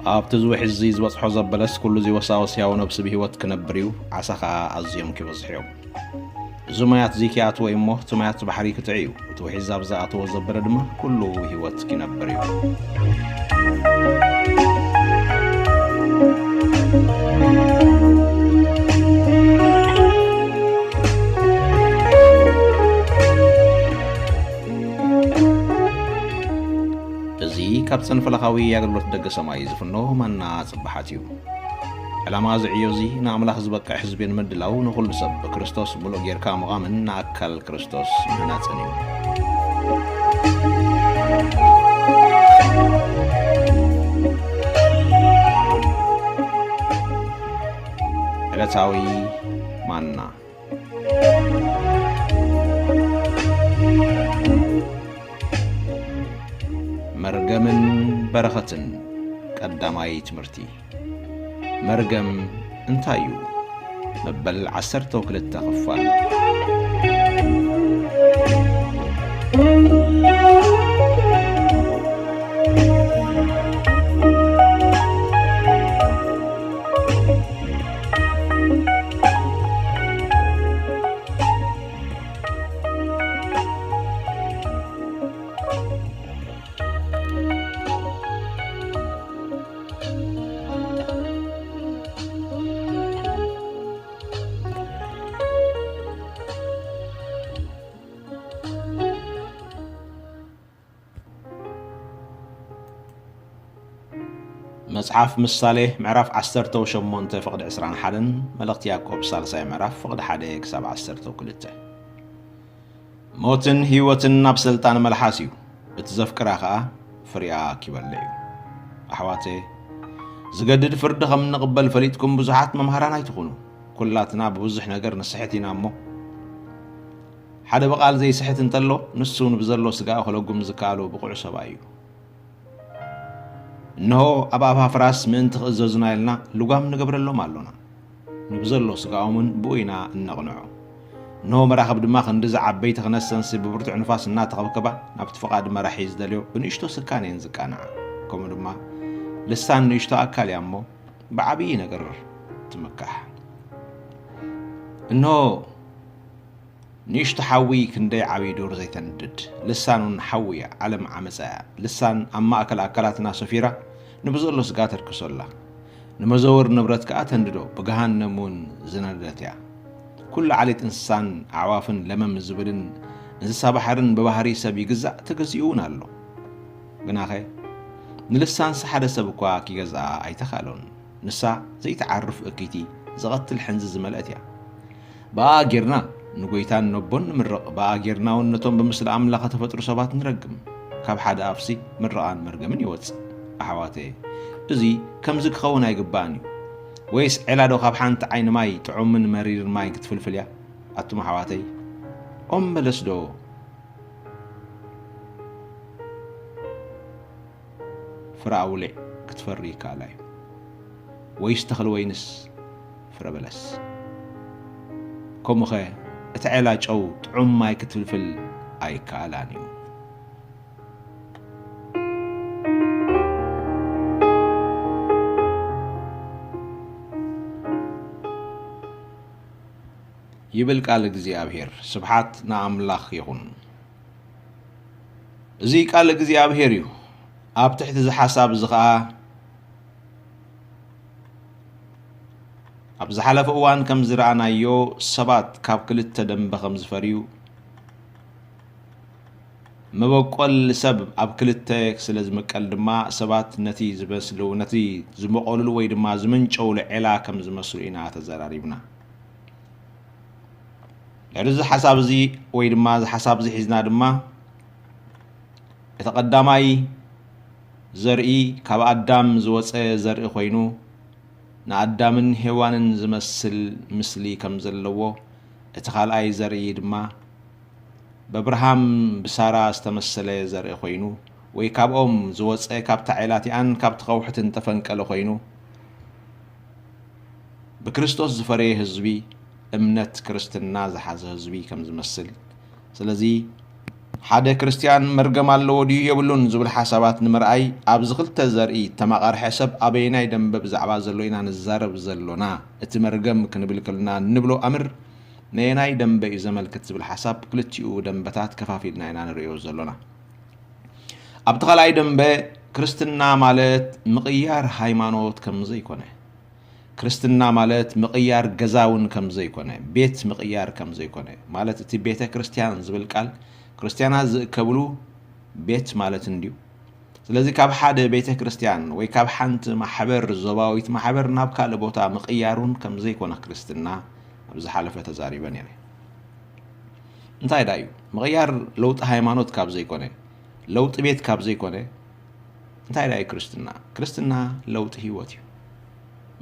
ኣብቲ እዚ ውሒዝ እዚ ዝበጽሖ ዘበለስ ኩሉ እዚ ወሳወስ ሕያው ነብሲ ብህይወት ክነብር እዩ፣ ዓሳ ኸኣ ኣዝዮም ክበዝሑ እዮም። እዚ ማያት እዚ ኪኣትዎ እዩ እሞ፣ እቲ ማያት ባሕሪ ክጥዒ እዩ። እቲ ውሒዝ ኣብ ዝኣተዎ ዘበለ ድማ ኩሉ ህይወት ክነብር እዩ። እዚ ካብ ሰንፈለኻዊ ኣገልግሎት ደገ ሰማይ ዝፍኖ ማና ጽባሓት እዩ። ዕላማ እዚ ዕዮ እዚ ንኣምላኽ ዝበቅዕ ህዝቢ ንምድላው፣ ንኹሉ ሰብ ብክርስቶስ ምሉእ ጌርካ ምቓምን ንኣካል ክርስቶስ ምህናጽን እዩ። ዕለታዊ ማና። መርገምን በረኸትን፣ ቀዳማይ ትምህርቲ። መርገም እንታይ እዩ? መበል ዓሰርተ ክልተ ክፋል። መጽሓፍ ምሳሌ ምዕራፍ ዓሰርተ ሸሞንተ ፍቕዲ ዕስራን ሓደን፣ መልእኽቲ ያዕቆብ ሳልሳይ ምዕራፍ ፍቕዲ ሓደ ክሳብ ዓሰርተ ክልተ። ሞትን ህይወትን ኣብ ስልጣን መልሓስ እዩ፣ እቲ ዘፍቅራ ኸኣ ፍሪኣ ኪበልዕ እዩ። ኣሕዋተ፣ ዝገድድ ፍርዲ ከም እንቕበል ፈሊጥኩም ብዙሓት መምሃራን ኣይትኹኑ። ኩላትና ብብዙሕ ነገር ንስሕት ኢና እሞ፣ ሓደ ብቓል ዘይስሕት እንተሎ፣ ንሱ ንብዘሎ ስጋኡ ክለጉም ዝከኣሎ ብቑዕ ሰብኣይ እዩ። እንሆ፣ ኣብ ኣፋ ፍራስ ምእንቲ ክእዘዙና ኢልና ልጓም ንገብረሎም ኣሎና። ንብዘሎ ስጋኦምን ብኡ ኢና እነቕንዖ። እንሆ፣ መራኽብ ድማ ክንድዚ ዓበይቲ ክነሰንሲ ብብርቱዕ ንፋስ እናተኸብከባ ናብቲ ፍቓድ መራሒ ዝደልዮ ብንእሽቶ ስካን እየን ዝቃንዓ። ከምኡ ድማ ልሳን ንእሽቶ ኣካል እያ እሞ ብዓብዪ ነገር ትምካሕ። እንሆ፣ ንእሽቶ ሓዊ ክንደይ ዓብዪ ዱር ዘይተንድድ። ልሳን እውን ሓዊ እያ፣ ዓለም ዓመፃ እያ። ልሳን ኣብ ማእከል ኣካላትና ሰፊራ ንብዘሎ ስጋ ተርክሶ ኣላ። ንመዘወር ንብረት ከኣ ተንድዶ፣ ብገሃነም እውን ዝነደደት እያ። ኩሉ ዓሌት እንስሳን ኣዕዋፍን ለመም ዝብልን እንስሳ ባሕርን ብባህሪ ሰብ ይግዛእ፣ ተገዚኡ እውን ኣሎ። ግናኸ ንልሳንስ ሓደ ሰብ እኳ ኪገዝኣ ኣይተኻእሎን። ንሳ ዘይትዓርፍ እክይቲ፣ ዝቐትል ሕንዚ ዝመልአት እያ። ብኣ ጌርና ንጎይታን ነቦን ንምርቕ፣ ብኣ ጌርና እውን ነቶም ብምስሊ ኣምላኽ እተፈጥሩ ሰባት ንረግም። ካብ ሓደ ኣፍሲ ምርቓን መርገምን ይወጽእ። ኣሕዋተየ፣ እዚ ከምዚ ክኸውን ኣይግባእን እዩ። ወይስ ዔላ ዶ ካብ ሓንቲ ዓይኒ ማይ ጥዑምን መሪርን ማይ ክትፍልፍል እያ? ኣቱም ኣሕዋተይ፣ ኦም በለስ ዶ ፍረ ኣውሊዕ ክትፈሪ ይከኣላ እዩ? ወይስ ተኽሊ ወይንስ ፍረ በለስ? ከምኡኸ እቲ ዔላ ጨው ጥዑም ማይ ክትፍልፍል ኣይከኣላን እዩ። ይብል ቃል እግዚኣብሔር። ስብሓት ንኣምላኽ ይኹን። እዚ ቃል እግዚኣብሔር እዩ። ኣብ ትሕቲ እዚ ሓሳብ እዚ ኸኣ፣ ኣብ ዝሓለፈ እዋን ከም ዝረኣናዮ፣ ሰባት ካብ ክልተ ደንበ ከም ዝፈርዩ፣ መበቆል ሰብ ኣብ ክልተ ስለ ዝምቀል ድማ፣ ሰባት ነቲ ዝመስሉ፣ ነቲ ዝመቐሉሉ ወይ ድማ ዝመንጨውሉ ዔላ ከም ዝመስሉ ኢና ተዘራሪብና። ድሕሪ እዚ ሓሳብ እዚ ወይ ድማ እዚ ሓሳብ እዚ ሒዝና ድማ፣ እቲ ቀዳማይ ዘርኢ ካብ ኣዳም ዝወጸ ዘርኢ ኮይኑ፣ ንኣዳምን ሄዋንን ዝመስል ምስሊ ከም ዘለዎ፣ እቲ ካልኣይ ዘርኢ ድማ ብኣብርሃም ብሳራ ዝተመሰለ ዘርኢ ኮይኑ፣ ወይ ካብኦም ዝወጸ፣ ካብታ ዔላ እቲኣን ካብቲ ከውሕትን ተፈንቀለ ኮይኑ፣ ብክርስቶስ ዝፈረየ ህዝቢ፣ እምነት ክርስትና ዝሓዘ ህዝቢ ከም ዝመስል። ስለዚ፣ ሓደ ክርስትያን መርገም ኣለዎ ድዩ የብሉን ዝብል ሓሳባት ንምርኣይ፣ ኣብዚ ክልተ ዘርኢ እተማቐርሐ ሰብ ኣበየናይ ደንበ ብዛዕባ ዘሎ ኢና ንዛረብ ዘሎና? እቲ መርገም ክንብል ከለና እንብሎ ኣምር ነየናይ ደንበ እዩ ዘመልክት ዝብል ሓሳብ ክልቲኡ ደንበታት ከፋፊልና ኢና ንርእዮ ዘሎና። ኣብቲ ካልኣይ ደንበ ክርስትና ማለት ምቕያር ሃይማኖት ከም ዘይኮነ፣ ክርስትና ማለት ምቕያር ገዛ እውን ከም ዘይኮነ፣ ቤት ምቕያር ከም ዘይኮነ፣ ማለት እቲ ቤተ ክርስቲያን ዝብል ቃል ክርስትያናት ዝእከብሉ ቤት ማለት እንድዩ። ስለዚ ካብ ሓደ ቤተ ክርስቲያን ወይ ካብ ሓንቲ ማሕበር፣ ዞባዊት ማሕበር ናብ ካልእ ቦታ ምቕያር እውን ከም ዘይኮነ ክርስትና ኣብ ዝሓለፈ ተዛሪበ ነይረ። እንታይ ደኣ እዩ ምቕያር? ለውጢ ሃይማኖት ካብ ዘይኮነ፣ ለውጢ ቤት ካብ ዘይኮነ፣ እንታይ ደኣ እዩ ክርስትና? ክርስትና ለውጢ ህይወት እዩ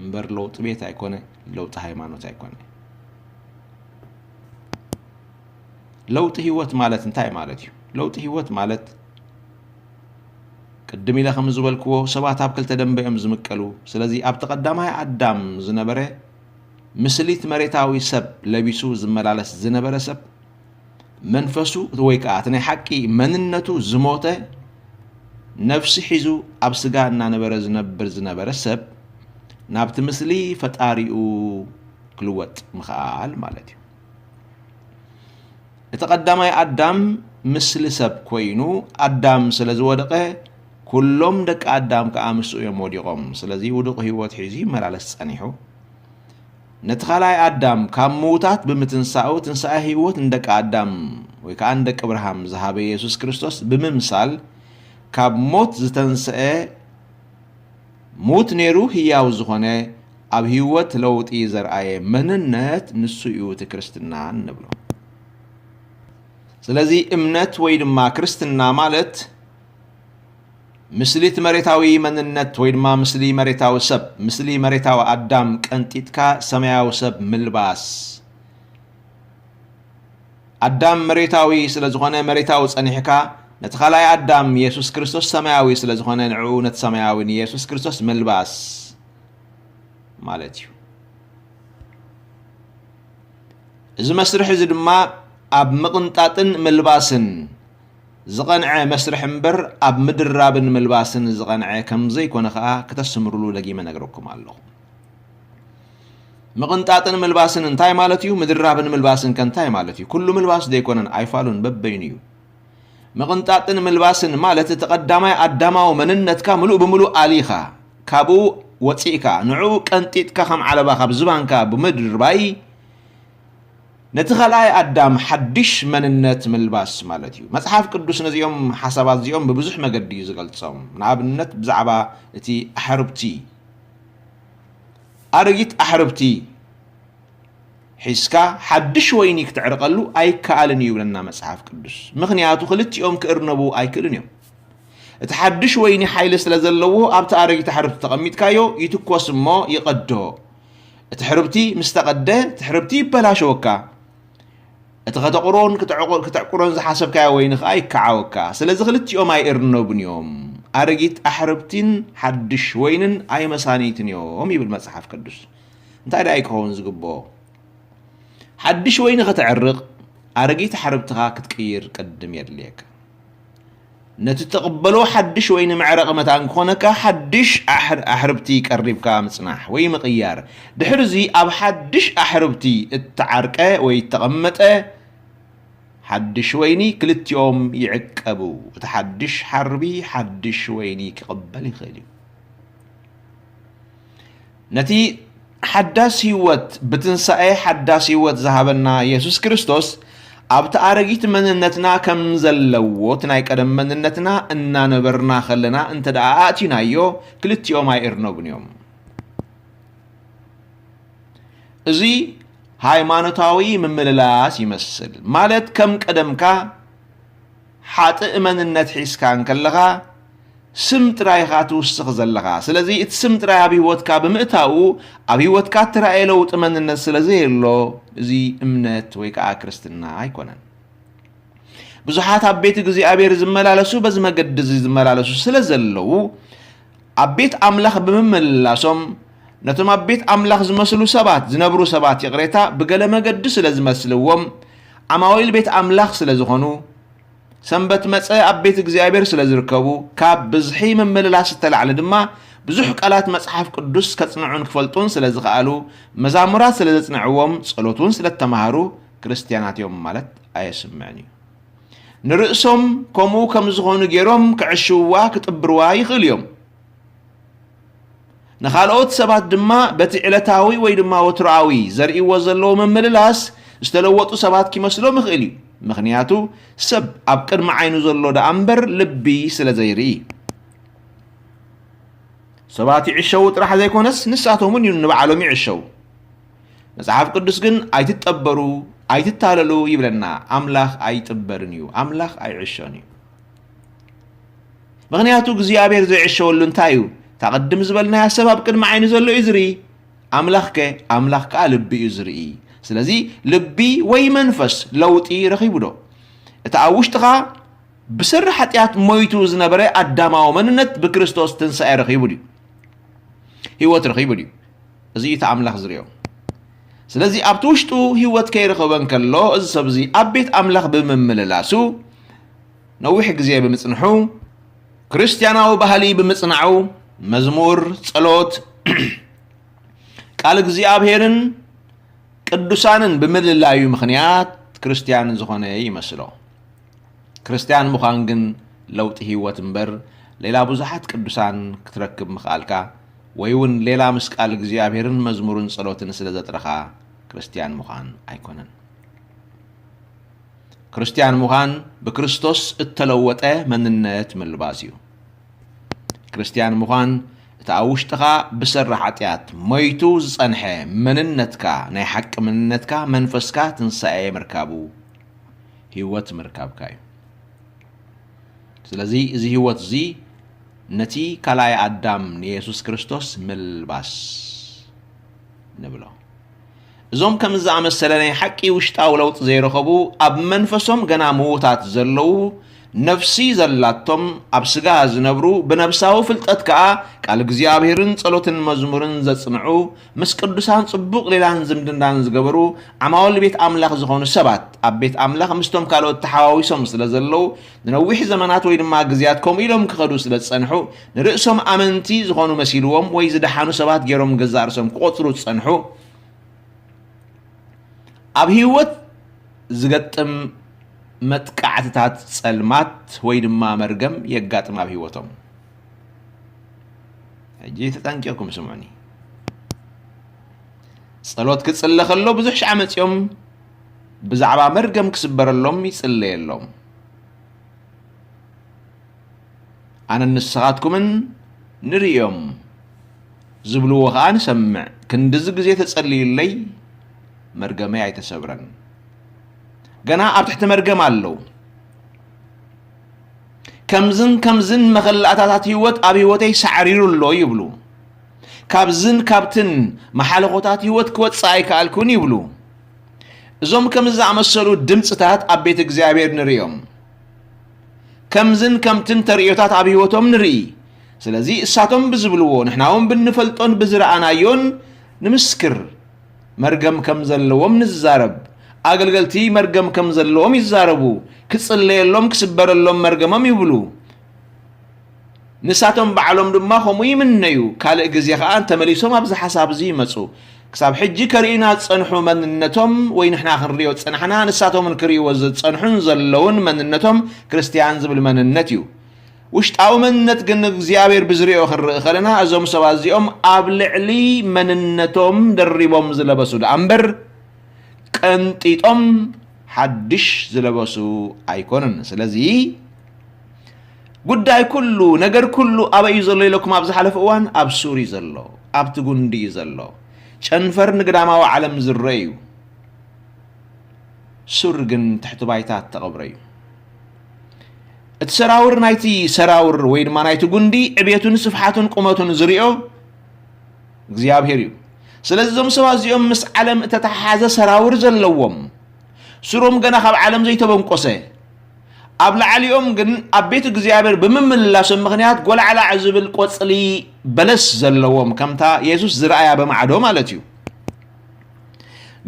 እምበር ለውጢ ቤት ኣይኮነ፣ ለውጢ ሃይማኖት ኣይኮነ። ለውጢ ህይወት ማለት እንታይ ማለት እዩ? ለውጢ ህይወት ማለት ቅድም ኢለ ከም ዝበልክዎ ሰባት ኣብ ክልተ ደንበ እዮም ዝምቀሉ። ስለዚ ኣብቲ ቀዳማይ ኣዳም ዝነበረ ምስሊት መሬታዊ ሰብ ለቢሱ ዝመላለስ ዝነበረ ሰብ መንፈሱ ወይ ከዓ እቲ ናይ ሓቂ መንነቱ ዝሞተ ነፍሲ ሒዙ ኣብ ስጋ እናነበረ ዝነብር ዝነበረ ሰብ ናብቲ ምስሊ ፈጣሪኡ ክልወጥ ምኽኣል ማለት እዩ። እቲ ቀዳማይ ኣዳም ምስሊ ሰብ ኮይኑ ኣዳም ስለ ዝወደቐ ኩሎም ደቂ ኣዳም ከዓ ምስኡ እዮም ወዲቖም። ስለዚ ውዱቕ ህይወት ሒዙ ይመላለስ ጸኒሑ። ነቲ ካልኣይ ኣዳም ካብ ምዉታት ብምትንሳኡ ትንሳኤ ህይወት ንደቂ ኣዳም ወይ ከዓ ንደቂ ኣብርሃም ዝሃበ የሱስ ክርስቶስ ብምምሳል ካብ ሞት ዝተንስአ ሙት ነይሩ ህያው ዝኾነ ኣብ ህይወት ለውጢ ዘርኣየ መንነት ንሱ እዩ እቲ ክርስትና እንብሎ። ስለዚ እምነት ወይ ድማ ክርስትና ማለት ምስሊት መሬታዊ መንነት ወይ ድማ ምስሊ መሬታዊ ሰብ፣ ምስሊ መሬታዊ ኣዳም ቀንጢጥካ ሰማያዊ ሰብ ምልባስ። ኣዳም መሬታዊ ስለ ዝኾነ መሬታዊ ጸኒሕካ፣ ነቲ ካልኣይ ኣዳም የሱስ ክርስቶስ ሰማያዊ ስለ ዝኾነ ንዕኡ ነቲ ሰማያዊ ንየሱስ ክርስቶስ ምልባስ ማለት እዩ። እዚ መስርሕ እዚ ድማ ኣብ ምቕንጣጥን ምልባስን ዝቐንዐ መስርሕ እምበር ኣብ ምድራብን ምልባስን ዝቐንዐ ከም ዘይኮነ ኸኣ ክተስምሩሉ ደጊመ ነግረኩም ኣለኹ። ምቕንጣጥን ምልባስን እንታይ ማለት እዩ? ምድራብን ምልባስን ከ እንታይ ማለት እዩ? ኩሉ ምልባስ ዘይኮነን፣ ኣይፋሉን፣ በበይኑ እዩ። ምቕንጣጥን ምልባስን ማለት እቲ ቀዳማይ ኣዳማዊ መንነትካ ምሉእ ብምሉእ ኣሊኻ፣ ካብኡ ወጺእካ፣ ንዕኡ ቀንጢጥካ ከም ዓለባ ካብ ዝባንካ ብምድርባይ፣ ነቲ ካልኣይ ኣዳም ሓድሽ መንነት ምልባስ ማለት እዩ። መጽሓፍ ቅዱስ ነዚኦም ሓሳባት እዚኦም ብብዙሕ መገዲ እዩ ዝገልጾም። ንኣብነት ብዛዕባ እቲ ኣሕርብቲ፣ ኣረጊት ኣሕርብቲ ሒዝካ ሓድሽ ወይኒ ክትዕርቐሉ ኣይከኣልን እዩ ይብለና መጽሓፍ ቅዱስ። ምኽንያቱ ክልቲኦም ክእርነቡ ኣይክእሉን እዮም። እቲ ሓድሽ ወይኒ ሓይሊ ስለ ዘለዎ ኣብቲ ኣረጊት ኣሕርብቲ ተቐሚጥካዮ ይትኮስ እሞ ይቐዶ። እቲ ሕርብቲ ምስ ተቐደ፣ እቲ ሕርብቲ ይበላሸወካ። እቲ ከተቑሮን ክትዕቑ-፣ ክትዕቁሮን ዝሓሰብካዮ ወይኒ ኸኣ ይከዓወካ። ስለዚ ክልቲኦም ኣይእርነቡን እዮም። ኣረጊት ኣሕርብቲን ሓድሽ ወይንን ኣይመሳንይትን እዮም ይብል መጽሓፍ ቅዱስ። እንታይ ደኣ እዩ ክኸውን ዝግብኦ? ሓድሽ ወይኒ ከተዕርቕ፣ ኣረጊት ኣሕርብትኻ ክትቅይር ቅድም የድልየካ። ነቲ ትቕበሎ ሓድሽ ወይኒ መዕረቒ መታን ክኾነካ፣ ሓድሽ ኣሕር-፣ ኣሕርብቲ ቀሪብካ ምጽናሕ ወይ ምቕያር። ድሕርዚ ኣብ ሓድሽ ኣሕርብቲ እተዓርቀ ወይ እተቐመጠ ሓድሽ ወይኒ ክልቲኦም ይዕቀቡ። እቲ ሓድሽ ሓርቢ ሓድሽ ወይኒ ክቕበል ይኽእል እዩ። ነቲ ሓዳስ ህይወት፣ ብትንሳኤ ሓዳስ ህይወት ዝሃበና የሱስ ክርስቶስ፣ ኣብቲ ኣረጊት መንነትና ከም ዘለዎ፣ እቲ ናይ ቀደም መንነትና እናነበርና ከለና እንተ ደኣ ኣእቲናዮ፣ ክልቲኦም ኣይእርነቡን እዮም። እዚ ሃይማኖታዊ ምምልላስ ይመስል። ማለት ከም ቀደምካ ሓጥእ መንነት ሒዝካ እንከለኻ፣ ስም ጥራይ ኢኻ ትውስኽ ዘለኻ። ስለዚ እቲ ስም ጥራይ ኣብ ህይወትካ ብምእታዉ፣ ኣብ ህይወትካ እትረኣየ ለውጢ መንነት ስለ ዘየሎ፣ እዚ እምነት ወይ ከኣ ክርስትና ኣይኮነን። ብዙሓት ኣብ ቤት እግዚኣብሔር ዝመላለሱ፣ በዚ መገዲ እዚ ዝመላለሱ ስለ ዘለዉ፣ ኣብ ቤት ኣምላኽ ብምምልላሶም፣ ነቶም ኣብ ቤት ኣምላኽ ዝመስሉ ሰባት፣ ዝነብሩ ሰባት፣ ይቕሬታ፣ ብገለ መገዲ ስለ ዝመስልዎም፣ ዓማዊል ቤት ኣምላኽ ስለ ዝኾኑ፣ ሰንበት መጸ ኣብ ቤት እግዚኣብሔር ስለ ዝርከቡ፣ ካብ ብዝሒ ምምልላስ ዝተላዕለ ድማ ብዙሕ ቃላት መጽሓፍ ቅዱስ ከጽንዑን ክፈልጡን ስለ ዝኸኣሉ፣ መዛሙራት ስለ ዘጽንዕዎም፣ ጸሎት እውን ስለ እተማሃሩ ክርስትያናት እዮም ማለት ኣየስምዕን እዩ። ንርእሶም ከምኡ ከም ዝኾኑ ገይሮም ክዕሽውዋ ክጥብርዋ ይኽእሉ እዮም። ንኻልኦት ሰባት ድማ በቲ ዕለታዊ ወይ ድማ ወትሮኣዊ ዘርእይዎ ዘለዉ ምምልላስ ዝተለወጡ ሰባት ኪመስሎም ይኽእል እዩ። ምኽንያቱ ሰብ ኣብ ቅድሚ ዓይኑ ዘሎ ደኣ እምበር ልቢ ስለ ዘይርኢ። ሰባት ይዕሸዉ ጥራሕ ዘይኮነስ ንሳቶም እውን እዩ ንባዕሎም ይዕሸዉ። መጽሓፍ ቅዱስ ግን ኣይትጠበሩ፣ ኣይትታለሉ ይብለና። ኣምላኽ ኣይጥበርን እዩ፣ ኣምላኽ ኣይዕሾን እዩ። ምኽንያቱ እግዚኣብሔር ዘይዕሸወሉ እንታይ እዩ? እታ ቅድም ዝበልናያ ሰብ ኣብ ቅድሚ ዓይኒ ዘሎ እዩ ዝርኢ። ኣምላኽ ከ? ኣምላኽ ከኣ ልቢ እዩ ዝርኢ። ስለዚ ልቢ ወይ መንፈስ ለውጢ ረኺቡ ዶ? እቲ ኣብ ውሽጥኻ ብሰሪ ሓጢኣት ሞይቱ ዝነበረ ኣዳማዊ መንነት ብክርስቶስ ትንሳኤ ረኺቡ ድዩ? ህይወት ረኺቡ ድዩ? እዚ እዩ እቲ ኣምላኽ ዝርእዮ። ስለዚ ኣብቲ ውሽጡ ህይወት ከይረኸበ እንከሎ፣ እዚ ሰብ እዚ ኣብ ቤት ኣምላኽ ብምምልላሱ፣ ነዊሕ ግዜ ብምጽንሑ፣ ክርስትያናዊ ባህሊ ብምጽናዑ፣ መዝሙር፣ ጸሎት፣ ቃል እግዚኣብሔርን ቅዱሳንን ብምልላዩ ምኽንያት ክርስትያን ዝኾነ ይመስሎ። ክርስትያን ምዃን ግን ለውጢ ህይወት እምበር፣ ሌላ ብዙሓት ቅዱሳን ክትረክብ ምኽኣልካ፣ ወይ እውን ሌላ ምስ ቃል እግዚኣብሔርን መዝሙርን ጸሎትን ስለ ዘጥረኻ ክርስትያን ምዃን ኣይኮነን። ክርስትያን ምዃን ብክርስቶስ እተለወጠ መንነት ምልባስ እዩ። ክርስትያን ምዃን እቲ ኣብ ውሽጥኻ ብሰሪ ሓጢኣት ሞይቱ ዝጸንሐ መንነትካ፣ ናይ ሓቂ መንነትካ፣ መንፈስካ ትንሳኤ ምርካቡ፣ ህይወት ምርካብካ እዩ። ስለዚ እዚ ህይወት እዚ ነቲ ካልኣይ ኣዳም ንየሱስ ክርስቶስ ምልባስ ንብሎ። እዞም ከምዚ ዝኣመሰለ ናይ ሓቂ ውሽጣዊ ለውጢ ዘይረኸቡ፣ ኣብ መንፈሶም ገና ምዉታት ዘለዉ፣ ነፍሲ ዘላቶም፣ ኣብ ስጋ ዝነብሩ፣ ብነፍሳዊ ፍልጠት ከኣ ቃል እግዚኣብሔርን ጸሎትን መዝሙርን ዘጽንዑ፣ ምስ ቅዱሳን ጽቡቕ ሌላን ዝምድናን ዝገበሩ፣ ዓማውል ቤት ኣምላኽ ዝኾኑ ሰባት፣ ኣብ ቤት ኣምላኽ ምስቶም ካልኦት ተሓዋዊሶም ስለ ዘለዉ፣ ንነዊሕ ዘመናት ወይ ድማ ግዜያት ከምኡ ኢሎም ክኸዱ ስለ ዝጸንሑ፣ ንርእሶም ኣመንቲ ዝኾኑ መሲልዎም ወይ ዝደሓኑ ሰባት ገይሮም ገዛእ ርእሶም ክቖጽሩ ዝጸንሑ፣ ኣብ ህይወት ዝገጥም መጥቃዕትታት ጸልማት ወይ ድማ መርገም የጋጥም ኣብ ህይወቶም። ሕጂ ተጠንቂቕኩም ስምዑኒ። ጸሎት ክጽለ ከሎ ብዙሕ ሻዕ መጺኦም ብዛዕባ መርገም ክስበረሎም ይጽለየሎም። ኣነን ንስኻትኩምን ንርእዮም ዝብልዎ ኸኣ ንሰምዕ። ክንድዚ ግዜ ተጸልዩለይ መርገመይ ኣይተሰብረን። ገና ኣብ ትሕቲ መርገም ኣለዉ። ከምዝን ከምዝን መኸላእታታት ህይወት ኣብ ህይወተይ ሳዕሪሩ ኣሎ ይብሉ። ካብዝን ካብትን መሓለኾታት ህይወት ክወጽእ ኣይከኣልኩን ይብሉ። እዞም ከምዚ ዝኣመሰሉ ድምፅታት ኣብ ቤት እግዚኣብሔር ንርእዮም። ከምዝን ከምትን ተርእዮታት ኣብ ህይወቶም ንርኢ። ስለዚ እሳቶም ብዝብልዎ ንሕና እውን ብንፈልጦን ብዝረኣናዮን ንምስክር። መርገም ከም ዘለዎም ንዛረብ። ኣገልገልቲ መርገም ከም ዘለዎም ይዛረቡ። ክጽለየሎም ክስበረሎም መርገሞም ይብሉ። ንሳቶም ባዕሎም ድማ ከምኡ ይምነዩ። ካልእ ግዜ ኸኣ እንተመሊሶም ኣብዚ ሓሳብ እዚ ይመጹ። ክሳብ ሕጂ ከርእዩና ዝጸንሑ መንነቶም ወይ ንሕና ክንርእዮ ዝጸናሕና ንሳቶም እውን ክርእይዎ ዝጸንሑን ዘለውን መንነቶም ክርስትያን ዝብል መንነት እዩ። ውሽጣዊ መንነት ግን እግዚኣብሔር ብዝርእዮ ክንርኢ ከለና እዞም ሰባት እዚኦም ኣብ ልዕሊ መንነቶም ደሪቦም ዝለበሱ ደኣ እምበር ቀንጢጦም ሓድሽ ዝለበሱ ኣይኮኑን። ስለዚ ጉዳይ ኩሉ ነገር ኩሉ ኣበይ እዩ ዘሎ ኢለኩም ኣብ ዝሓለፈ እዋን ኣብ ሱር እዩ ዘሎ፣ ኣብቲ ጉንዲ እዩ ዘሎ። ጨንፈር ንግዳማዊ ዓለም ዝረ እዩ። ሱር ግን ትሕቲ ባይታ እተቐብረ እዩ። እቲ ሰራውር ናይቲ ሰራውር ወይ ድማ ናይቲ ጉንዲ ዕቤቱን ስፍሓቱን ቁመቱን ዝሪኦ እግዚኣብሔር እዩ። ስለዚ እዞም ሰባት እዚኦም ምስ ዓለም እተተሓሓዘ ሰራውር ዘለዎም፣ ሱሮም ገና ካብ ዓለም ዘይተበንቆሰ፣ ኣብ ላዕሊኦም ግን ኣብ ቤት እግዚኣብሔር ብምምልላሶም ምኽንያት ጎላዕላዕ ዝብል ቆጽሊ በለስ ዘለዎም፣ ከምታ የሱስ ዝረኣያ ብማዕዶ ማለት እዩ።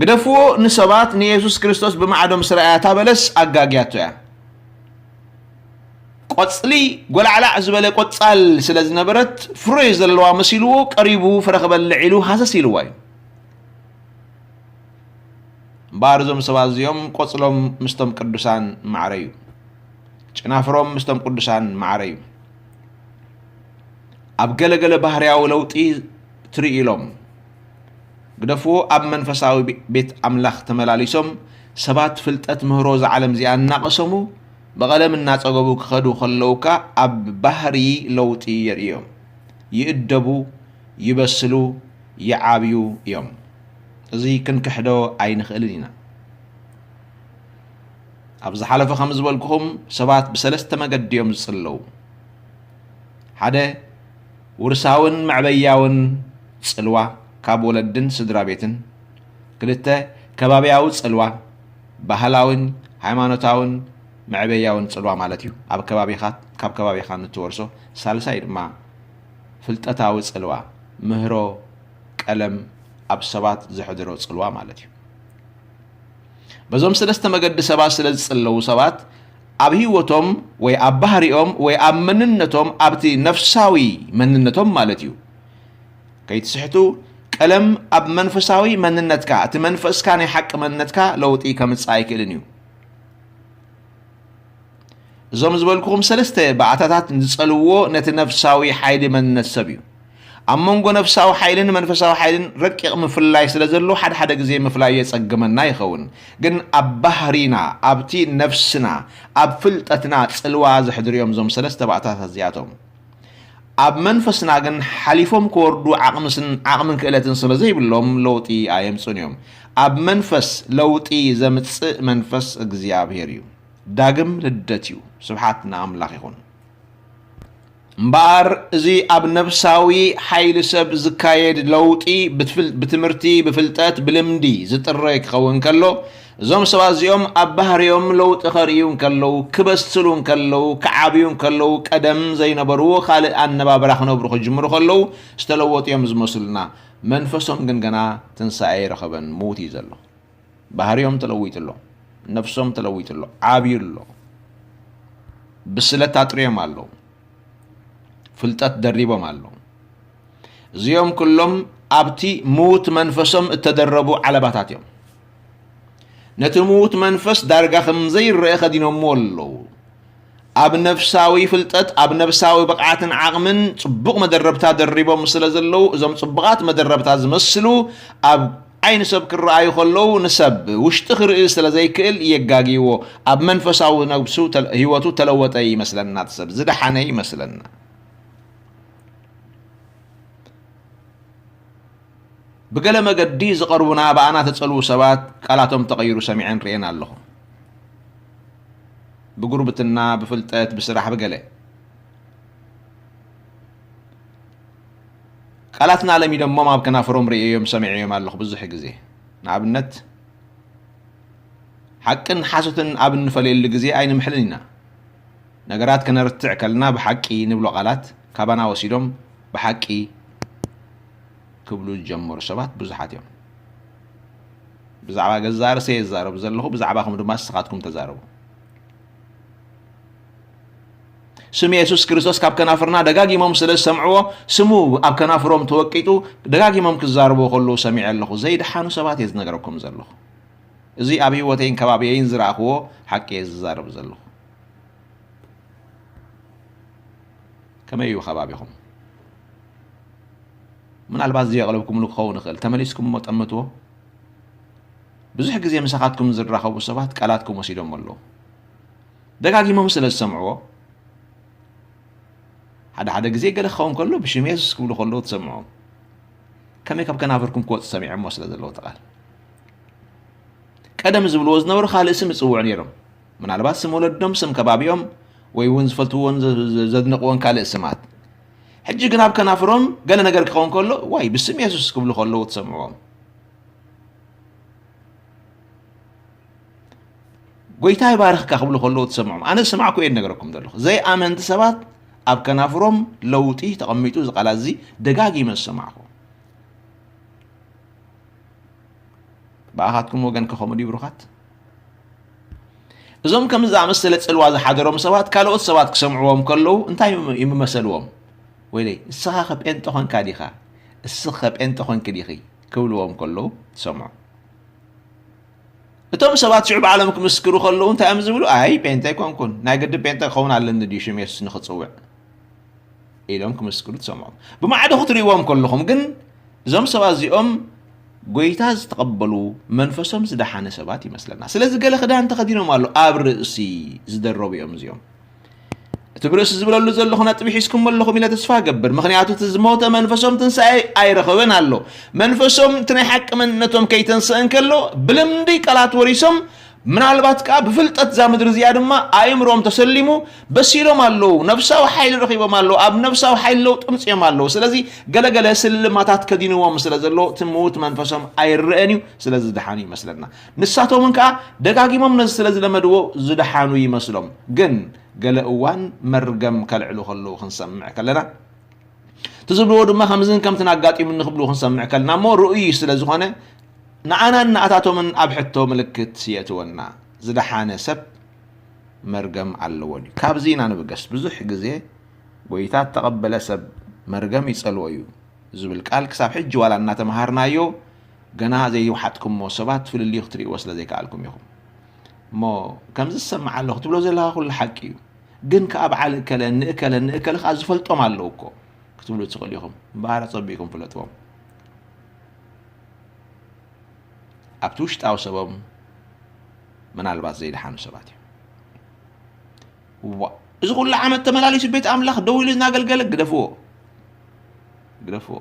ግደፍዎ፣ ንሰባት ንየሱስ ክርስቶስ ብማዕዶ ምስ ረኣያ እታ በለስ ኣጋግያቶ እያ። ቆጽሊ ጎላዕላዕ ዝበለ ቆጻል ስለ ዝነበረት ፍረ ዘለዋ መሲልዎ ቀሪቡ ፍረ ክበልዕ ኢሉ ሃሰስ ኢልዋ እዩ። እምበኣር እዞም ሰባት እዚኦም ቆጽሎም ምስቶም ቅዱሳን ማዕረ እዩ። ጨናፍሮም ምስቶም ቅዱሳን ማዕረ እዩ። ኣብ ገለገለ ባህርያዊ ለውጢ ትርኢ ኢሎም ግደፍዎ፣ ኣብ መንፈሳዊ ቤ-፣ ቤት ኣምላኽ ተመላሊሶም ሰባት ፍልጠት ምህሮ እዛ ዓለም እዚኣ እናቐሰሙ ብቐለም እናጸገቡ ክኸዱ ከለውካ ኣብ ባህሪ ለውጢ የርእዮም። ይእደቡ፣ ይበስሉ፣ ይዓብዩ እዮም። እዚ ክንክሕዶ ኣይንኽእልን ኢና። ኣብ ዝሓለፈ ከም ዝበልኩኹም ሰባት ብሰለስተ መገዲ እዮም ዝጽለዉ። ሓደ፣ ውርሳውን መዕበያውን ጽልዋ ካብ ወለድን ስድራ ቤትን። ክልተ፣ ከባብያዊ ጽልዋ፣ ባህላውን ሃይማኖታውን መዕበያውን ጽልዋ ማለት እዩ። ኣብ ከባቢኻ፣ ካብ ከባቢኻ ንትወርሶ። ሳልሳይ ድማ ፍልጠታዊ ጽልዋ፣ ምህሮ ቀለም ኣብ ሰባት ዘሕድሮ ጽልዋ ማለት እዩ። በዞም ሰለስተ መገዲ ሰባት ስለ ዝጽለዉ ሰባት ኣብ ህይወቶም ወይ ኣብ ባህሪኦም ወይ ኣብ መንነቶም ኣብቲ ነፍሳዊ መንነቶም ማለት እዩ ከይትስሕቱ ቀለም ኣብ መንፈሳዊ መንነትካ እቲ መንፈስካ ናይ ሓቂ መንነትካ ለውጢ ከምጽእ ኣይክእልን እዩ። እዞም ዝበልኩኹም ሰለስተ ባእታታት ዝጸልዎ ነቲ ነፍሳዊ ሓይሊ መንነት ሰብ እዩ። ኣብ መንጎ ነፍሳዊ ሓይልን መንፈሳዊ ሓይልን ረቂቕ ምፍልላይ ስለ ዘሎ፣ ሓደ ሓደ ግዜ ምፍላዩ የጸግመና ይኸውን። ግን ኣብ ባህሪና፣ ኣብቲ ነፍስና፣ ኣብ ፍልጠትና ጽልዋ ዘሕድሩ እዮም እዞም ሰለስተ ባእታታት እዚኣቶም። ኣብ መንፈስና ግን ሓሊፎም ክወርዱ ዓቕምስን-፣ ዓቕምን ክእለትን ስለ ዘይብሎም ለውጢ ኣየምጽኡን እዮም። ኣብ መንፈስ ለውጢ ዘምጽእ መንፈስ እግዚኣብሔር እዩ። ዳግም ልደት እዩ። ስብሓት ንኣምላኽ ይኹን። እምበኣር፣ እዚ ኣብ ነፍሳዊ ሓይሊ ሰብ ዝካየድ ለውጢ ብትፍል-፣ ብትምህርቲ፣ ብፍልጠት፣ ብልምዲ ዝጥረ ክኸውን ከሎ፣ እዞም ሰባት እዚኦም ኣብ ባህርዮም ለውጢ ከርእዩ እንከለዉ፣ ክበስሉ እንከለዉ፣ ክዓብዩ እንከለዉ፣ ቀደም ዘይነበርዎ ካልእ ኣነባብራ ክነብሩ ክጅምሩ ከለዉ፣ ዝተለወጡ እዮም ዝመስሉና። መንፈሶም ግን ገና ትንሳኤ ኣይረኸበን፣ ምዉት እዩ ዘሎ። ባህርዮም ተለዊጡ ኣሎ፣ ነፍሶም ተለዊጡ ኣሎ፣ ዓብዩ ኣሎ፣ ብስለት ኣጥርዮም ኣለዉ፣ ፍልጠት ደሪቦም ኣለዉ። እዚኦም ኩሎም ኣብቲ ምዉት መንፈሶም እተደረቡ ዓለባታት እዮም። ነቲ ምዉት መንፈስ ዳርጋ ከም ዘይረአ ከዲኖምዎ ኣለዉ። ኣብ ነፍሳዊ ፍልጠት፣ ኣብ ነፍሳዊ ብቕዓትን ዓቕምን ጽቡቕ መደረብታ ደሪቦም ስለ ዘለዉ፣ እዞም ጽቡቓት መደረብታ ዝመስሉ ኣብ ዓይኒ ሰብ ክረኣዩ ከለዉ፣ ንሰብ ውሽጢ ክርኢ ስለ ዘይክእል የጋግይዎ። ኣብ መንፈሳዊ ነብሱ ተለ-፣ ህይወቱ ተለወጠ ይመስለና፣ እቲ ሰብ ዝደሓነ ይመስለና። ብገለ መገዲ ዝቐርቡና ብኣና ተጸልዉ ሰባት ቃላቶም ተቐይሩ ሰሚዐን ርእየን ኣለኹ። ብጉርብትና፣ ብፍልጠት፣ ብስራሕ፣ ብገለ። ቃላትና ለሚዶሞም ኣብ ከናፍሮም ርእየዮም ሰሚዐዮም ኣለኹ ብዙሕ ግዜ። ንኣብነት፣ ሓቅን ሓሶትን ኣብ እንፈልየሉ ግዜ ኣይንምሕልን ኢና። ነገራት ከነርትዕ ከለና ብሓቂ ንብሎ ቃላት ካባና ወሲዶም ብሓቂ ክብሉ ዝጀመሩ ሰባት ብዙሓት እዮም። ብዛዕባ ገዛእ ርእሰይ እዛረብ ዘለኹ፣ ብዛዕባኹም ድማ ንስኻትኩም ተዛረቡ። ስም የሱስ ክርስቶስ ካብ ከናፍርና ደጋጊሞም ስለ ዝሰምዕዎ፣ ስሙ ኣብ ከናፍሮም ተወቂጡ ደጋጊሞም ክዛረብዎ ከለዉ ሰሚዐ ኣለኹ። ዘይደሓኑ ሰባት እየ ዝነግረኩም ዘለኹ። እዚ ኣብ ህይወተይን ከባቢየይን ዝረኣኽዎ ሓቂ እየ ዝዛረብ ዘለኹ። ከመይ እዩ ከባቢኹም? ምናልባት ዘየቕለብኩምሉ ክኸውን ይኽእል። ተመሊስኩም እሞ ጠምትዎ። ብዙሕ ግዜ ምሳኻትኩም ዝራኸቡ ሰባት ቃላትኩም ወሲዶም ኣለዉ። ደጋጊሞም ስለ ዝሰምዕዎ፣ ሓደ ሓደ ግዜ ገለ ክኸውን ከሎ ብሽም የሱስ ክብሉ ከለዉ ትሰምዖም። ከመይ ካብ ከናፍርኩም ክወጽእ ሰሚዖሞ ስለ ዘለዉ እቲ ቃል። ቀደም ዝብልዎ ዝነበሩ ካልእ ስም ይጽውዑ ነይሮም። ምናልባት ስም ወለዶም፣ ስም ከባቢኦም፣ ወይ እውን ዝፈልጥዎን ዘ-፣ ዘ-፣ ዘድንቕዎን ካልእ ስማት። ሕጂ ግን ኣብ ከናፍሮም ገለ ነገር ክኸውን ከሎ፣ ዋይ፣ ብስም የሱስ ክብሉ ከለዉ ትሰምዕዎም። "ጎይታ ይባርኽካ" ክብሉ ከለዉ ትሰምዖም። ኣነ ዝሰማዕኩ እየ ዝነግረኩም ዘለኹ። ዘይኣመንቲ ሰባት ኣብ ከናፍሮም ለውጢ ተቐሚጡ፣ እዚ ቃላት እዚ ደጋጊመ ዝሰማዕኩ። ብኣኻትኩም ወገን ከ ከምኡ ድዩ ብሩኻት? እዞም ከምዚ ዝኣመሰለ ጽልዋ ዝሓደሮም ሰባት ካልኦት ሰባት ክሰምዕዎም ከለዉ እንታይ ይም- ይምመሰልዎም? "ወይለይ፣ እስኻ ኸ ጴንጠ ኾንካ ዲኻ? እስኺ ኸ ጴንጠ ኾንኪ ዲኺ?" ክብልዎም ከለዉ ትሰምዖ። እቶም ሰባት ሽዑ ባዕሎም ክምስክሩ ከለዉ እንታይ እዮም ዝብሉ? "ኣይ፣ ጴንጠ ኣይኮንኩን። ናይ ግዲ ጴንጠ ክኸውን ኣለኒ ድዩ ሽም የሱስ ንኽጽውዕ?" ኢሎም ክምስክሩ ትሰምዖም። ብማዕዶ ክትርእይዎም ከለኹም ግን እዞም ሰባት እዚኦም ጎይታ ዝተቐበሉ መንፈሶም ዝደሓነ ሰባት ይመስለና። ስለዚ ገለ ክዳን ተኸዲኖም ኣሎ፣ ኣብ ርእሲ ዝደረቡ እዮም እዚኦም። እቲ ብርእሲ ዝብለሉ ዘለኹ ነጥቢ ሒዝኩም ኣለኹም ኢለ ተስፋ እገብር። ምኽንያቱ እቲ ዝሞተ መንፈሶም ትንሳኤ ኣይረኸበን ኣሎ። መንፈሶም እቲ ናይ ሓቂ መንነቶም ከይተንስአ እንከሎ ብልምዲ ቃላት ወሪሶም ምናልባት ከኣ ብፍልጠት እዛ ምድሪ እዚኣ ድማ ኣእምሮም ተሰሊሙ በሲሎም ኣለዉ። ነፍሳዊ ሓይሊ ረኺቦም ኣለዉ። ኣብ ነፍሳዊ ሓይሊ ለውጢ ምጽኦም ኣለዉ። ስለዚ ገለገለ ስልማታት ከዲንዎም ስለ ዘሎ እቲ ምዉት መንፈሶም ኣይረኣን እዩ። ስለዚ ዝደሓኑ ይመስለና። ንሳቶም እውን ከኣ ደጋጊሞም ነዚ ስለ ዝለመድዎ ዝደሓኑ ይመስሎም። ግን ገለ እዋን መርገም ከልዕሉ ከለዉ ክንሰምዕ ከለና እቲ ዝብልዎ ድማ ከምዝን ከምትን ኣጋጢሙኒ ክብሉ ክንሰምዕ ከለና እሞ ርእዩ ስለ ዝኾነ ንዓናን ንኣታቶምን ኣብ ሕቶ ምልክት የእትወና። ዝደሓነ ሰብ መርገም ኣለዎ ድዩ? ካብዚ ኢና ንብገስ። ብዙሕ ግዜ ጎይታ እተቐበለ ሰብ መርገም ይጸልኦ እዩ ዝብል ቃል ክሳብ ሕጂ ዋላ እናተምሃርናዮ ገና ዘይወሓጥኩሞ ሰባት ፍልልዩ ክትርእይዎ ስለ ዘይከኣልኩም ኢኹም። እሞ ከምዚ ዝሰምዕ ኣለኹ ትብሎ ዘለኻ ኩሉ ሓቂ እዩ። ግን ከኣ በዓል እከለ ንእከለ ንእከለ ከኣ ዝፈልጦም ኣለዉ እኮ ክትብሉ ትኽእሉ ኢኹም። እምበኣር ኣጸቢቕኩም ፍለጥዎም። ኣብቲ ውሽጣዊ ሰቦም ምናልባት ዘይደሓኑ ሰባት እዮም። ዋ፣ እዚ ኩሉ ዓመት ተመላሊሱ ቤት ኣምላኽ ደው ኢሉ እናገልገለ ግደፍዎ። ግደፍዎ።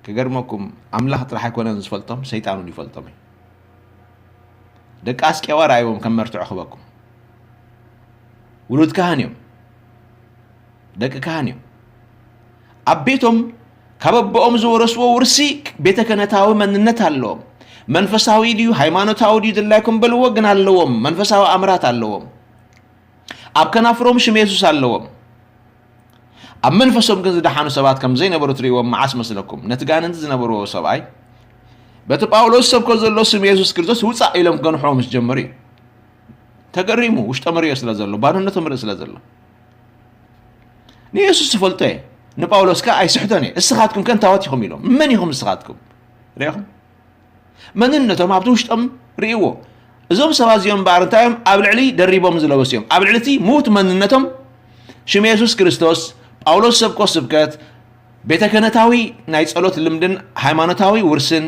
ክገርመኩም ኣምላኽ ጥራሕ ኣይኮነን ዝፈልጦም፣ ሰይጣን እውን ይፈልጦም እዩ። ደቂ ኣስቄዋ ረኣይዎም ከም መርትዖ ክበኩም። ውሉድ ካህን እዮም። ደቂ ካህን እዮም። ኣብ ቤቶም ካብ ኣቦኦም ዝወረስዎ ውርሲ ቤተ ክህነታዊ መንነት ኣለዎም። መንፈሳዊ ድዩ ሃይማኖታዊ ድዩ ድላይኩም በልዎ፣ ግን ኣለዎም። መንፈሳዊ ኣምራት ኣለዎም። ኣብ ከናፍሮም ሽም የሱስ ኣለዎም። ኣብ መንፈሶም ግን ዝደሓኑ ሰባት ከም ዘይነበሩ ትርእይዎም መዓስ መስለኩም? ነቲ ጋንንቲ ዝነበርዎ ሰብኣይ በቲ ጳውሎስ ዝሰብኮ ዘሎ ስም የሱስ ክርስቶስ ውጻእ ኢሎም ክገንሕዎ ምስ ጀመሩ እዩ። ተገሪሙ ውሽጦም ርእዮ ስለ ዘሎ፣ ባዶነቶም ርኢ ስለ ዘሎ። ንየሱስ ዝፈልጦ እየ፣ ንጳውሎስ ከኣ ኣይስሕቶን እየ። እስኻትኩም ከ እንታዎት ኢኹም ኢሎም። መን ኢኹም ንስኻትኩም? ርኢኹም? መንነቶም ኣብቲ ውሽጦም ርእይዎ። እዞም ሰባት እዚኦም እምበኣር እንታይ እዮም ኣብ ልዕሊ ደሪቦም ዝለበሱ እዮም? ኣብ ልዕሊ እቲ ምዉት መንነቶም ሽም የሱስ ክርስቶስ፣ ጳውሎስ ሰብኮ ስብከት፣ ቤተ ክህነታዊ ናይ ጸሎት ልምድን ሃይማኖታዊ ውርስን፣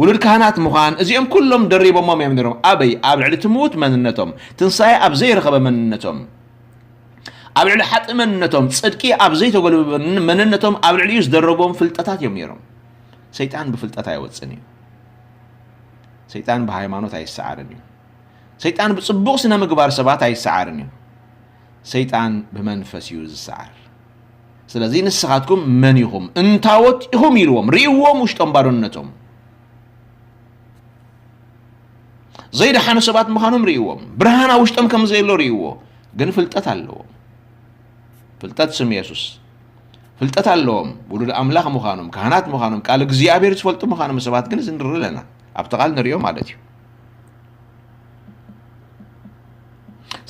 ውሉድ ካህናት ምዃን፣ እዚኦም ኩሎም ደሪቦሞም እዮም ነይሮም። ኣበይ? ኣብ ልዕሊ እቲ ምዉት መንነቶም፣ ትንሳኤ ኣብ ዘይረኸበ መንነቶም፣ ኣብ ልዕሊ ሓጥእ መንነቶም፣ ጽድቂ ኣብ ዘይተጎልበበ መን-፣ መንነቶም ኣብ ልዕሊኡ ዝደረቦም ፍልጠታት እዮም ነይሮም። ሰይጣን ብፍልጠት ኣይወጽን እዩ። ሰይጣን ብሃይማኖት ኣይሰዓርን እዩ። ሰይጣን ብጽቡቕ ስነ ምግባር ሰባት ኣይሰዓርን እዩ። ሰይጣን ብመንፈስ እዩ ዝሰዓር። ስለዚ ንስኻትኩም መን ኢኹም? እንታዎት ኢኹም ኢልዎም። ርእይዎም ውሽጦም ባዶነቶም። ዘይደሓኑ ሰባት ምዃኖም ርእይዎም። ብርሃን ኣብ ውሽጦም ከም ዘየሎ ርእይዎ። ግን ፍልጠት ኣለዎም። ፍልጠት ስም የሱስ። ፍልጠት ኣለዎም። ውሉድ ኣምላኽ ምዃኖም፣ ካህናት ምዃኖም፣ ቃል እግዚኣብሔር ዝፈልጡ ምዃኖም ሰባት ግን እዚ ንርኢ ኣለና። ኣብቲ ቃል ንርእዮ ማለት እዩ።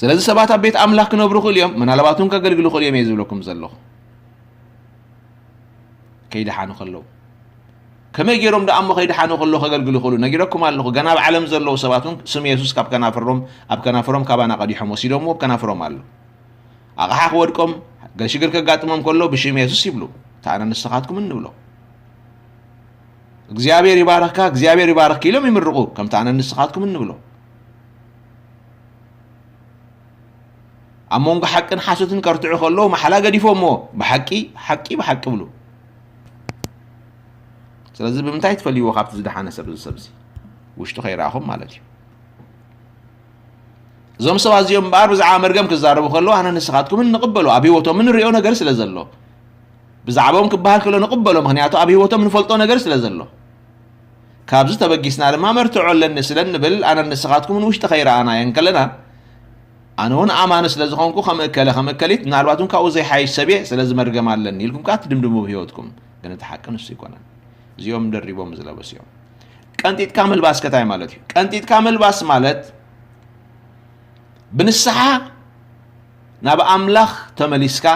ስለዚ ሰባት ኣብ ቤት ኣምላኽ ክነብሩ ክእሉ እዮም፣ ምናልባት እውን ከገልግሉ ክእሉ እዮም እየ ዝብለኩም ዘለኹ። ከይደሓኑ ከለዉ። ከመይ ገይሮም ደኣ እሞ ከይደሓኑ ከለዉ ከገልግሉ ክእሉ? ነጊረኩም ኣለኹ። ገና ኣብ ዓለም ዘለዉ ሰባት እውን ስም የሱስ ካብ ከናፍሮም፣ ኣብ ከናፍሮም ካባና ቀዲሖም ወሲዶምዎ ኣብ ከናፍሮም ኣሎ። ኣቕሓ ክወድቆም፣ ገለ ሽግር ከጋጥሞም ከሎ ብሽም የሱስ ይብሉ። እንተ ኣነ ንስኻትኩም እንብሎ። እግዚኣብሔር ይባርኽካ፣ እግዚኣብሔር ይባርኽኪ ኢሎም ይምርቑ። ከምቲ ኣነ ንስኻትኩም እንብሎ። ኣብ መንጎ ሓቅን ሓሶትን ከርትዑ ከለዉ ማሕላ ገዲፎምዎ፣ ብሓቂ፣ ሓቂ፣ ብሓቂ ብሉ። ስለዚ ብምንታይ ትፈልይዎ ካብቲ ዝደሓነ ሰብ እዚ ሰብዚ? ውሽጡ ከይረኣኹም ማለት እዩ። እዞም ሰባት እዚኦም እምበኣር ብዛዕባ መርገም ክዛረቡ ከለዉ ኣነ ንስኻትኩምን ንቕበሎ፣ ኣብ ህይወቶምን ንሪኦ ነገር ስለ ዘሎ። ብዛዕባኦም ክበሃል ከሎ ንቕበሎ፣ ምኽንያቱ ኣብ ህይወቶም ንፈልጦ ነገር ስለ ዘሎ። ካብዚ ተበጊስና ድማ መርትዖ ኣለኒ ስለ እንብል ኣነን ንስኻትኩምን ውሽጢ ከይረኣናዮ እንከለና፣ ኣነ እውን ኣማኒ ስለ ዝኾንኩ ከም እከለ ከም እከሊት ምናልባት እውን ካብኡ ዘይሓይሽ ሰብ እየ፣ ስለዚ መርገም ኣለኒ ኢልኩም ከኣ ትድምድሙ ብህይወትኩም። ግን እቲ ሓቂ ንሱ ኣይኮነን። እዚኦም ደሪቦም ዝለበሱ እዮም። ቀንጢጥካ ምልባስ ከ እንታይ ማለት እዩ? ቀንጢጥካ ምልባስ ማለት ብንስሓ ናብ ኣምላኽ ተመሊስካ፣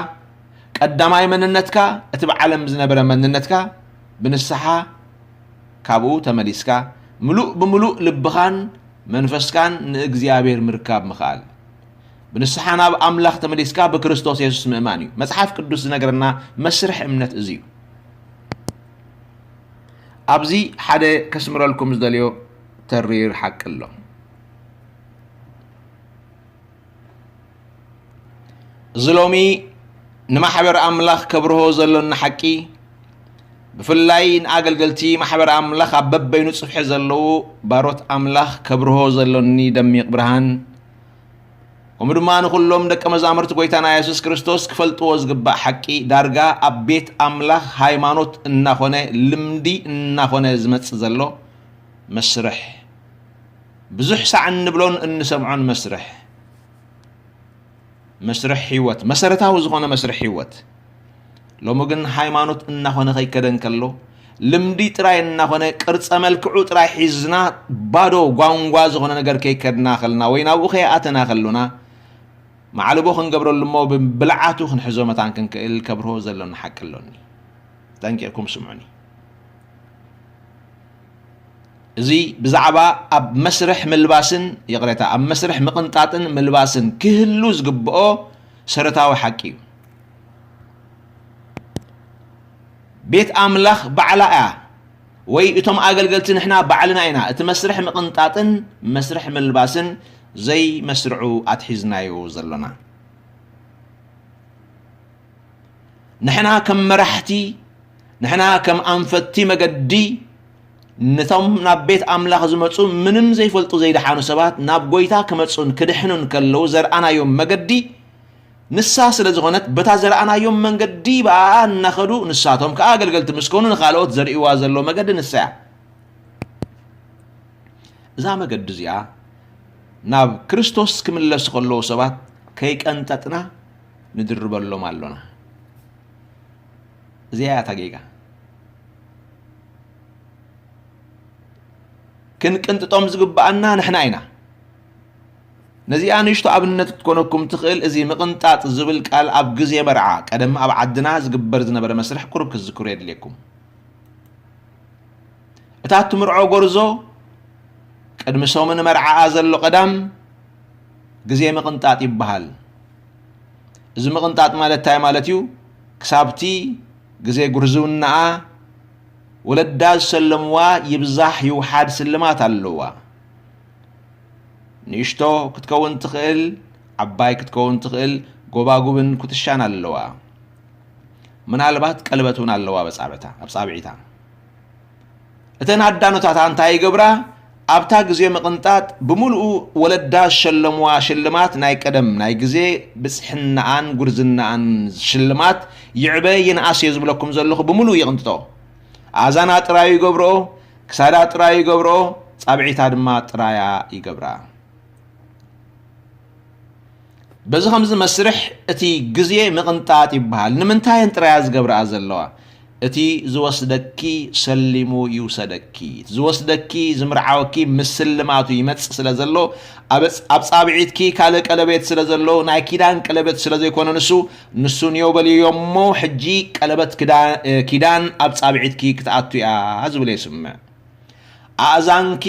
ቀዳማይ መንነትካ፣ እቲ ብዓለም ዝነበረ መንነትካ፣ ብንስሓ ካብኡ ተመሊስካ፣ ምሉእ ብምሉእ ልብኻን መንፈስካን ንእግዚኣብሔር ምርካብ ምኽኣል። ብንስሓ ናብ ኣምላኽ ተመሊስካ ብክርስቶስ የሱስ ምእማን እዩ። መጽሓፍ ቅዱስ ዝነግረና መስርሕ እምነት እዚ እዩ። ኣብዚ ሓደ ከስምረልኩም ዝደልዮ ተሪር ሓቂ ኣሎ። እዚ ሎሚ ንማሕበር ኣምላኽ ከብርሆ ዘሎኒ ሓቂ፣ ብፍላይ ንኣገልገልቲ ማሕበር ኣምላኽ ኣብ በበይኑ ጽፍሒ ዘለዉ ባሮት ኣምላኽ ከብርሆ ዘሎኒ ደሚቕ ብርሃን፣ ከምኡ ድማ ንኹሎም ደቀ መዛሙርቲ ጎይታና የሱስ ክርስቶስ ክፈልጥዎ ዝግባእ ሓቂ፣ ዳርጋ ኣብ ቤት ኣምላኽ ሃይማኖት እናኾነ፣ ልምዲ እናኾነ ዝመጽእ ዘሎ መስርሕ፣ ብዙሕ ሳዕ እንብሎን እንሰምዖን መስርሕ፣ መስርሕ ህይወት፣ መሰረታዊ ዝኾነ መስርሕ ህይወት። ሎሚ ግን ሃይማኖት እናኾነ ከይከደ እንከሎ፣ ልምዲ ጥራይ እናኾነ፣ ቅርጸ መልክዑ ጥራይ ሒዝና፣ ባዶ ጓንጓ ዝኾነ ነገር ከይከድና ከልና፣ ወይ ናብኡ ከይኣተና ከሎና፣ ማዕልቦ ክንገብረሉ እሞ፣ ብብልዓቱ ክንሕዞ መታን ክንክእል ከብርሆ ዘሎኒ ሓቂ ኣሎኒ። ጠንቂቕኩም ስምዑኒ። እዚ ብዛዕባ ኣብ መስርሕ ምልባስን፣ ይቕሬታ፣ ኣብ መስርሕ ምቕንጣጥን ምልባስን ክህሉ ዝግብኦ ሰረታዊ ሓቂ እዩ። ቤት ኣምላኽ ባዕላ እያ፣ ወይ እቶም ኣገልገልቲ ንሕና ባዕልና ኢና፣ እቲ መስርሕ ምቕንጣጥን መስርሕ ምልባስን ዘይመስርዑ ኣትሒዝናዮ ዘሎና። ንሕና ከም መራሕቲ፣ ንሕና ከም ኣንፈትቲ መገዲ፣ ነቶም ናብ ቤት ኣምላኽ ዝመጹ ምንም ዘይፈልጡ ዘይደሓኑ ሰባት ናብ ጎይታ ክመጹን ክድሕኑን ከለዉ ዘርኣናዮም መገዲ ንሳ ስለ ዝኾነት፣ በታ ዘርኣናዮም መንገዲ ብኣኣ እናኸዱ፣ ንሳቶም ከኣ ኣገልገልቲ ምስ ኮኑ ንኻልኦት ዘርእይዋ ዘለዉ መገዲ ንሳ እያ። እዛ መገዲ እዚኣ ናብ ክርስቶስ ክምለሱ ከለዉ ሰባት ከይቀንጠጥና ንድርበሎም ኣሎና። እዚኣ እያ እታ ጌጋ። ክንቅንጥጦም ዝግብኣና ንሕና ኢና። ነዚኣ ንእሽቶ ኣብነት ክትኮነኩም ትኽእል፣ እዚ ምቕንጣጥ ዝብል ቃል ኣብ ግዜ መርዓ፣ ቀደም ኣብ ዓድና ዝግበር ዝነበረ መስርሕ ቁሩብ ክትዝክሩ የድልየኩም። እታ እትምርዖ ጎርዞ ቅድሚ ሰሙን መርዓኣ ዘሎ ቀዳም ግዜ ምቕንጣጥ ይበሃል። እዚ ምቕንጣጥ ማለት እንታይ ማለት እዩ? ክሳብቲ ግዜ ጉርዝውናኣ ወለዳ ዝሰለምዋ ይብዛሕ ይውሓድ ስልማት ኣለዋ። ንእሽቶ ክትከውን ትኽእል፣ ዓባይ ክትከውን ትኽእል፣ ጎባጉብን ኩትሻን ኣለዋ። ምናልባት ቀለበት እውን ኣለዋ ኣብ ኣጻብዕታ፣ ኣብ ጻብዒታ። እተን ኣዳኖታታ እንታይ ይገብራ? ኣብታ ግዜ ምቕንጣጥ ብምሉኡ ወለዳ ዝሸለምዋ ሽልማት ናይ ቀደም ናይ ግዜ ብጽሕናኣን ጉርዝናኣን ሽልማት ይዕበ ይንኣስ እየ ዝብለኩም ዘለኹ ብምሉኡ ይቕንጥጦ። ኣእዛና ጥራዩ ይገብርኦ፣ ክሳዳ ጥራዩ ይገብርኦ፣ ጻብዒታ ድማ ጥራያ ይገብራ። በዚ ኸምዚ መስርሕ እቲ ግዜ ምቕንጣጥ ይበሃል። ንምንታይ እየን ጥራያ ዝገብርኣ ዘለዋ? እቲ ዝወስደኪ ሰሊሙ ይውሰደኪ። እቲ ዝወስደኪ፣ ዝምርዓወኪ ምስ ስልማቱ ይመጽእ ስለ ዘሎ፣ ኣብ ጻ-፣ ኣብ ጻብዒትኪ ካልእ ቀለቤት ስለ ዘሎ፣ ናይ ኪዳን ቀለቤት ስለ ዘይኮነ ንሱ፣ ንሱ ንዮ በልዮ እሞ ሕጂ ቀለበት ክዳ-፣ እ፣ ኪዳን ኣብ ጻብዒትኪ ክትኣቱ እያ ዝብል የስምዕ። ኣእዛንኪ፣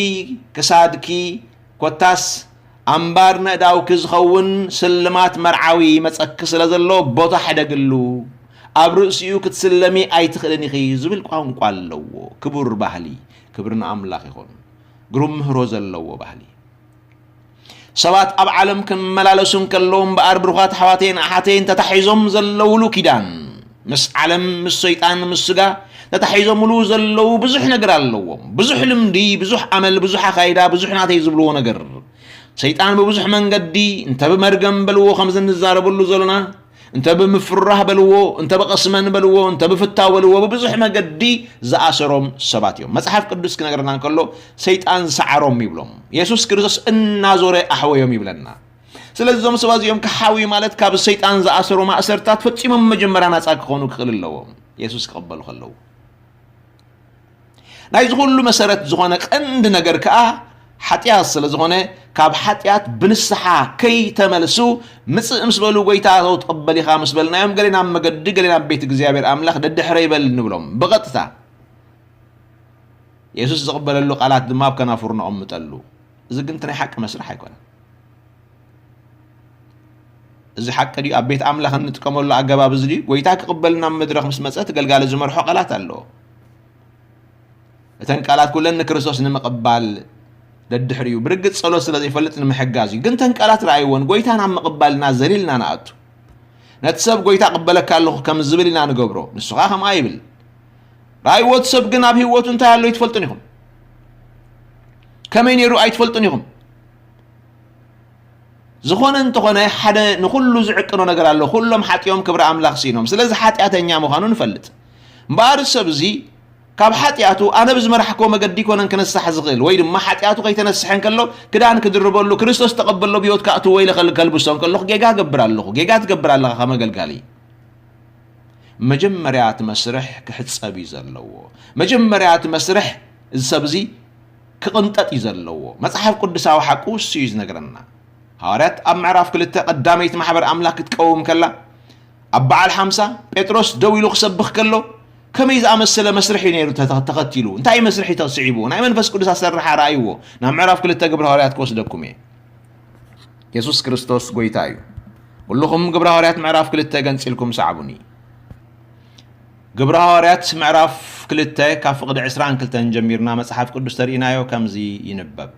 ክሳድኪ፣ ኮታስ ኣምባር ነእዳውኪ ዝኸውን ስልማት መርዓዊ ይመጸኪ ስለ ዘሎ ቦታ ሕደግሉ። ኣብ ርእሲኡ ክትስለሚ ኣይትኽእልን ኢኺ ዝብል ቋንቋ ኣለዎ። ክቡር ባህሊ፣ ክብሪ ንኣምላኽ ይኹን። ግሩም ምህሮ ዘለዎ ባህሊ። ሰባት ኣብ ዓለም ክመላለሱ እንከለዉ እምበኣር፣ ብሩኻት ኣሕዋተይን ኣሓተይን፣ ተታሒዞም ዘለዉሉ ኪዳን፣ ምስ ዓለም፣ ምስ ሰይጣን፣ ምስ ስጋ ተታሒዞምሉ ዘለዉ ብዙሕ ነገር ኣለዎም። ብዙሕ ልምዲ፣ ብዙሕ ኣመል፣ ብዙሕ ኣኻይዳ፣ ብዙሕ ናተይ ዝብልዎ ነገር። ሰይጣን ብብዙሕ መንገዲ፣ እንተ ብመርገም በልዎ፣ ከምዚ እንዛረበሉ ዘሎና፣ እንተ ብምፍራህ በልዎ፣ እንተ ብቐስመን በልዎ፣ እንተ ብፍታው በልዎ፣ ብብዙሕ መገዲ ዝኣሰሮም ሰባት እዮም። መጽሓፍ ቅዱስ ክነግረና እንከሎ፣ ሰይጣን ዝሰዓሮም ይብሎም። የሱስ ክርስቶስ እናዞረ ኣሕወዮም ይብለና። ስለዚ እዞም ሰባት እዚኦም ክሓውዩ ማለት ካብ ሰይጣን ዝኣሰሮ ማእሰርታት ፈጺሞም መጀመርያ ናጻ ክኾኑ ክኽእል ኣለዎም፣ የሱስ ክቕበሉ ከለዉ። ናይዚ ኩሉ መሰረት ዝኾነ ቀንዲ ነገር ከኣ ሓጢኣት ስለ ዝኾነ፣ ካብ ሓጢኣት ብንስሓ ከይተመልሱ፣ ምጽእ ምስ በሉ፣ "ጎይታ፣ ተቕበል ኢኻ?" ምስ በልናዮም፣ "ገሌና ኣብ መገዲ፣ ገሌና ኣብ ቤት እግዚኣብሔር ኣምላኽ ደድሕረ ይበል" ንብሎም። ብቐጥታ የሱስ ዝቕበለሉ ቃላት ድማ ኣብ ከናፍሩ ነቐምጠሉ። እዚ ግን እቲ ናይ ሓቂ መስርሕ ኣይኮነን። እዚ ሓቂ ድዩ? ኣብ ቤት ኣምላኽ እንጥቀመሉ ኣገባብ እዚ ድዩ? ጎይታ ክቕበልና ኣብ መድረኽ ምስ መጸ፣ እቲ ገልጋሊ ዝመርሖ ቃላት ኣለዎ። እተን ቃላት ኩለን ንክርስቶስ ንምቕባል ደድሕሪኡ ብርግጽ ጸሎት ስለ ዘይፈልጥ ንምሕጋዝ እዩ። ግን እተን ቃላት ረኣይወን፣ ጎይታ ናብ ምቕባልና ዘሊልና ንኣቱ። ነቲ ሰብ ጎይታ እቕበለካ ኣለኹ ከም ዝብል ኢና ንገብሮ። ንሱ ኸኣ ከምኣ ይብል። ረኣይዎ፣ እቲ ሰብ ግን ኣብ ህይወቱ እንታይ ኣሎ ኣይትፈልጡን ኢኹም። ከመይ ነይሩ ኣይትፈልጡን ኢኹም። ዝኾነ እንተኾነ ሓደ ንኹሉ ዝዕቅኖ ነገር ኣሎ። ኩሎም ሓጢኦም ክብሪ ኣምላኽ ስኢኖም። ስለዚ ሓጢኣተኛ ምዃኑ ንፈልጥ። እምበኣር እዚ ሰብ እዚ ካብ ሓጢኣቱ ኣነ ብዝመራሕክዎ መገዲ ኣይኮነን ክነሳሕ ዝኽእል፣ ወይ ድማ ሓጢኣቱ ከይተነስሐ እንከሎ ክዳን ክድርበሉ፣ ክርስቶስ ተቐበሎ ብህይወት ከእትዎ ኢለ ከል-፣ ከልብሶ እንከለኹ ጌጋ እገብር ኣለኹ። ጌጋ ትገብር ኣለኻ ከም ኣገልጋሊ። መጀመርያ እቲ መስርሕ ክሕጸብ እዩ ዘለዎ። መጀመርያ እቲ መስርሕ እዚ ሰብ እዚ ክቕንጠጥ እዩ ዘለዎ። መጽሓፍ ቅዱሳዊ ሓቁ እሱ እዩ ዝነግረና። ሃዋርያት ኣብ ምዕራፍ ክልተ ቀዳመይቲ ማሕበር ኣምላኽ ክትቀውም ከላ፣ ኣብ በዓል ሓምሳ ጴጥሮስ ደው ኢሉ ክሰብኽ ከሎ፣ ከመይ ዝኣመሰለ መስርሕ እዩ ነይሩ ተተ-፣ ተኸቲሉ? እንታይ መስርሕ እዩ ተስዒቡ? ናይ መንፈስ ቅዱስ ኣሰራርሓ ረኣይዎ። ናብ ምዕራፍ ክልተ ግብረ ሃዋርያት ክወስደኩም እየ። የሱስ ክርስቶስ ጎይታ እዩ። ኩልኹም ግብረ ሃዋርያት ምዕራፍ ክልተ ገንጺልኩም ሰዓቡኒ። ግብረ ሃዋርያት ምዕራፍ ክልተ ካብ ፍቕዲ ዕስራን ክልተን ጀሚርና መጽሓፍ ቅዱስ ተሪኢናዮ ከምዚ ይንበብ።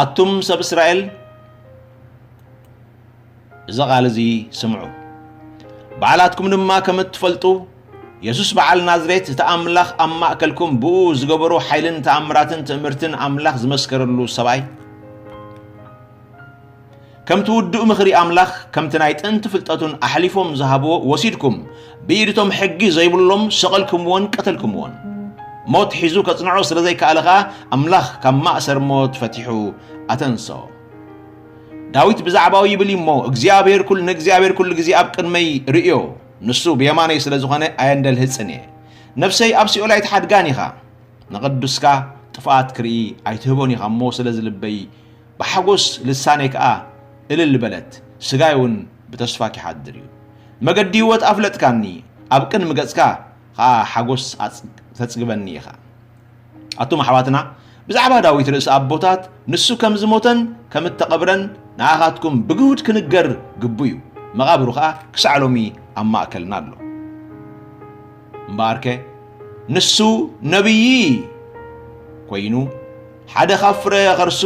ኣቱም ሰብ እስራኤል፣ እዚ ቓል እዚ ስምዑ። ባዕላትኩም ድማ ከም እትፈልጡ፣ የሱስ በዓል ናዝሬት፣ እቲ ኣምላኽ ኣብ ማእከልኩም ብኡ ዝገበሮ ሓይልን ተኣምራትን ትእምርትን ኣምላኽ ዝመስከረሉ ሰብኣይ፣ ከምቲ ውዱእ ምኽሪ ኣምላኽ፣ ከምቲ ናይ ጥንቲ ፍልጠቱን ኣሕሊፎም ዝሃብዎ ወሲድኩም፣ ብኢድ እቶም ሕጊ ዘይብሎም ሰቐልኩምዎን ቀተልኩምዎን። ሞት ሒዙ ከጽንዖ ስለ ዘይከኣለ ኸኣ፣ ኣምላኽ ካብ ማእሰር ሞት ፈቲሑ ኣተንስኦ። ዳዊት ብዛዕባኡ ይብል እዩ እሞ፣ እግዚኣብሔር ኩል-፣ ንእግዚኣብሔር ኩሉ ግዜ ኣብ ቅድመይ ርእዮ፣ ንሱ ብየማነይ ስለ ዝኾነ ኣየንደልህጽን እየ። ነፍሰይ ኣብ ሲኦል ኣይትሓድጋን ኢኻ። ንቕዱስካ ጥፍኣት ክርኢ ኣይትህቦን ኢኻ እሞ፣ ስለዚ ልበይ ብሓጎስ ልሳነይ ከኣ እልል በለት፣ ስጋይ እውን ብተስፋ ኪሓድር እዩ። መገዲ ህይወት ኣፍለጥካኒ፣ ኣብ ቅድሚ ገጽካ ኸኣ ሓጎስ ኣጽ-፣ ተጽግበኒ ኢኻ። ኣቱም ኣሕዋትና፣ ብዛዕባ ዳዊት ርእሲ ኣቦታት፣ ንሱ ከም ዝሞተን ከም እተቐብረን ንኣኻትኩም ብግሁድ ክንገር ግቡ እዩ። መቓብሩ ኸኣ ክሳዕ ሎሚ ኣብ ማእከልና ኣሎ። እምበኣርከ፣ ንሱ ነቢይ ኮይኑ፣ ሓደ ካብ ፍረ ኸርሱ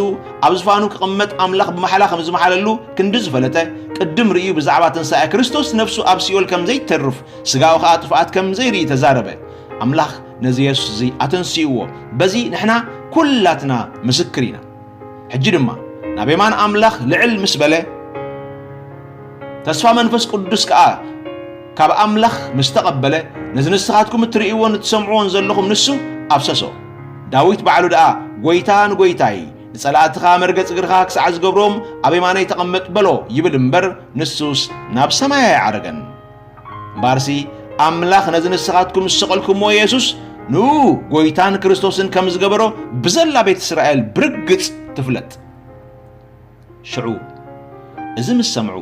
ኣብ ዝፋኑ ክቕመጥ ኣምላኽ ብማሕላ ከም ዝመሓለሉ ክንዲ ዝፈለጠ፣ ቅድም ርእዩ ብዛዕባ ትንሳኤ ክርስቶስ ነፍሱ ኣብ ሲኦል ከም ዘይተርፍ፣ ስጋኡ ኸኣ ጥፍኣት ከም ዘይርኢ ተዛረበ። ኣምላኽ ነዚ የሱስ እዚ ኣተንሲእዎ። በዚ ንሕና ኩላትና ምስክር ኢና። ሕጂ ድማ ናብ የማን ኣምላኽ ልዕል ምስ በለ፣ ተስፋ መንፈስ ቅዱስ ከኣ ካብ ኣምላኽ ምስ ተቐበለ፣ ነዚ ንስኻትኩም እትርእይዎን እትሰምዕዎን ዘለኹም ንሱ ኣፍሰሶ። ዳዊት ባዕሉ ደኣ፣ "ጐይታ ንጐይታይ፣ ንጸላእትኻ መርገጽ እግርኻ ክሳዕ ዝገብሮም ኣብ የማነይ ተቐመጥ" በሎ ይብል እምበር፣ ንሱስ ናብ ሰማይ ኣይዓረገን። እምበኣርሲ፣ ኣምላኽ ነዚ ንስኻትኩም ዝሰቐልኩምዎ የሱስ፣ ንኡ ጐይታን ክርስቶስን ከም ዝገበሮ ብዘላ ቤት እስራኤል ብርግጽ ትፍለጥ። ሽዑ እዚ ምስ ሰምዑ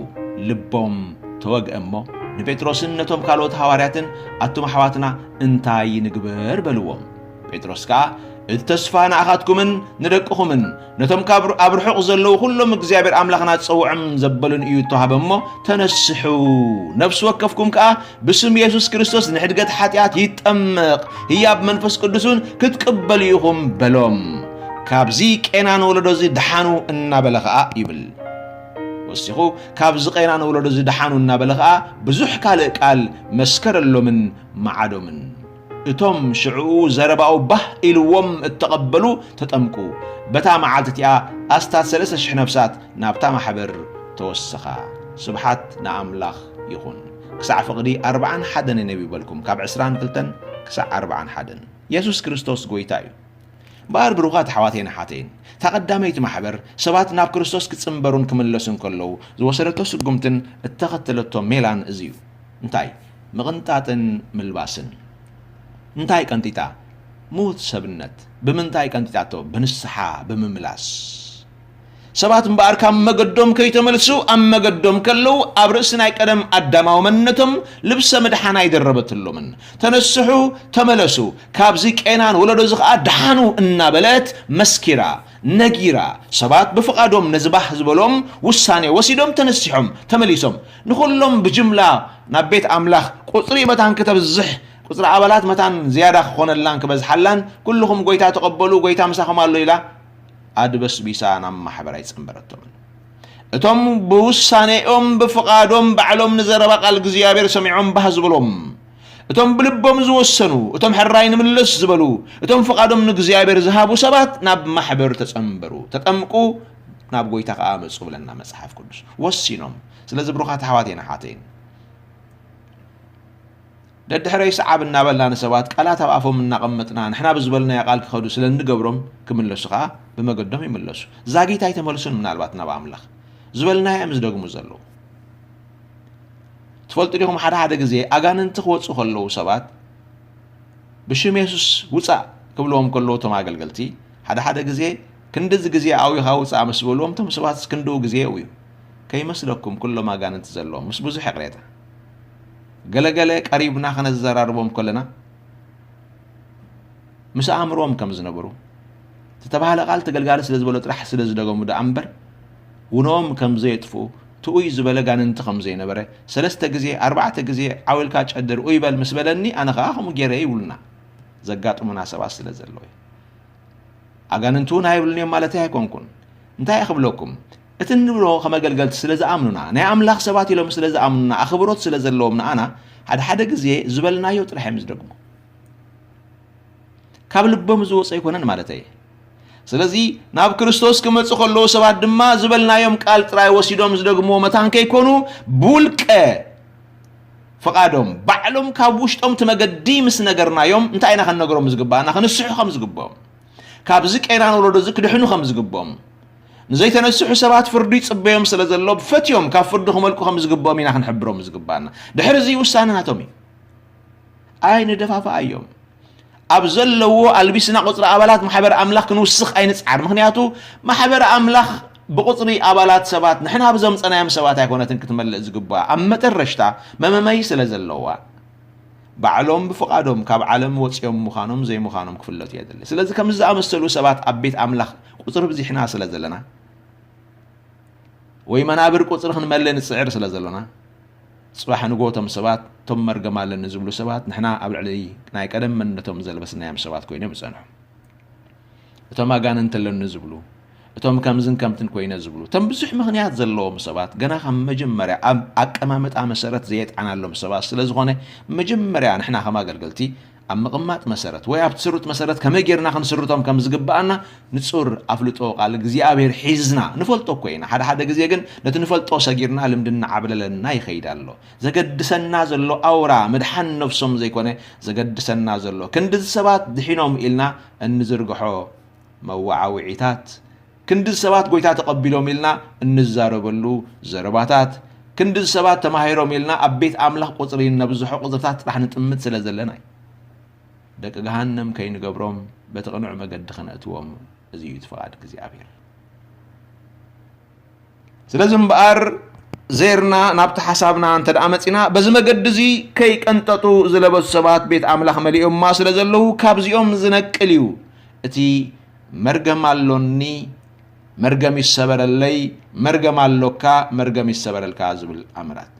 ልቦም ተወግአ እሞ፣ ንጴጥሮስን ነቶም ካልኦት ሃዋርያትን፣ "ኣቱም ኣሕዋትና፣ እንታይ ንግበር?" በልዎም። ጴጥሮስ ከኣ፣ "እቲ ተስፋ ንኣኻትኩምን ንደቅኹምን ነቶም ካብ ኣብ ርሑቕ ዘለዉ ኩሎም እግዚኣብሔር ኣምላኽና ዝጸውዖም ዘበሉን እዩ እተዋህበ እሞ፣ ተነስሑ፣ ነፍሲ ወከፍኩም ከኣ ብስም የሱስ ክርስቶስ ንሕድገት ሓጢኣት ይጠመቕ፣ ህያብ መንፈስ ቅዱስ እውን ክትቅበሉ ኢኹም" በሎም። ካብዚ ቄናን ወለዶ እዚ ደሓኑ እናበለ ኸኣ ይብል። ወሲኹ፣ ካብዚ ቄናን ወለዶ እዚ ደሓኑ እናበለ ኸኣ ብዙሕ ካልእ ቃል መስከረሎምን መዓዶምን። እቶም ሽዕኡ ዘረባኡ ባህ ኢልዎም እተቐበሉ ተጠምቁ። በታ መዓልቲ እቲኣ ኣስታት ሰለስተ ሽሕ ነፍሳት ናብታ ማሕበር ተወሰኻ። ስብሓት ንኣምላኽ ይኹን። ክሳዕ ፍቕዲ ኣርብዓን ሓደን ነንብበልኩም፣ ካብ ዕስራን ክልተን ክሳዕ ኣርብዓን ሓደን። የሱስ ክርስቶስ ጐይታ እዩ። እምበኣር ብሩኻት ኣሕዋተይን ኣሓተይን፣ እታ ቀዳመይቲ ማሕበር ሰባት ናብ ክርስቶስ ክጽንበሩን ክምለሱን ከለዉ ዝወሰደቶ ስጉምትን እተኸተለቶ ሜላን እዚ እዩ። እንታይ? ምቕንጣጥን ምልባስን። እንታይ ቀንጢጣ? ምዉት ሰብነት ብምንታይ ቀንጢጣቶ? ብንስሓ ብምምላስ። ሰባት እምበኣር ካብ መገዶም ከይተመልሱ ኣብ መገዶም ከለዉ ኣብ ርእሲ ናይ ቀደም ኣዳማዊ መንነቶም ልብሰ ምድሓን ኣይደረበትሎምን። ተነስሑ፣ ተመለሱ፣ ካብዚ ቄናን ወለዶ እዚ ኸኣ ደሓኑ እናበለት መስኪራ፣ ነጊራ፣ ሰባት ብፍቓዶም ነዚ ባህ ዝበሎም ውሳኔ ወሲዶም ተነሲሖም ተመሊሶም። ንኹሎም ብጅምላ ናብ ቤት ኣምላኽ ቁጽሪ መታን ክተብዝሕ፣ ቁጽሪ ኣባላት መታን ዝያዳ ክኾነላን ክበዝሓላን፣ ኩልኹም ጎይታ ተቐበሉ፣ ጎይታ ምሳኹም ኣሎ ኢላ ኣድበስቢሳ ናብ ማሕበር ኣይጸንበረቶምን። እቶም ብውሳኔኦም ብፍቓዶም ባዕሎም ንዘረባ ቃል እግዚኣብሔር ሰሚዖም ባህ ዝበሎም፣ እቶም ብልቦም ዝወሰኑ፣ እቶም ሕራይ ንምለስ ዝበሉ፣ እቶም ፍቓዶም ንእግዚኣብሔር ዝሃቡ ሰባት ናብ ማሕበር ተጸንበሩ፣ ተጠምቁ፣ ናብ ጎይታ ከኣ መጹ ብለና መጽሓፍ ቅዱስ። ወሲኖም። ስለዚ ብሩኻት ኣሕዋተይን ኣሓተይን፣ ደድሕረይ ሰዓብ እናበልና ንሰባት ቃላት ኣብ ኣፎም እናቐመጥና ንሕና ብዝበልናዮ ቃል ክኸዱ ስለ እንገብሮም ክምለሱ ከኣ ብመገዶም ይምለሱ። ዛጊት ኣይተመልሱን ምናልባት ናብ ኣምላኽ። ዝበልናዮ እዮም ዝደግሙ ዘለዉ። ትፈልጡ ዲኹም ሓደ ሓደ ግዜ ኣጋንንቲ ክወጹ ከለዉ ሰባት ብሽም የሱስ ውጻእ ክብልዎም ከለዉ እቶም ኣገልገልቲ ሓደ ሓደ ግዜ ክንድዚ ግዜ ኣዊኻ ውጻእ ምስ በልዎም እቶም ሰባትስ ክንድኡ ግዜ የእውዩ። ከይመስለኩም ኩሎም ኣጋንንቲ ዘለዎም ምስ ብዙሕ ይቕሬታ። ገለገለ ቀሪብና ከነዘራርቦም ከለና ምስ ኣእምሮም ከም ዝነበሩ ዝተባህለ ቃል ተገልጋሊ ስለ ዝበሎ ጥራሕ ስለ ዝደገሙ ደኣ እምበር ውኖኦም ከም ዘየጥፍኡ ትኡይ ዝበለ ጋንንቲ ከም ዘይነበረ ሰለስተ ግዜ ኣርባዕተ ግዜ ዓው ኢልካ ጨድር ኡይ በል ምስ በለኒ ኣነ ኸኣ ከምኡ ገይረ ይብሉና ዘጋጥሙና ሰባት ስለ ዘለዉ ኣጋንንቱ ናይ ይብሉን እዮም ማለተይ ኣይኮንኩን እንታይ ክብለኩም እቲ እንብሎ ከም ኣገልገልቲ ስለ ዝኣምኑና ናይ ኣምላኽ ሰባት ኢሎም ስለ ዝኣምኑና ኣኽብሮት ስለ ዘለዎም ንኣና ሓደ ሓደ ግዜ ዝበልናዮ ጥራሕ እዮም ዝደግሙ ካብ ልቦም ዝወፀ ኣይኮነን ማለተይ ስለዚ ናብ ክርስቶስ ክመፁ ከለዉ ሰባት ድማ ዝበልናዮም ቃል ጥራይ ወሲዶም ዝደግምዎ መታን ከይኮኑ ብውልቀ ፍቓዶም ባዕሎም ካብ ውሽጦም እቲ መገዲ ምስ ነገርናዮም እንታይ ኢና ከነገሮም ዝግባኣና ክንስሑ ከም ዝግብኦም ካብዚ ቄናን ወለዶ እዚ ክድሕኑ ከም ዝግብኦም ንዘይተነስሑ ሰባት ፍርዱ ይፅበዮም ስለ ዘሎ ፈትዮም ካብ ፍርዱ ክመልቁ ከም ዝግብኦም ኢና ክንሕብሮም ዝግባኣና ድሕሪ እዚ ውሳነ ናቶም እዩ ኣይ ንደፋፍኣዮም ኣብ ዘለዎ ኣልቢስና ቁፅሪ ኣባላት ማሕበር ኣምላኽ ክንውስኽ ኣይንፅዓር። ምኽንያቱ ማሕበር ኣምላኽ ብቁፅሪ ኣባላት ሰባት ንሕና ብዘምፀናዮም ሰባት ኣይኮነትን ክትመልእ ዝግብኣ። ኣብ መጠረሽታ መመመይ ስለ ዘለዋ ባዕሎም ብፍቓዶም ካብ ዓለም ወፂኦም ምዃኖም ዘይምዃኖም ክፍለጡ የድሊ። ስለዚ ከምዚ ዝኣመሰሉ ሰባት ኣብ ቤት ኣምላኽ ቁፅሪ ብዚሕና ስለ ዘለና ወይ መናብር ቁፅሪ ክንመልእ ንፅዕር ስለ ዘሎና፣ ፅባሕ ንግሆ እቶም ሰባት፣ እቶም መርገም ኣለኒ ዝብሉ ሰባት፣ ንሕና ኣብ ልዕሊ ናይ ቀደም መንነቶም ዘልበስናዮም ሰባት ኮይኖም ይፀንሑ። እቶም ኣጋንንቲ ኣለኒ ዝብሉ፣ እቶም ከምዝን ከምትን ኮይነ ዝብሉ፣ እቶም ብዙሕ ምኽንያት ዘለዎም ሰባት፣ ገና ካብ መጀመርያ ኣብ ኣቀማምጣ መሰረት ዘየጥዓናሎም ሰባት ስለ ዝኾነ፣ መጀመርያ ንሕና ከም ኣገልገልቲ ኣብ ምቕማጥ መሰረት ወይ ኣብ ትስሩት መሰረት ከመይ ጌርና ክንስርቶም ከም ዝግብኣና ንጹር ኣፍልጦ ቃል እግዚኣብሔር ሒዝና ንፈልጦ እኮ ኢና። ሓደ ሓደ ግዜ ግን ነቲ ንፈልጦ ሰጊርና ልምዲ እናዓብለለና ይኸይድ ኣሎ። ዘገድሰና ዘሎ ኣውራ ምድሓን ነፍሶም ዘይኮነ ዘገድሰና ዘሎ ክንድዚ ሰባት ድሒኖም ኢልና እንዝርግሖ መወዓውዒታት ክንድዚ ሰባት ጎይታ ተቐቢሎም ኢልና እንዛረበሉ ዘረባታት፣ ክንድዚ ሰባት ተማሂሮም ኢልና ኣብ ቤት ኣምላኽ ቁጽሪ እነብዝሖ ቁጽርታት ጥራሕ ንጥምት ስለ ዘለና እዩ። ደቂ ገሃነም ከይንገብሮም በቲ ቅኑዕ መገዲ ከነእትዎም እዚ እዩ እቲ ፍቓድ እግዚኣብሔር። ስለዚ እምበኣር ዜርና ናብቲ ሓሳብና እንተ ደኣ መጺና፣ በዚ መገዲ እዚ ከይቀንጠጡ ዝለበሱ ሰባት ቤት ኣምላኽ መሊኦማ ስለ ዘለዉ፣ ካብዚኦም ዝነቅል እዩ እቲ መርገም ኣሎኒ፣ መርገም ይሰበረለይ፣ መርገም ኣሎካ፣ መርገም ይሰበረልካ ዝብል ኣምራት።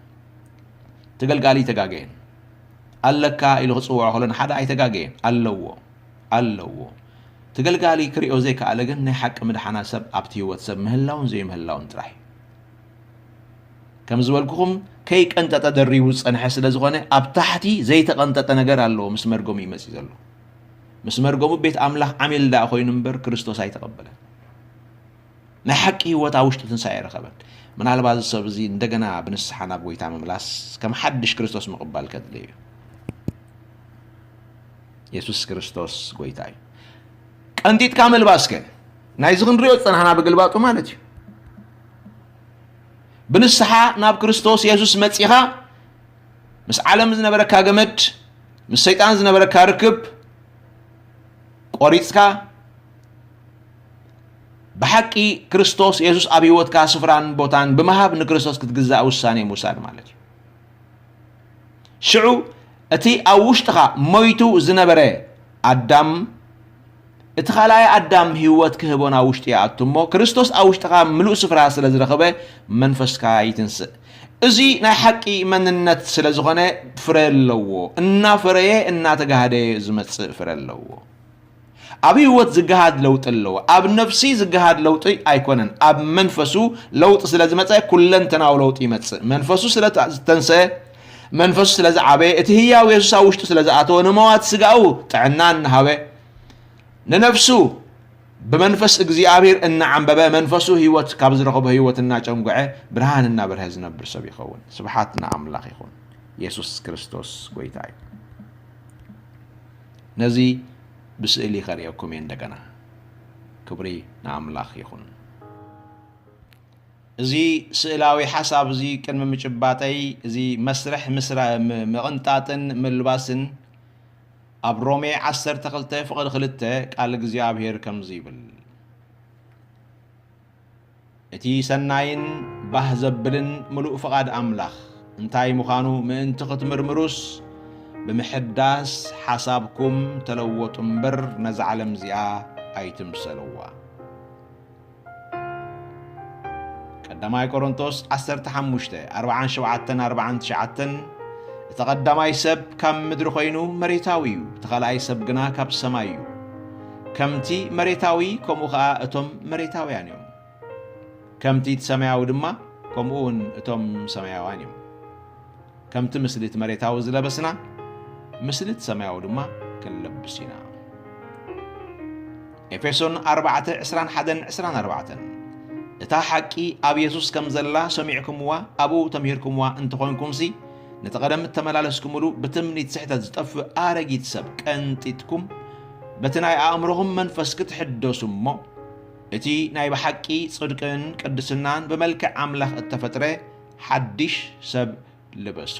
ተገልጋሊ ኣይተጋገየን። ኣለካ ኢሉ ክጽውዖ ከሎ ንሓደ ኣይተጋገየን። ኣለዎ። ኣለዎ። ተገልጋሊ ክሪኦ ዘይከኣለ ግን ናይ ሓቂ ምድሓና ሰብ ኣብቲ ህይወት ሰብ ምህላውን ዘይምህላውን ጥራሕ እዩ። ከም ዝበልኩኹም ከይቀንጠጠ ደሪቡ ዝጸንሐ ስለ ዝኾነ ኣብ ታሕቲ ዘይተቐንጠጠ ነገር ኣለዎ ምስ መርገሙ ይመጽእ ዘሎ። ምስ መርገሙ ቤት ኣምላኽ ዓሚል ደኣ ኮይኑ እምበር ክርስቶስ ኣይተቐበለን። ናይ ሓቂ ህይወት ኣብ ውሽጢ ትንሳኤ ኣይረኸበን። ምናልባት እዚ ሰብ እዚ እንደገና ብንስሓ ናብ ጎይታ ምምላስ ከም ሓድሽ ክርስቶስ ምቕባል ከድልዮ እዩ። የሱስ ክርስቶስ ጎይታ እዩ። ቀንጢጥካ ምልባስከ ናይዚ ክንሪኦ ዝጸናሕና ብግልባጡ ማለት እዩ። ብንስሓ ናብ ክርስቶስ የሱስ መጺኻ ምስ ዓለም ዝነበረካ ገመድ ምስ ሰይጣን ዝነበረካ ርክብ ቆሪጽካ ብሓቂ ክርስቶስ የሱስ ኣብ ህይወትካ ስፍራን ቦታን ብምሃብ ንክርስቶስ ክትግዛእ ውሳኔ ምውሳድ ማለት እዩ። ሽዑ እቲ ኣብ ውሽጥኻ ሞይቱ ዝነበረ ኣዳም፣ እቲ ካልኣይ ኣዳም ህይወት ክህቦ ናብ ውሽጢ ይኣቱ እሞ፣ ክርስቶስ ኣብ ውሽጥኻ ምሉእ ስፍራ ስለ ዝረኸበ፣ መንፈስካ ይትንስእ። እዚ ናይ ሓቂ መንነት ስለ ዝኾነ ፍረ ኣለዎ። እናፈረየ እናተጋህደ ዝመጽእ ፍረ ኣለዎ። ኣብ ህይወት ዝገሃድ ለውጢ ኣለዎ። ኣብ ነፍሲ ዝገሃድ ለውጢ ኣይኮነን። ኣብ መንፈሱ ለውጢ ስለ ዝመጸ ኩለንተናዊ ለውጢ ይመጽእ። መንፈሱ ስለ ተ-፣ ዝተንሰአ፣ መንፈሱ ስለ ዝዓበየ፣ እቲ ህያው የሱስ ኣብ ውሽጡ ስለ ዝኣተወ፣ ንመዋቲ ስጋኡ ጥዕና እናሃበ፣ ንነፍሱ ብመንፈስ እግዚኣብሔር እናዓንበበ፣ መንፈሱ ህይወት ካብ ዝረኸቦ ህይወት እናጨንጉዐ፣ ብርሃን እናበርሀ ዝነብር ሰብ ይኸውን። ስብሓት ንኣምላኽ ይኹን። የሱስ ክርስቶስ ጐይታ እዩ። ነዚ ብስእሊ ከርእየኩም እየ እንደገና። ክብሪ ንኣምላኽ ይኹን። እዚ ስእላዊ ሓሳብ እዚ ቅድሚ ምጭባጠይ፣ እዚ መስርሕ ምስራ-፣ ም-፣ ምቕንጣጥን ምልባስን ኣብ ሮሜ ዓሰርተ ክልተ ፍቕዲ ክልተ ቃል እግዚኣብሔር ከምዚ ይብል። እቲ ሰናይን ባህ ዘብልን ምሉእ ፍቓድ ኣምላኽ እንታይ ምዃኑ ምእንቲ ክትምርምሩስ፣ ብምሕዳስ ሓሳብኩም ተለወጡ እምበር፣ ነዛ ዓለም እዚኣ ኣይትምሰልዋ። ቀዳማይ ቆሮንቶስ ዓሰርተ ሓሙሽተ፣ ኣርብዓን ሸውዓተን ኣርብዓን ትሽዓተን፣ እቲ ቀዳማይ ሰብ ካብ ምድሪ ኮይኑ መሬታዊ እዩ፣ እቲ ካልኣይ ሰብ ግና ካብ ሰማይ እዩ። ከምቲ መሬታዊ፣ ከምኡ ኸኣ እቶም መሬታውያን እዮም። ከምቲ እቲ ሰማያዊ ድማ፣ ከምኡ እውን እቶም ሰማያውያን እዮም። ከምቲ ምስሊ እቲ መሬታዊ ዝለበስና፣ ምስሊ እቲ ሰማያዊ ድማ ክንለብስ ኢና። ኤፌሶን ኣርባዕተ፣ ዕስራን ሓደን ዕስራን ኣርባዕተን። እታ ሓቂ ኣብ የሱስ ከም ዘላ ሰሚዕኩምዋ፣ ኣብኡ ተምሂርኩምዋ እንተኾንኩምሲ፣ ነቲ ቀደም እተመላለስኩምሉ ብትምኒት ስሕተት ዝጠፍእ ኣረጊት ሰብ ቀንጢጥኩም፣ በቲ ናይ ኣእምሮኹም መንፈስ ክትሕደሱ እሞ፣ እቲ ናይ ብሓቂ ጽድቅን ቅድስናን ብመልክዕ ኣምላኽ እተፈጥረ ሓድሽ ሰብ ልበሱ።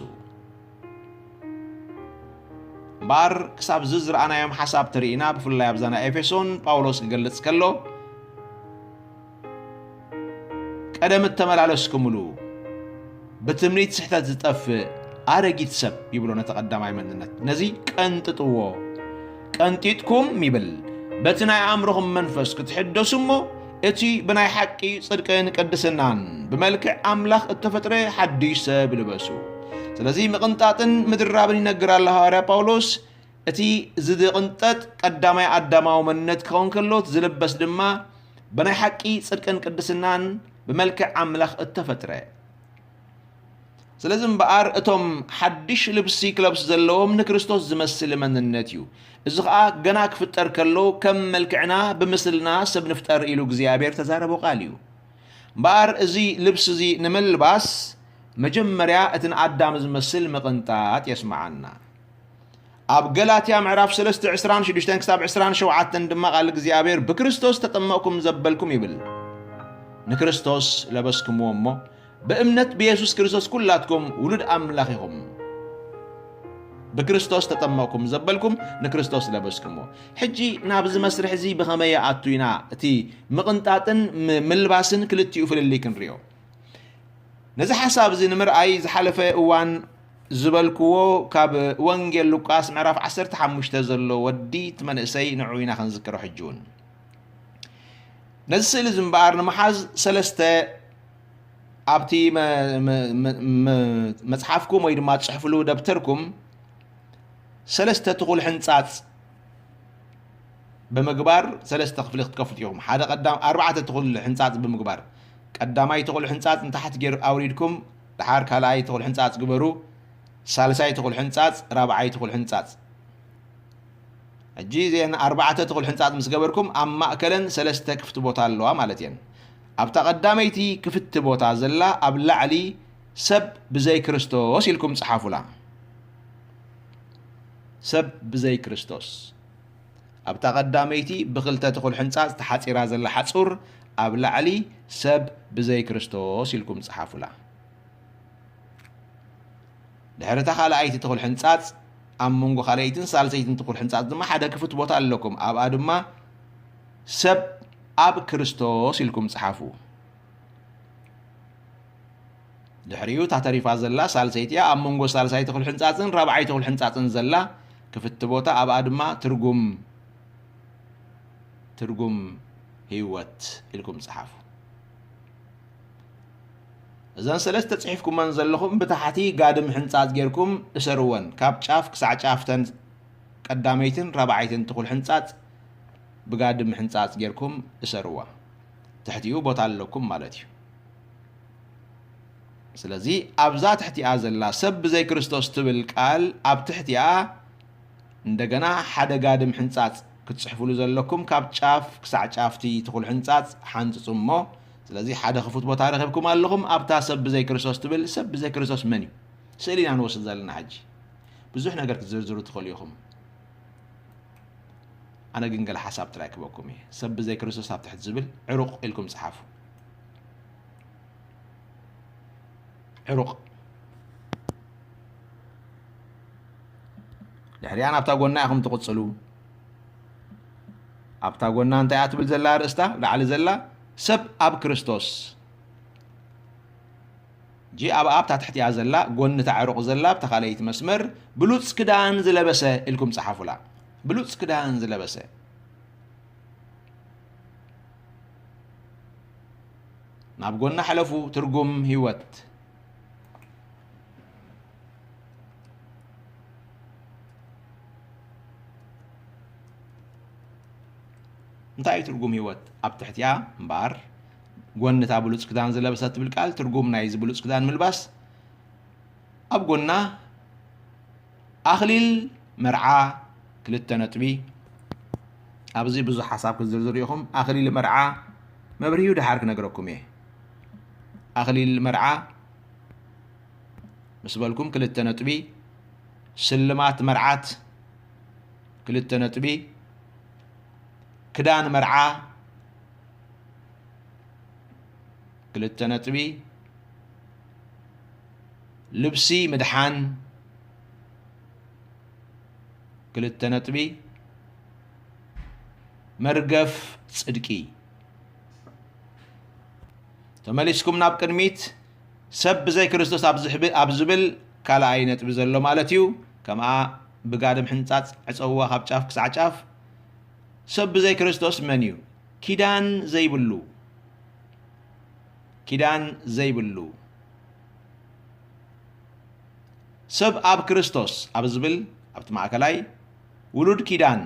እምበኣር ክሳብ ዝዝረኣናዮም ሓሳብ ተርኢና፣ ብፍላይ ኣብዛ ናይ ኤፌሶን ጳውሎስ ክገልጽ ከሎ፣ ቀደም እተመላለስኩምሉ ብትምኒት ስሕተት ዝጠፍእ ኣረጊት ሰብ ይብሎ ነቲ ቀዳማይ መንነት። ነዚ ቀንጥጥዎ፣ ቀንጢጥኩም ይብል፣ በቲ ናይ ኣእምሮኹም መንፈስ ክትሕደሱ እሞ፣ እቲ ብናይ ሓቂ ጽድቅን ቅድስናን ብመልክዕ ኣምላኽ እተፈጥረ ሓድሽ ሰብ ልበሱ። ስለዚ ምቕንጣጥን ምድራብን ይነግር ኣሎ ሃዋርያ ጳውሎስ። እቲ ዝቕንጠጥ ቀዳማይ ኣዳማዊ መንነት ክኸውን ከሎ፣ እቲ ዝልበስ ድማ ብናይ ሓቂ ጽድቅን ቅድስናን ብመልክዕ ኣምላኽ እተፈጥረ። ስለዚ እምበኣር እቶም ሓድሽ ልብሲ ክለብሱ ዘለዎም ንክርስቶስ ዝመስል መንነት እዩ። እዚ ኸኣ ገና ክፍጠር ከሎ ከም መልክዕና ብምስልና ሰብ ንፍጠር ኢሉ እግዚኣብሔር ተዛረቦ ቃል እዩ። እምበኣር እዚ ልብሲ እዚ ንምልባስ መጀመርያ እቲ ንኣዳም ዝመስል ምቕንጣጥ የስምዓና። ኣብ ገላትያ ምዕራፍ ሰለስተ ዕስራን ሽዱሽተን ክሳብ ዕስራን ሸውዓተን ድማ ቃል እግዚኣብሔር ብክርስቶስ ተጠመቕኩም ዘበልኩም ይብል። ንክርስቶስ ለበስኩምዎ እሞ ብእምነት ብየሱስ ክርስቶስ ኩላትኩም ውሉድ ኣምላኽ ኢኹም። ብክርስቶስ ተጠመቕኩም ዘበልኩም ንክርስቶስ ለበስኩምዎ። ሕጂ ናብዚ መስርሕ እዚ ብኸመይ ይኣቱ ኢና እቲ ምቕንጣጥን ም-፣ ምልባስን ክልቲኡ ፍልልይ ክንሪኦ። ነዚ ሓሳብ እዚ ንምርኣይ ዝሓለፈ እዋን ዝበልክዎ ካብ ወንጌል ሉቃስ ምዕራፍ ዓሰርተ ሓሙሽተ ዘሎ ወዲ እቲ መንእሰይ ንዑ ኢና ክንዝክሮ ሕጂ እውን። ነዚ ስእሊ እዚ እምበኣር ንምሓዝ ሰለስተ ኣብቲ መ-፣ መ-፣ መ-፣ መ-፣ መጽሓፍኩም ወይ ድማ ትጽሕፍሉ ደብተርኩም ሰለስተ ትኹል ሕንጻጽ ብምግባር ሰለስተ ክፍሊ ክትከፍሉ ኢኹም። ሓደ ቀዳም-፣ ኣርባዕተ ትኹል ሕንጻጽ ብምግባር፣ ቀዳማይ ትኹል ሕንጻጽ ንታሕቲ ገይሩ ኣውሪድኩም፣ ደሓር ካልኣይ ትኹል ሕንጻጽ ግበሩ፣ ሳልሳይ ትኹል ሕንጻጽ፣ ራብዓይ ትኹል ሕንጻጽ። ሕጂ እዚአን ኣርባዕተ ትኹል ሕንጻጽ ምስ ገበርኩም፣ ኣብ ማእከለን ሰለስተ ክፍቲ ቦታ ኣለዋ ማለት እየን። ኣብታ ቀዳመይቲ ክፍቲ ቦታ ዘላ ኣብ ላዕሊ ሰብ ብዘይ ክርስቶስ ኢልኩም ጽሓፉላ። ሰብ ብዘይ ክርስቶስ። ኣብታ ቀዳመይቲ ብኽልተ ትኹል ሕንጻጽ ተሓጺራ ዘላ ሓጹር ኣብ ላዕሊ ሰብ ብዘይ ክርስቶስ ኢልኩም ጽሓፉላ። ድሕሪ እታ ካልኣይቲ ትኹል ሕንጻጽ ኣብ መንጎ ካልኣይትን ሳልሰይትን ትኹል ሕንጻጽ ድማ ሓደ ክፉት ቦታ ኣለኩም። ኣብኣ ድማ ሰብ ኣብ ክርስቶስ ኢልኩም ጽሓፉ። ድሕሪኡ እታ ተሪፋ ዘላ ሳልሰይቲ እያ። ኣብ መንጎ ሳልሳይ ትኹል ሕንጻጽን ራብዓይ ትኹል ሕንጻጽን ዘላ ክፍቲ ቦታ፣ ኣብኣ ድማ ትርጉም፣ ትርጉም ህይወት ኢልኩም ጽሓፉ። እዘን ሰለስተ ጽሒፍኩመን ዘለኹም ብታሕቲ ጋድም ሕንጻጽ ጌርኩም እሰርወን። ካብ ጫፍ ክሳዕ ጫፍ እተን ቀዳመይትን ራብዓይትን ትኹል ሕንጻጽ ብጋድም ሕንጻጽ ጌርኩም እሰርዋ። ትሕቲኡ ቦታ ኣለኩም ማለት እዩ። ስለዚ ኣብዛ ትሕቲኣ ዘላ ሰብ ብዘይ ክርስቶስ ትብል ቃል ኣብ ትሕቲኣ እንደገና ሓደ ጋድም ሕንጻጽ ክትጽሕፉሉ ዘለኩም፣ ካብ ጫፍ ክሳዕ ጫፍቲ ትኹል ሕንጻጽ ሓንጽጹ እሞ። ስለዚ ሓደ ክፉት ቦታ ረኺብኩም ኣለኹም። ኣብታ ሰብ ብዘይ ክርስቶስ ትብል፣ ሰብ ብዘይ ክርስቶስ መን እዩ? ስእሊ ኢና ንወስድ ዘለና ሕጂ። ብዙሕ ነገር ክትዝርዝሩ ትኽእሉ ኢኹም። ኣነ ግን ገለ ሓሳብ ጥራይ ክበኩም እየ። ሰብ ብዘይ ክርስቶስ ኣብ ትሕቲ ዝብል ዕሩቕ ኢልኩም ጽሓፉ። ዕሩቕ። ድሕሪኣ ናብታ ጎና ኢኹም ትቕጽሉ። ኣብታ ጎና እንታይ እያ ትብል ዘላ ኣርእስታ? ላዕሊ ዘላ ሰብ ኣብ ክርስቶስ። እጂ ኣብ ኣብታ ትሕቲኣ ዘላ ጎኒ እታ ዕሩቕ ዘላ ኣብታ ካልኣይቲ መስመር ብሉጽ ክዳን ዝለበሰ ኢልኩም ጸሓፉላ። ብሉጽ ክዳን ዝለበሰ። ናብ ጎና ሕለፉ። ትርጉም ህይወት። እንታይ እዩ ትርጉም ህይወት? ኣብ ትሕቲኣ እምበኣር፣ ጎኒ እታ ብሉጽ ክዳን ዝለበሰት ትብል ቃል፣ ትርጉም ናይዚ ብሉጽ ክዳን ምልባስ፣ ኣብ ጎና ኣኽሊል መርዓ፣ ክልተ ነጥቢ። ኣብዚ ብዙሕ ሓሳብ ክትዝርዝሩ ኢኹም። ኣኽሊል መርዓ መብርሂኡ ደሓር ክነግረኩም እየ። ኣኽሊል መርዓ ምስ በልኩም ክልተ ነጥቢ። ስልማት መርዓት ክልተ ነጥቢ። ክዳን መርዓ ክልተ ነጥቢ። ልብሲ ምድሓን ክልተ ነጥቢ። መርገፍ ጽድቂ። ተመሊስኩም ናብ ቅድሚት። ሰብ ብዘይ ክርስቶስ ኣብ ዝሕብ-፣ ኣብ ዝብል ካልኣይ ነጥቢ ዘሎ ማለት እዩ። ከምኣ ብጋድም ሕንጻጽ ዕጸውዋ ካብ ጫፍ ክሳዕ ጫፍ። ሰብ ብዘይ ክርስቶስ መን እዩ? ኪዳን ዘይብሉ። ኪዳን ዘይብሉ። ሰብ ኣብ ክርስቶስ ኣብ ዝብል ኣብቲ ማእከላይ ውሉድ ኪዳን።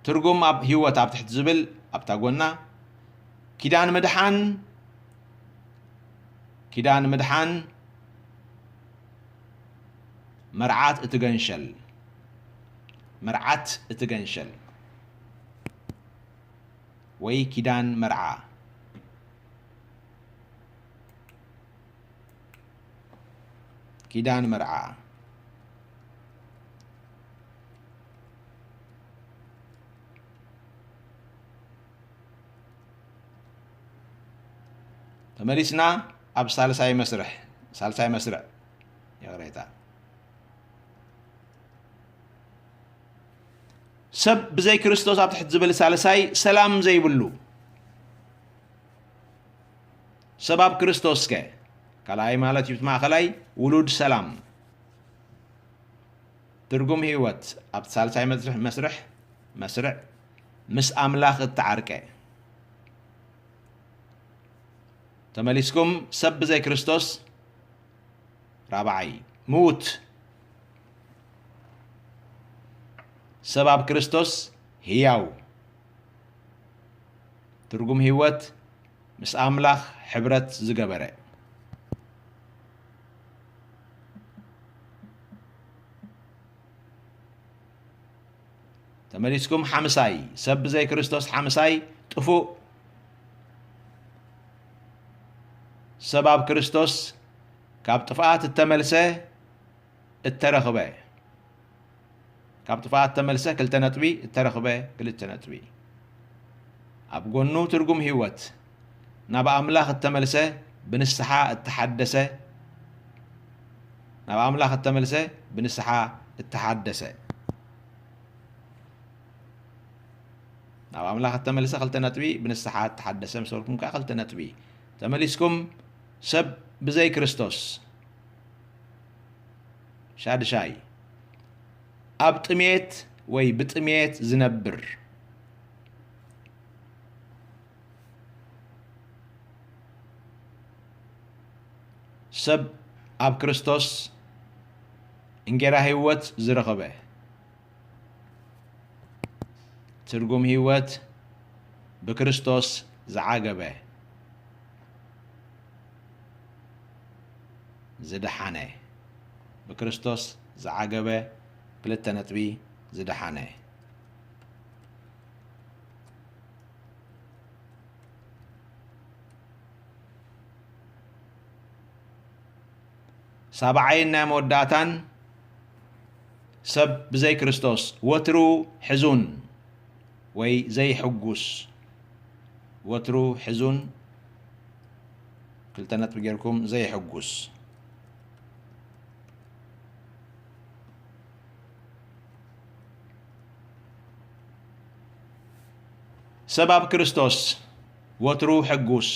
ትርጉም ኣብ ህይወት ኣብ ትሕቲ ዝብል ኣብታ ጎና ኪዳን ምድሓን፣ ኪዳን ምድሓን መርዓት እቲ ገንሸል፣ መርዓት እቲ ገንሸል ወይ ኪዳን መርዓ። ኪዳን መርዓ። ተመሊስና ኣብ ሳልሳይ መስርሕ፣ ሳልሳይ መስርዕ፣ ይቕሬታ። ሰብ ብዘይ ክርስቶስ ኣብ ትሕቲ ዝብል ሳልሳይ ሰላም ዘይብሉ። ሰብ ኣብ ክርስቶስ ከ ካልኣይ ማለት እዩ፣ እቲ ማእከላይ ውሉድ ሰላም። ትርጉም ህይወት ኣብ ሳልሳይ መስርሕ፣ መስርሕ፣ መስርዕ ምስ ኣምላኽ እተዓርቀ። ተመሊስኩም ሰብ ብዘይ ክርስቶስ ራብዓይ ምዉት። ሰብ ኣብ ክርስቶስ ህያው። ትርጉም ህይወት ምስ ኣምላኽ ሕብረት ዝገበረ። ተመሊስኩም ሓምሳይ፣ ሰብ ብዘይ ክርስቶስ ሓምሳይ ጥፉእ። ሰብ ኣብ ክርስቶስ ካብ ጥፍኣት እተመልሰ፣ እተረኽበ። ካብ ጥፍኣት ተመልሰ ክልተ ነጥቢ፣ እተረኽበ ክልተ ነጥቢ። ኣብ ጎኑ ትርጉም ህይወት፣ ናብ ኣምላኽ እተመልሰ፣ ብንስሓ እተሓደሰ፣ ናብ ኣምላኽ እተመልሰ፣ ብንስሓ እተሓደሰ። ናብ ኣምላኽ እተመልሰ ክልተ ነጥቢ፣ ብንስሓ እተሓደሰ ምስ በልኩም ከኣ ክልተ ነጥቢ። ተመሊስኩም፣ ሰብ ብዘይ ክርስቶስ። ሻድሻይ፣ ኣብ ጥሜት ወይ ብጥሜት ዝነብር። ሰብ ኣብ ክርስቶስ እንጌራ ህይወት ዝረኸበ። ትርጉም ህይወት ብክርስቶስ ዝዓገበ፣ ዝደሓነ። ብክርስቶስ ዝዓገበ ክልተ ነጥቢ፣ ዝደሓነ። ሳብዓይን ናይ መወዳእታን፣ ሰብ ብዘይ ክርስቶስ ወትሩ ሕዙን ወይ ዘይሕጉስ። ወትሩ ሕዙን፣ ክልተ ነጥቢ ጌርኩም፣ ዘይሕጉስ። ሰብ ኣብ ክርስቶስ ወትሩ ሕጉስ።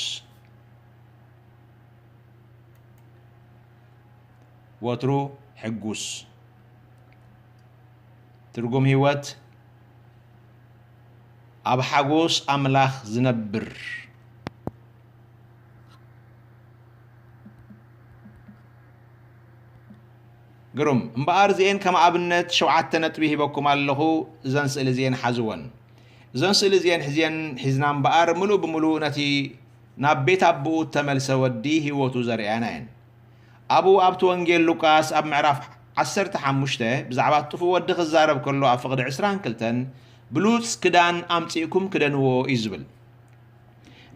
ወትሩ ሕጉስ። ትርጉም ህይወት፣ ኣብ ሓጎስ ኣምላኽ ዝነብር። ግሩም። እምበኣር እዚኤን ከም ኣብነት ሸውዓተ ነጥቢ ሂበኩም ኣለኹ። እዘን ስእሊ እዚኤን ሓዝወን። እዘን ስእሊ እዚኤን ሒዝየን፣ ሒዝና እምበኣር ምሉእ ብምሉእ ነቲ ናብ ቤት ኣቦኡ እተመልሰ ወዲ ህይወቱ ዘርእያና እየን። ኣብኡ ኣብቲ ወንጌል ሉቃስ ኣብ ምዕራፍ ዓሰርተ ሓሙሽተ ብዛዕባ እቲ ጥፉእ ወዲ ክዛረብ ከሎ ኣብ ፍቕዲ ዕስራን ክልተን ብሉጽ ክዳን ኣምጺእኩም ክደንዎ እዩ ዝብል።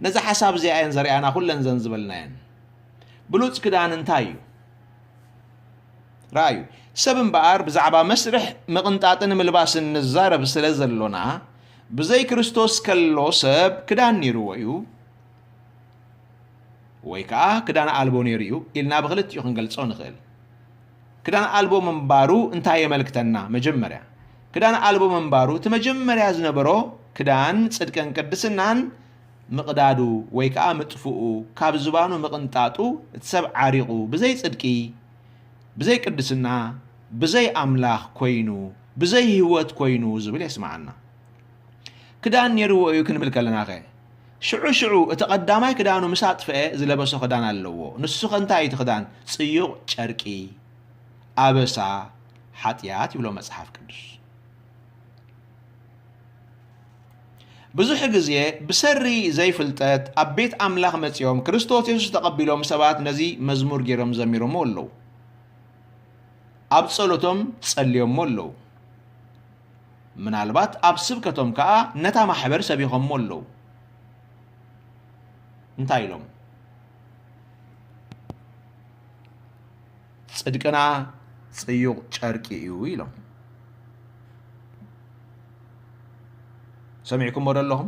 ነዛ ሓሳብ እዚኣ እየን ዘርእያና ኩለን ዘን ዝበልናየን። ብሉጽ ክዳን እንታይ እዩ? ረኣዩ፣ ሰብ እምበኣር ብዛዕባ መስርሕ ምቕንጣጥን ምልባስን ንዛረብ ስለ ዘሎና፣ ብዘይ ክርስቶስ ከሎ ሰብ ክዳን ነይርዎ እዩ፣ ወይ ከኣ ክዳን ኣልቦ ነይሩ እዩ ኢልና ብኽልቲኡ ክንገልጾ ንኽእል። ክዳን ኣልቦ ምንባሩ እንታይ የመልክተና? መጀመርያ፣ ክዳን ኣልቦ ምንባሩ እቲ መጀመርያ ዝነበሮ ክዳን ጽድቅን ቅድስናን ምቕዳዱ ወይ ከኣ ምጥፍኡ፣ ካብ ዝባኑ ምቕንጣጡ፣ እቲ ሰብ ዓሪቑ፣ ብዘይ ጽድቂ፣ ብዘይ ቅድስና፣ ብዘይ ኣምላኽ ኮይኑ፣ ብዘይ ህይወት ኮይኑ ዝብል የስምዓና። ክዳን ነይርዎ እዩ ክንብል ከለናኸ፣ ሽዑ ሽዑ እቲ ቀዳማይ ክዳኑ ምስ ኣጥፍአ ዝለበሶ ክዳን ኣለዎ። ንሱኸ እንታይ እዩ እቲ ክዳን? ጽዩቕ ጨርቂ፣ ኣበሳ፣ ሓጢኣት ይብሎ መጽሓፍ ቅዱስ። ብዙሕ ግዜ ብሰሪ ዘይፍልጠት ኣብ ቤት ኣምላኽ መጺኦም ክርስቶስ የሱስ ተቐቢሎም ሰባት ነዚ መዝሙር ገይሮም ዘሚሮምዎ ኣለዉ። ኣብ ጸሎቶም ጸልዮምዎ ኣለዉ። ምናልባት ኣብ ስብከቶም ከኣ ነታ ማሕበር ሰቢኾምዎ ኣለዉ። እንታይ ኢሎም? ጽድቅና ጽዩቕ ጨርቂ እዩ ኢሎም። ሰሚዕኩምዎ ዶ ኣለኹም?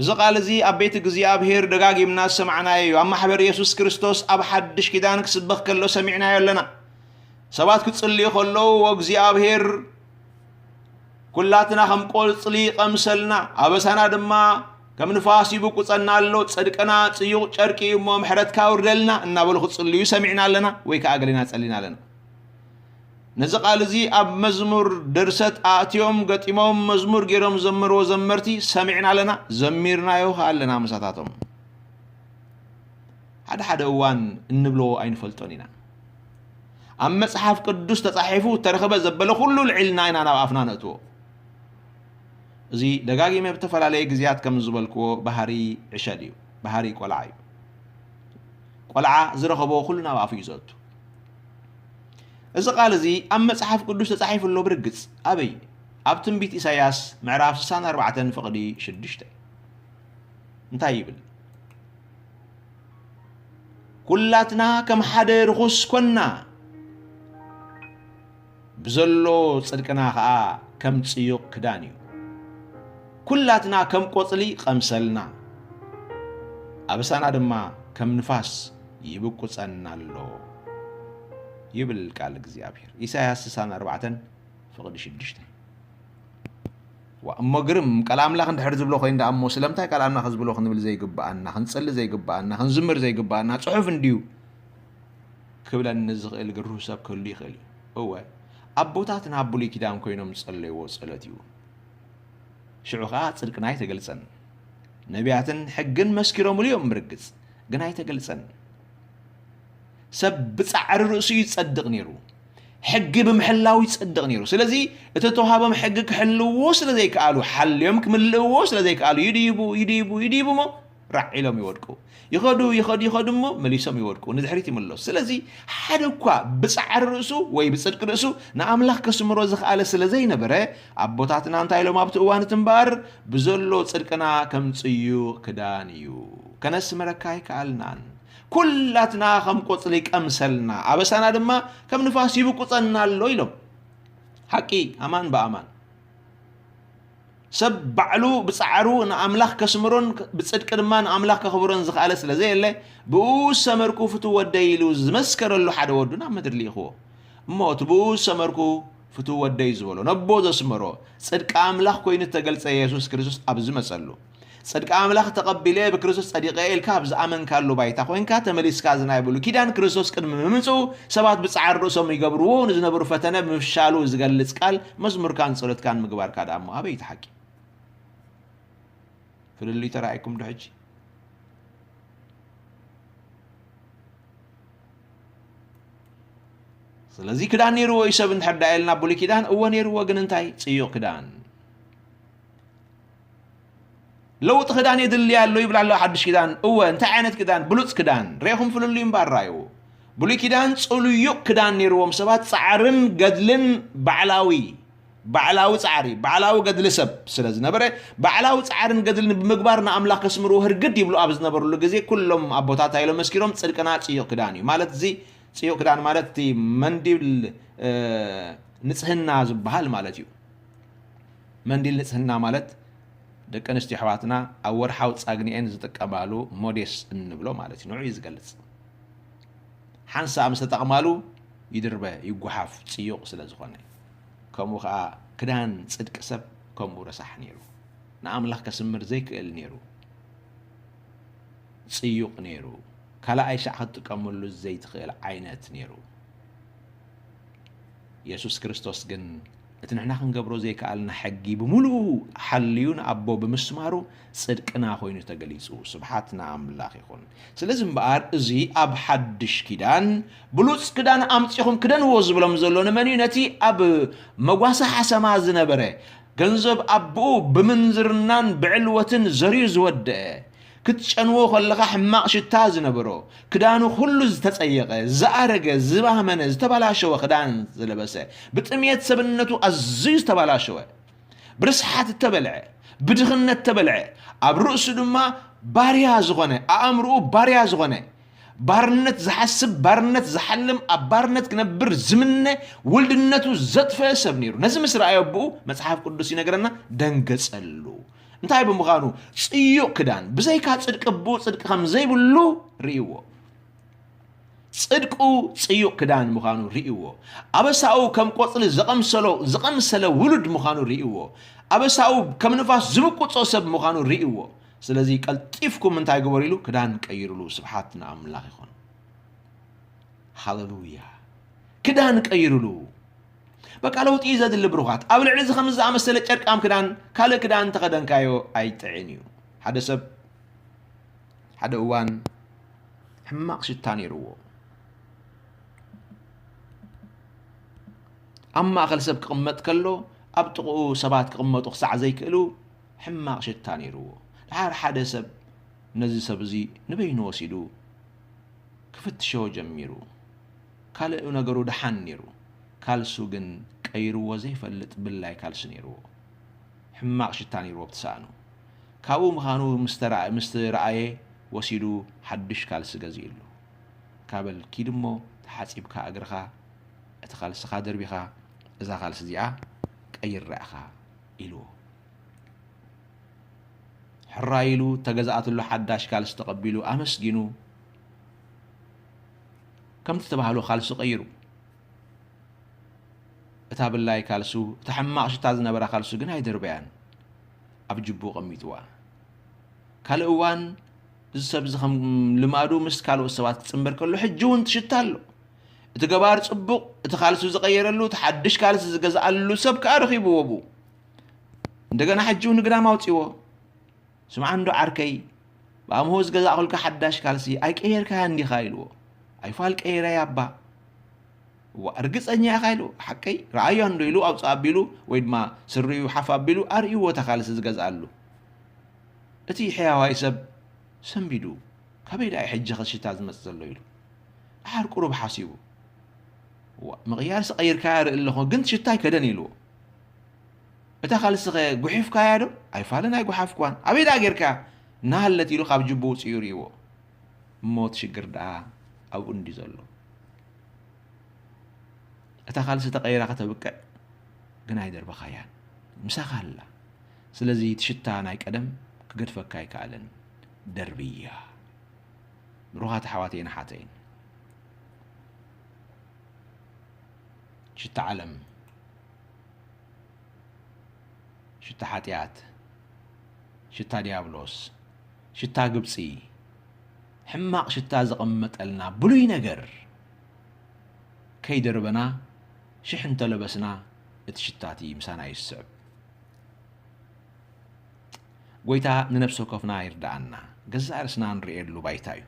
እዚ ቃል እዚ ኣብ ቤት እግዚኣብሔር ደጋጊምና ዝሰማዕናዮ እዩ። ኣብ ማሕበር የሱስ ክርስቶስ ኣብ ሓድሽ ኪዳን ክስበኽ ከሎ ሰሚዕናዮ ኣለና። ሰባት ክጽልዩ ከለዉ፣ "ወእግዚኣብሔር ኩላትና ከም ቆጽሊ ቀምሰልና፣ ኣበሳና ድማ ከም ንፋስ ይብቁጸና ኣሎ፣ ጽድቅና ጽዩቕ ጨርቂ እዩ እሞ፣ ምሕረትካ ኣውርደልና" እናበሉ ክጽልዩ ሰሚዕና ኣለና ወይ ከኣ ገሊና ጸሊና ኣለና። ነዚ ቃል እዚ ኣብ መዝሙር ድርሰት ኣእትዮም ገጢሞም መዝሙር ገይሮም ዘመርዎ ዘመርቲ ሰሚዕና ኣለና፣ ዘሚርናዮ ከኣ ኣለና ምሳታቶም። ሓደ ሓደ እዋን እንብሎ ኣይንፈልጦን ኢና። ኣብ መጽሓፍ ቅዱስ ተጻሒፉ እተረኽበ ዘበለ ኩሉ ልዒልና ኢና ናብ ኣፍና ነእትዎ። እዚ ደጋጊመ ብተፈላለየ ግዜያት ከም ዝበልክዎ ባህሪ ዕሸል እዩ፣ ባህሪ ቆልዓ እዩ። ቆልዓ ዝረኸቦ ኩሉ ናብ ኣፉ እዩ ዘእቱ። እዚ ቃል እዚ ኣብ መጽሓፍ ቅዱስ ተጻሒፉ ኣሎ ብርግጽ። ኣበይ? ኣብ ትንቢት ኢሳይያስ ምዕራፍ ስሳን ኣርባዕተን ፍቕዲ ሽዱሽተ። እንታይ ይብል? "ኩላትና ከም ሓደ ርኹስ ኮንና፣ ብዘሎ ጽድቅና ኸኣ ከም ጽዩቕ ክዳን እዩ። ኩላትና ከም ቆጽሊ ቐምሰልና፣ ኣበሳና ድማ ከም ንፋስ ይብቁጸና ኣሎ።" ይብል ቃል እግዚኣብሔር። ኢሳያስ ስሳን ኣርባዕተን ፍቕዲ ሽዱሽተ። ዋ፣ እሞ ግርም፣ ቃል ኣምላኽ እንድሕር ዝብሎ ኮይኑ ደኣ እሞ ስለምንታይ ቃል ኣምላኽ ዝብሎ ክንብል ዘይግብኣና፣ ክንጽሊ ዘይግብኣና፣ ክንዝምር ዘይግብኣና ጽሑፍ እንድዩ ክብለኒ ዝኽእል ግርሁ ሰብ ክህሉ ይኽእል እዩ። እወ፣ ኣቦታትና ኣብ ብሉይ ኪዳን ኮይኖም ዝጸለይዎ ጸሎት እዩ። ሽዑ ኸኣ ጽድቅና ኣይተገልጸን። ነቢያትን ሕግን መስኪሮምሉ እዮም ብርግጽ፣ ግን ኣይተገልጸን። ሰብ ብጻዕሪ ርእሱ ይጸድቕ ነይሩ። ሕጊ ብምሕላው ይጸድቕ ነይሩ። ስለዚ እቲ እተዋህቦም ሕጊ ክሕልዎ ስለ ዘይከኣሉ፣ ሓልዮም ክምልእዎ ስለ ዘይከኣሉ፣ ይድይቡ፣ ይድይቡ፣ ይድይቡ እሞ ራዕ ኢሎም ይወድቁ። ይኸዱ፣ ይኸዱ፣ ይኸዱ እሞ መሊሶም ይወድቁ፣ ንድሕሪት ይምለሱ። ስለዚ ሓደ እኳ ብጻዕሪ ርእሱ ወይ ብጽድቂ ርእሱ ንኣምላኽ ከስምሮ ዝኸኣለ ስለ ዘይነበረ፣ ኣቦታትና እንታይ ኢሎም ኣብቲ እዋን እቲ እምበኣር፣ ብዘሎ ጽድቅና ከም ጽዩቕ ክዳን እዩ። ከነስምረካ ኣይከኣልናን። ኩላትና ከም ቆጽሊ ቀምሰልና፣ ኣበሳና ድማ ከም ንፋስ ይብቁጸና ኣሎ ኢሎም። ሓቂ፣ ኣማን ብኣማን። ሰብ ባዕሉ ብጻዕሩ ንኣምላኽ ከስምሮን ብጽድቂ ድማ ንኣምላኽ ከኽብሮን ዝኸኣለ ስለ ዘየለ፣ ብኡ ዝሰመርኩ ፍቱው ወደይ ኢሉ ዝመስከረሉ ሓደ ወዱ ናብ ምድሪ ልኢኽዎ። እሞ እቲ ብኡ ዝሰመርኩ ፍቱው ወደይ ዝበሎ፣ ነቦ ዘስመሮ፣ ጽድቂ ኣምላኽ ኮይኑ እተገልጸ የሱስ ክርስቶስ ኣብ ዝመጸሉ፣ ጽድቂ ኣምላኽ ተቐቢለ ብክርስቶስ ጸዲቐ ኢልካ ኣብ ዝኣመንካሉ ባይታ ኮይንካ ተመሊስካ፣ እዚ ናይ ብሉይ ኪዳን ክርስቶስ ቅድሚ ምምጽኡ ሰባት ብጻዕሪ ርእሶም ይገብርዎ ንዝነበሩ ፈተነ ብምፍሻሉ ዝገልጽ ቃል መዝሙርካን ጸሎትካን ምግባርካ ደኣ እሞ ኣበይ እቲ ሓቂ? ፍልልይ ተራእይኩም ዶ ሕጂ? ስለዚ ክዳን ነይርዎ እዩ ሰብ እንድሕር ደኣ ኢልና ብሉይ ኪዳን እወ ነይርዎ፣ ግን እንታይ? ጽዩቕ ክዳን። ለውጢ ክዳን የድሊ ኣሎ ይብል ኣሎ ሓድሽ ኪዳን። እወ፣ እንታይ ዓይነት ክዳን? ብሉጽ ክዳን። ርኢኹም ፍልልዩ እምበኣር ራእይዎ። ብሉይ ኪዳን ጽሉዩቕ ክዳን ነይርዎም ሰባት ጻዕርን ገድልን ባዕላዊ፣ ባዕላዊ ጻዕሪ፣ ባዕላዊ ገድሊ ሰብ ስለ ዝነበረ፣ ባዕላዊ ጻዕርን ገድልን ብምግባር ንኣምላኽ ከስምርዎ ህርግድ ይብሉ ኣብ ዝነበርሉ ግዜ፣ ኩሎም ኣቦታት ኢሎም መስኪሮም፣ ጽድቅና ጽዩቕ ክዳን እዩ። ማለት እዚ ጽዩቕ ክዳን ማለት እቲ መንዲል፣ እ፣ ንጽህና ዝበሃል ማለት እዩ። መንዲል ንጽህና ማለት ደቂ ኣንስትዮ ኣሕዋትና ኣብ ወርሓዊ ጻግኒኤን ዝጥቀማሉ ሞዴስ እንብሎ ማለት እዩ። ንዑ እዩ ዝገልጽ። ሓንሳእ ምስ ተጠቕማሉ ይድርበ፣ ይጓሓፍ፣ ጽዩቕ ስለ ዝኾነ። ከምኡ ኸኣ ክዳን ጽድቂ ሰብ ከምኡ ረሳሕ ነይሩ። ንኣምላኽ ከስምር ዘይክእል ነይሩ። ጽዩቕ ነይሩ። ካልኣይ ሻዕ ክትጥቀመሉ ዘይትኽእል ዓይነት ነይሩ። የሱስ ክርስቶስ ግን እቲ ንሕና ክንገብሮ ዘይከኣልና ሕጊ ብምሉኡ ሓልዩ ንኣቦ ብምስማሩ ጽድቅና ኮይኑ ተገሊጹ። ስብሓት ንኣምላኽ ይኹን። ስለዚ እምበኣር እዚ ኣብ ሓድሽ ኪዳን ብሉጽ ክዳን ኣምጺኹም ክደንዎ ዝብሎም ዘሎ ንመን እዩ? ነቲ ኣብ መጓሰ ሓሰማ ዝነበረ ገንዘብ ኣቦኡ ብምንዝርናን ብዕልወትን ዘርዩ ዝወደአ፣ ክትጨንዎ ከለኻ ሕማቕ ሽታ ዝነበሮ፣ ክዳኑ ኩሉ ዝተጸየቐ፣ ዝኣረገ፣ ዝባህመነ፣ ዝተባላሸወ ክዳን ዝለበሰ፣ ብጥምየት ሰብነቱ ኣዝዩ ዝተባላሸወ፣ ብርስሓት እተበልዐ፣ ብድኽነት እተበልዐ፣ ኣብ ርእሱ ድማ ባርያ ዝኾነ፣ ኣእምርኡ ባርያ ዝኾነ፣ ባርነት ዝሓስብ፣ ባርነት ዝሓልም፣ ኣብ ባርነት ክነብር ዝምነ፣ ውልድነቱ ዘጥፈአ ሰብ ነይሩ። ነዚ ምስ ረኣየ ኣቦኡ፣ መጽሓፍ ቅዱስ ይነግረና፣ ደንገጸሉ። እንታይ ብምዃኑ? ጽዩቕ ክዳን፣ ብዘይካ ጽድቂ ኣቦኡ ጽድቂ ከም ዘይብሉ ርእይዎ። ጽድቁ ጽዩቕ ክዳን ምዃኑ ርእይዎ። ኣበሳኡ ከም ቆጽሊ ዘቐምሰሎ፣ ዝቐምሰለ ውሉድ ምዃኑ ርእይዎ። ኣበሳኡ ከም ንፋስ ዝብቁጾ ሰብ ምዃኑ ርእይዎ። ስለዚ ቀልጢፍኩም እንታይ ግበሩ ኢሉ? ክዳን ቀይሩሉ። ስብሓት ንኣምላኽ ይኹን። ሃሌሉያ። ክዳን ቀይሩሉ። በቃ ለውጢ እዩ ዘድሊ ብሩኻት። ኣብ ልዕሊ እዚ ከምዚ ዝኣመሰለ ጨርቃም ክዳን ካልእ ክዳን እንተኸደንካዮ ኣይጥዕን እዩ። ሓደ ሰብ፣ ሓደ እዋን ሕማቕ ሽታ ነይርዎ። ኣብ ማእከል ሰብ ክቕመጥ ከሎ፣ ኣብ ጥቕኡ ሰባት ክቕመጡ ክሳዕ ዘይክእሉ ሕማቕ ሽታ ነይርዎ። ደሓር ሓደ ሰብ ነዚ ሰብ እዚ ንበይኑ ወሲዱ ክፍትሾ ጀሚሩ። ካልእ ነገሩ ደሓን ነይሩ። ካልሱ ግን ቀይርዎ ዘይፈልጥ ብላይ ካልሲ ነይርዎ። ሕማቕ ሽታ ነይርዎ ኣብቲ ሳእኑ። ካብኡ ምዃኑ ምስ ተራ-፣ ምስ ረኣየ ወሲዱ ሓዱሽ ካልሲ ገዚእሉ። ካበል ኪድ እሞ ተሓጺብካ እግርኻ፣ እቲ ካልስኻ ደርቢኻ፣ እዛ ካልሲ እዚኣ ቀይራ ኢኻ ኢልዎ። ሕራይ ኢሉ እተገዝኣትሉ ሓዳሽ ካልሲ ተቐቢሉ ኣመስጊኑ፣ ከምቲ ተባህሎ ካልሲ ቀይሩ። እታ ብላይ ካልሱ፣ እታ ሕማቕ ሽታ ዝነበራ ካልሱ ግን ኣይደርበያን። ኣብ ጅቡ ቀሚጥዋ። ካልእ እዋን እዚ ሰብ እዚ ከም ልማዱ ምስ ካልኦት ሰባት ክጽንበር ከሎ፣ ሕጂ እውን ትሽታ ኣሎ። እቲ ገባር ጽቡቕ፣ እቲ ካልሱ ዝቐየረሉ፣ እቲ ሓድሽ ካልሲ ዝገዝኣሉ ሰብ ከኣ ረኺብዎ ብኡ። እንደገና ሕጂ እውን ንግዳም ኣውጺዎ። "ስምዓ እንዶ ዓርከይ፣ ብኣምሆ ዝገዛእኹልካ ሓዳሽ ካልሲ ኣይቀየርካያን ዲኻ?" ኢልዎ። "ኣይፋል ቀይረያ እባ." "እዋ፣ ርግጸኛ ኢኻ?" ኢልዎ። "ሓቀይ?" "ረኣዮ እንዶ" ኢሉ ኣውጽእ ኣቢሉ ወይ ድማ ስሪኡ ሓፍ ኣቢሉ ኣርእይዎ እታ ካልሲ ዝገዝኣሉ። እቲ ሕያዋይ ሰብ ሰንቢዱ፣ "ካበይ ደኣ እዩ ሕጂ ኸ ሽታ ዝመጽእ ዘሎ?" ኢሉ። ደሓር ቁሩብ ሓሲቡ፣ "እዋ፣ ምቕያርሲ ቀይርካያ ርኢ ኣለኹ፣ ግን ሽታ ኣይከደን" ኢልዎ። "እታ ካልሲ ኸ ጉሒፍካያ ዶ?" "ኣይፋልን ኣይጉሓፍኳን።" "ኣበይ ደኣ ጌርካያ?" "እናሃለት" ኢሉ ካብ ጅቡ ውጽኡ ርእይዎ። እሞ እቲ ሽግር ደኣ ኣብኡ እንድዩ ዘሎ። እታ ካልሲ ተቐይራ ከተብቅዕ ግን ኣይደርበኻያን። ምሳኻ ኣላ። ስለዚ እቲ ሽታ ናይ ቀደም ክገድፈካ ኣይከኣለን። ደርብያ። ብሩኻት ኣሕዋተይን ኣሓተይን። ሽታ ዓለም፣ ሽታ ሓጢኣት፣ ሽታ ዲያብሎስ፣ ሽታ ግብጺ፣ ሕማቕ ሽታ ዘቐመጠልና ብሉይ ነገር ከይደርበና ሽሕ እንተለበስና እቲ ሽታ እቲ ምሳና ይስዕብ። ጎይታ ንነፍሲ ወከፍና ይርድኣና። ገዛእ ርእስና ንርእየሉ ባይታ እዩ።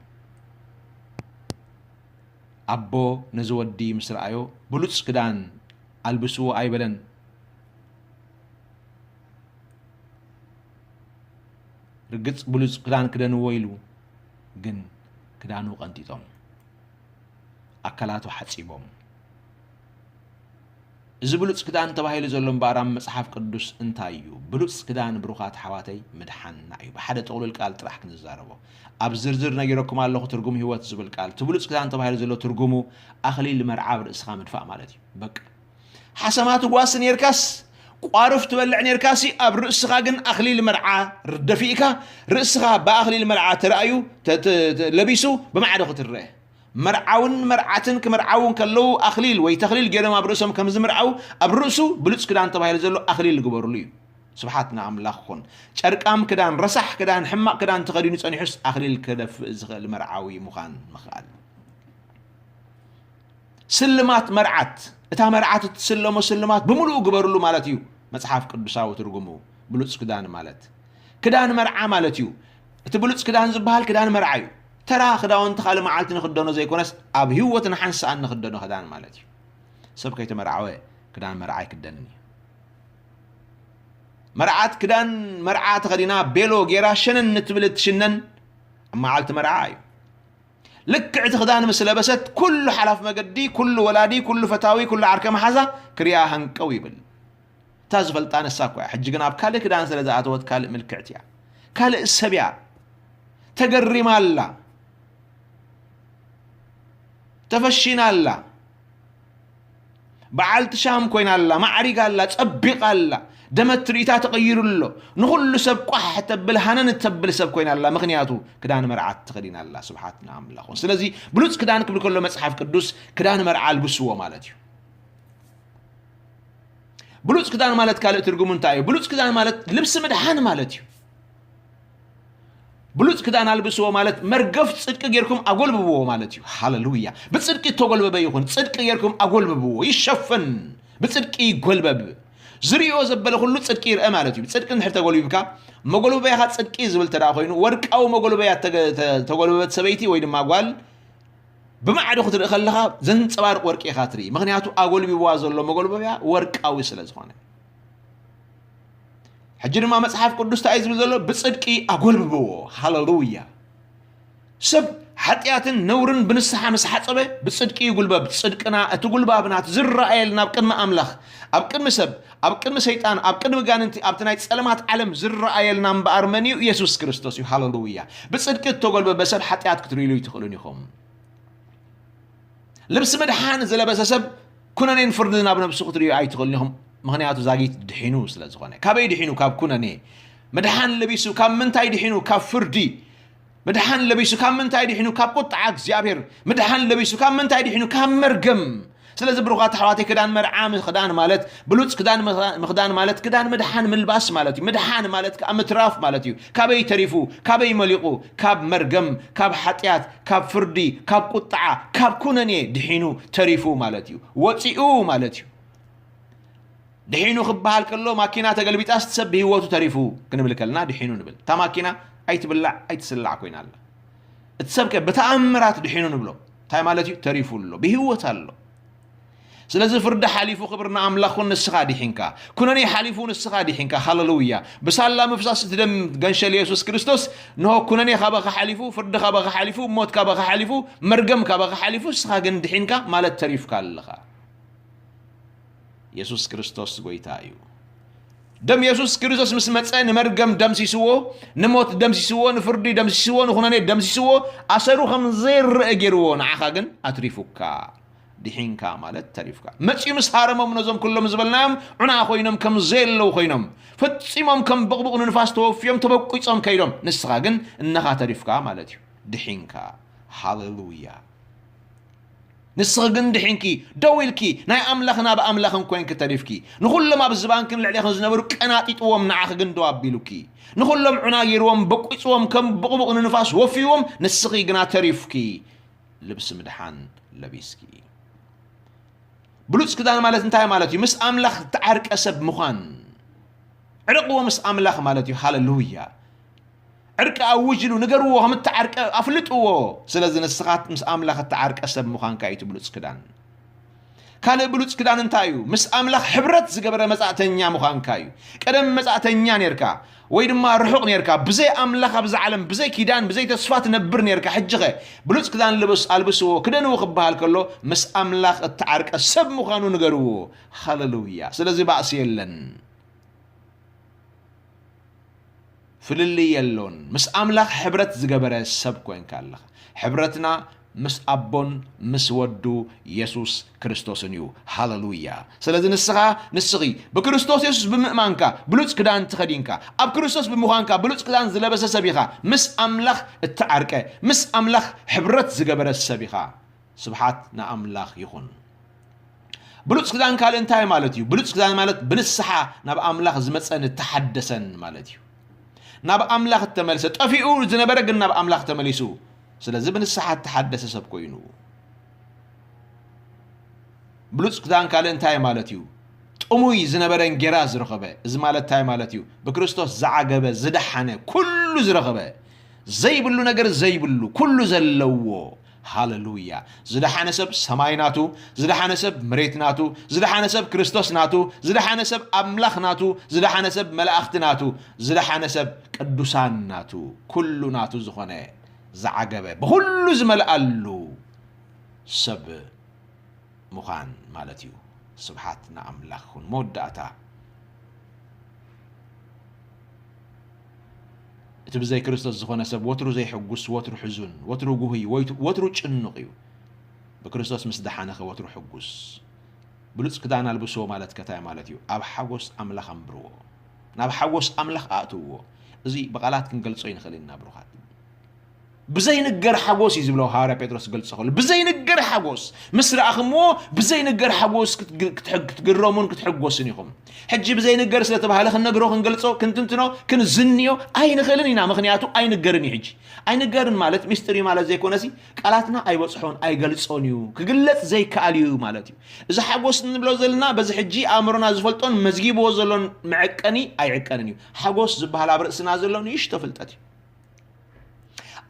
ኣቦ ነዚ ወዲ ምስ ረኣዮ ብሉጽ ክዳን ኣልብስዎ ኣይበለን። ርግጽ ብሉጽ ክዳን ክደንዎ ኢሉ ግን ክዳኑ ቀንጢጦም ኣካላቱ ሓጺቦም። እዚ ብሉጽ ክዳን ተባሂሉ ዘሎ እምበኣር ኣብ መጽሓፍ ቅዱስ እንታይ እዩ? ብሉጽ ክዳን ብሩኻት ኣሕዋተይ ምድሓንና እዩ። ብሓደ ጥቕሉል ቃል ጥራሕ ክንዛረቦ። ኣብ ዝርዝር ነጊረኩም ኣለኹ ትርጉም ህይወት ዝብል ቃል። እቲ ብሉጽ ክዳን ተባሂሉ ዘሎ ትርጉሙ ኣኽሊል መርዓ ኣብ ርእስኻ ምድፋእ ማለት እዩ። በቃ። ሓሰማ ትጓሲ ኔርካስ፣ ቋርፍ ትበልዕ ኔርካሲ፣ ኣብ ርእስኻ ግን ኣኽሊል መርዓ ደፊእካ፣ ርእስኻ ብኣኽሊል መርዓ ተራእዩ፣ ተ-፣ ተ-፣ ተ-፣ ለቢሱ ብማዕዶ ክትረአ። መርዓውን መርዓትን ክምርዓዉ እንከለዉ ኣኽሊል ወይ ተኽሊል ገይሮም ኣብ ርእሶም ከም ዝምርዓዉ፣ ኣብ ርእሱ ብሉጽ ክዳን ተባሂሉ ዘሎ ኣኽሊል ዝግበርሉ እዩ። ስብሓት ንኣምላኽ ይኹን። ጨርቃም ክዳን፣ ረሳሕ ክዳን፣ ሕማቕ ክዳን ተኸዲኑ ጸኒሑስ ኣኽሊል ክደፍእ ዝኽእል መርዓዊ ምዃን ምኽኣል። ስልማት መርዓት፣ እታ መርዓት እትስለሞ ስልማት ብምሉኡ ግበርሉ ማለት እዩ። መጽሓፍ ቅዱሳዊ ትርጉሙ ብሉጽ ክዳን ማለት ክዳን መርዓ ማለት እዩ። እቲ ብሉጽ ክዳን ዝበሃል ክዳን መርዓ እዩ። ተራ ክዳውንቲ ካልእ መዓልቲ ንኽደኖ ዘይኮነስ ኣብ ህይወትና ሓንሳእ እንኽደኖ ክዳን ማለት እዩ። ሰብ ከይተመርዓወ ክዳን መርዓ ኣይክደንን እዩ። መርዓት ክዳን መርዓ ተኸዲና ቤሎ ጌራ ሸነን ንትብል እትሽነን ኣብ መዓልቲ መርዓ እዩ። ልክዕ እቲ ክዳን ምስ ለበሰት፣ ኩሉ ሓላፍ መገዲ፣ ኩሉ ወላዲ፣ ኩሉ ፈታዊ፣ ኩሉ ዓርከ መሓዛ ክሪኣ ሃንቀው ይብል። እታ ዝፈልጣ ንሳ እኮ እያ። ሕጂ ግን ኣብ ካልእ ክዳን ስለ ዝኣተወት ካልእ ምልክዕቲ እያ። ካልእ ሰብ እያ። ተገሪማ ኣላ። ተፈሺና ኣላ። በዓልቲ ሻም ኮይና ኣላ፣ ማዕሪጋ ኣላ፣ ጸቢቓ ኣላ። ደመት ርእይታ ተቐይሩ ኣሎ። ንኹሉ ሰብ ቋሕ ተብል፣ ሃነን ተብል ሰብ ኮይና ኣላ። ምኽንያቱ ክዳን መርዓት ተኸዲና ኣላ። ስብሓት ንኣምላኽ። ስለዚ ብሉጽ ክዳን ክብል ከሎ መጽሓፍ ቅዱስ ክዳን መርዓ ኣልብስዎ ማለት እዩ። ብሉጽ ክዳን ማለት ካልእ ትርጉሙ እንታይ እዩ? ብሉጽ ክዳን ማለት ልብሲ ምድሓን ማለት እዩ። ብሉጽ ክዳን ኣልብስዎ ማለት መርገፍ ጽድቂ ጌርኩም ኣጎልብብዎ ማለት እዩ። ሃሌሉያ። ብጽድቂ እተጎልበበ ይኹን፣ ጽድቂ ጌርኩም ኣጎልብብዎ፣ ይሸፈን፣ ብጽድቂ ይጎልበብ። ዝርእዮ ዘበለ ኩሉ ጽድቂ ይርአ ማለት እዩ። ብጽድቂ እንድሕር ተጎልቢብካ፣ መጎልበያኻ ጽድቂ ዝብል ተደኣ ኮይኑ፣ ወርቃዊ መጎልበያ ተገ-፣ ተ-፣ ተጎልበበት ሰበይቲ ወይ ድማ ጓል ብማዕዶ ክትርኢ ከለኻ ዘንጸባርቕ ወርቂ ኢኻ ትርኢ። ምኽንያቱ ኣጎልቢብዋ ዘሎ መጎልበያ ወርቃዊ ስለ ዝኾነ። ሕጂ ድማ መጽሓፍ ቅዱስ እንታይ እዩ ዝብል ዘሎ? ብጽድቂ ኣጎልብብዎ። ሃሌሉያ። ሰብ ሓጢኣትን ነውርን ብንስሓ ምስ ሓጸበ ብጽድቂ ይጉልበብ። ጽድቅና፣ እቲ ጉልባብና፣ እቲ ዝረኣየልና ኣብ ቅድሚ ኣምላኽ፣ ኣብ ቅድሚ ሰብ፣ ኣብ ቅድሚ ሰይጣን፣ ኣብ ቅድሚ ጋንንቲ፣ ኣብቲ ናይ ጸለማት ዓለም ዝረኣየልና እምበኣር መን እዩ? የሱስ ክርስቶስ እዩ። ሃሌሉያ። ብጽድቂ እተጎልበበ ሰብ ሓጢኣት ክትርእይሉ ኣይትኽእሉን ኢኹም። ልብሲ ምድሓን ዝለበሰ ሰብ ኩነኔን ፍርድን ኣብ ነብሱ ክትርእዩ ኣይትኽእሉን ኢኹም። ምኽንያቱ ዛጊት ድሒኑ ስለ ዝኾነ። ካበይ ድሒኑ? ካብ ኩነኔ። ምድሓን ለቢሱ ካብ ምንታይ ድሒኑ? ካብ ፍርዲ። ምድሓን ለቢሱ ካብ ምንታይ ድሒኑ? ካብ ቁጥዓ እግዚኣብሔር። ምድሓን ለቢሱ ካብ ምንታይ ድሒኑ? ካብ መርገም። ስለዚ ብሩኻት ኣሕዋተይ፣ ክዳን መርዓ ምኽዳን ማለት፣ ብሉጽ ክዳን ምኽዳን ማለት ክዳን ምድሓን ምልባስ ማለት እዩ። ምድሓን ማለት ከዓ ምትራፍ ማለት እዩ። ካበይ ተሪፉ? ካበይ መሊቑ? ካብ መርገም፣ ካብ ሓጢኣት፣ ካብ ፍርዲ፣ ካብ ቁጥዓ፣ ካብ ኩነኔ ድሒኑ ተሪፉ ማለት እዩ። ወፂኡ ማለት እዩ። ድሒኑ ክበሃል ከሎ፣ ማኪና ተገልቢጣስ እቲ ሰብ ብህይወቱ ተሪፉ ክንብል ከለና ድሒኑ ንብል። እታ ማኪና ኣይትብላዕ ኣይትስላዕ ኮይና ኣላ። እቲ ሰብከ ብተኣምራት ድሒኑ ንብሎ። እንታይ ማለት እዩ? ተሪፉ ኣሎ፣ ብህይወት ኣሎ። ስለዚ ፍርዲ ሓሊፉ፣ ክብሪ ንኣምላኽ ኩን፣ ንስኻ ድሒንካ። ኩነኔ ሓሊፉ፣ ንስኻ ድሒንካ። ሃለሉያ። ብሳላ ምፍሳስ እቲ ደም ገንሸል የሱስ ክርስቶስ፣ ንሆ ኩነኔ ካባኻ ሓሊፉ፣ ፍርዲ ካባኻ ሓሊፉ፣ ሞት ካባኻ ሓሊፉ፣ መርገም ካባኻ ሓሊፉ፣ ንስኻ ግን ድሒንካ ማለት ተሪፍካ ኣለኻ። የሱስ ክርስቶስ ጎይታ እዩ። ደም የሱስ ክርስቶስ ምስ መጸ፣ ንመርገም ደምሲስዎ፣ ንሞት ደምሲስዎ፣ ንፍርዲ ደምሲስዎ፣ ንኹነኔ ደምሲስዎ፣ ኣሰሩ ከም ዘይረአ ገይርዎ፣ ንዓኻ ግን ኣትሪፉካ። ድሒንካ ማለት ተሪፍካ። መጺኡ ምስ ሃረሞም፣ ነዞም ኩሎም ዝበልናዮም ዑና ኮይኖም፣ ከም ዘየለዉ ኮይኖም፣ ፈጺሞም ከም ብቕቡቕ ንንፋስ ተወፍዮም፣ ተበቂጾም ከይዶም፣ ንስኻ ግን እነኻ ተሪፍካ ማለት እዩ። ድሒንካ። ሃሌሉያ። ንስኺ ግን ድሒንኪ፣ ደው ኢልኪ፣ ናይ ኣምላኽን ኣብ ኣምላኽን ኮይንኪ ተሪፍኪ። ንኹሎም ኣብ ዝባንክን ልዕሌኽን ዝነበሩ ቀናጢጥዎም፣ ንዓኺ ግን ደው ኣቢሉኪ። ንኹሎም ዑና ገይርዎም፣ በቂጽዎም፣ ከም ብቕቡቕ ንንፋስ ወፍይዎም፣ ንስኺ ግና ተሪፍኪ። ልብሲ ምድሓን ለቢስኪ። ብሉጽ ክዳን ማለት እንታይ ማለት እዩ? ምስ ኣምላኽ እተዓርቀ ሰብ ምዃን። ዕረቕዎ ምስ ኣምላኽ ማለት እዩ። ሃሌሉያ። ዕርቂ ኣውጅሉ፣ ንገርዎ ከም እተዓርቀ ኣፍልጥዎ። ስለዚ ንስኻ ምስ ኣምላኽ እተዓርቀ ሰብ ምዃንካ እዩ እቲ ብሉጽ ክዳን። ካልእ ብሉጽ ክዳን እንታይ እዩ? ምስ ኣምላኽ ሕብረት ዝገበረ መጻእተኛ ምዃንካ እዩ። ቀደም መጻእተኛ ኔርካ፣ ወይ ድማ ርሑቕ ኔርካ፣ ብዘይ ኣምላኽ ኣብዛ ዓለም፣ ብዘይ ኪዳን፣ ብዘይ ተስፋ ትነብር ኔርካ። ሕጂኸ ብሉጽ ክዳን ልበስ፣ ኣልብስዎ፣ ክደንዎ ክበሃል ከሎ፣ ምስ ኣምላኽ እተዓርቀ ሰብ ምዃኑ ንገርዎ። ሃሌሉያ። ስለዚ ባእሲ የለን። ፍልልይ የሎን። ምስ ኣምላኽ ሕብረት ዝገበረ ሰብ ኮይንካ ኣለኻ። ሕብረትና ምስ ኣቦን ምስ ወዱ የሱስ ክርስቶስን እዩ። ሃሌሉያ። ስለዚ ንስኻ፣ ንስኺ ብክርስቶስ የሱስ ብምእማንካ ብሉጽ ክዳን ተኸዲንካ፣ ኣብ ክርስቶስ ብምዃንካ ብሉጽ ክዳን ዝለበሰ ሰብ ኢኻ። ምስ ኣምላኽ እተዓርቀ፣ ምስ ኣምላኽ ሕብረት ዝገበረ ሰብ ኢኻ። ስብሓት ንኣምላኽ ይኹን። ብሉጽ ክዳን ካልእ እንታይ ማለት እዩ? ብሉጽ ክዳን ማለት ብንስሓ ናብ ኣምላኽ ዝመጸን እተሓደሰን ማለት እዩ። ናብ ኣምላኽ እተመልሰ፣ ጠፊኡ ዝነበረ ግን ናብ ኣምላኽ ተመሊሱ። ስለዚ ብንስሓ እተሓደሰ ሰብ ኮይኑ። ብሉጽ ክዳን ካልእ እንታይ ማለት እዩ? ጥሙይ ዝነበረ እንጌራ ዝረኸበ። እዚ ማለት እንታይ ማለት እዩ? ብክርስቶስ ዝዓገበ፣ ዝደሓነ፣ ኩሉ ዝረኸበ፣ ዘይብሉ ነገር ዘይብሉ፣ ኩሉ ዘለዎ። ሃሌሉያ። ዝደሓነ ሰብ ሰማይ ናቱ፣ ዝደሓነ ሰብ መሬት ናቱ፣ ዝደሓነ ሰብ ክርስቶስ ናቱ፣ ዝደሓነ ሰብ ኣምላኽ ናቱ፣ ዝደሓነ ሰብ መላእኽቲ ናቱ፣ ዝደሓነ ሰብ ቅዱሳን ናቱ፣ ኩሉ ናቱ ዝኾነ ዝዓገበ፣ ብኹሉ ዝመልኣሉ ሰብ ምዃን ማለት እዩ። ስብሓት ንኣምላኽ ይኹን። መወዳእታ፣ እቲ ብዘይ ክርስቶስ ዝኾነ ሰብ ወትሩ ዘይሕጉስ፣ ወትሩ ሕዙን፣ ወትሩ ጉህይ፣ ወይቱ-፣ ወትሩ ጭኑቕ እዩ። ብክርስቶስ ምስ ደሓነኸ ወትሩ ሕጉስ። ብሉጽ ክዳን ኣልብስዎ ማለት ከ እንታይ ማለት እዩ? ኣብ ሓጎስ ኣምላኽ ኣንብርዎ። ናብ ሓጎስ ኣምላኽ ኣእትውዎ። እዚ ብቓላት ክንገልጾ ኣይንኽእልን ኢና ብሩኻት። ብዘይንገር ሓጎስ እዩ ዝብሎ ሃዋርያ ጴጥሮስ ክገልጾ ከሎ። ብዘይንገር ሓጎስ። ምስ ረኣኽምዎ ብዘይንገር ሓጎስ ክትግ-፣ ክትሕግ-፣ ክትግረሙን ክትሕጎስን ኢኹም። ሕጂ ብዘይንገር ስለ ተባህለ ክንነግሮ፣ ክንገልጾ፣ ክንትንትኖ፣ ክንዝንዮ ኣይንኽእልን ኢና። ምኽንያቱ ኣይንገርን እዩ ሕጂ። ኣይንገርን ማለት ሚስጥር እዩ ማለት ዘይኮነሲ፣ ቃላትና ኣይበጽሖን፣ ኣይገልጾን እዩ። ክግለጽ ዘይከኣል እዩ ማለት እዩ። እዚ ሓጎስ እንብሎ ዘለና በዚ ሕጂ ኣእምሮና ዝፈልጦን መዝጊብዎ ዘሎን መዐቀኒ ኣይዕቀንን እዩ። ሓጎስ ዝበሃል ኣብ ርእስና ዘሎ ንእሽቶ ፍልጠት እዩ።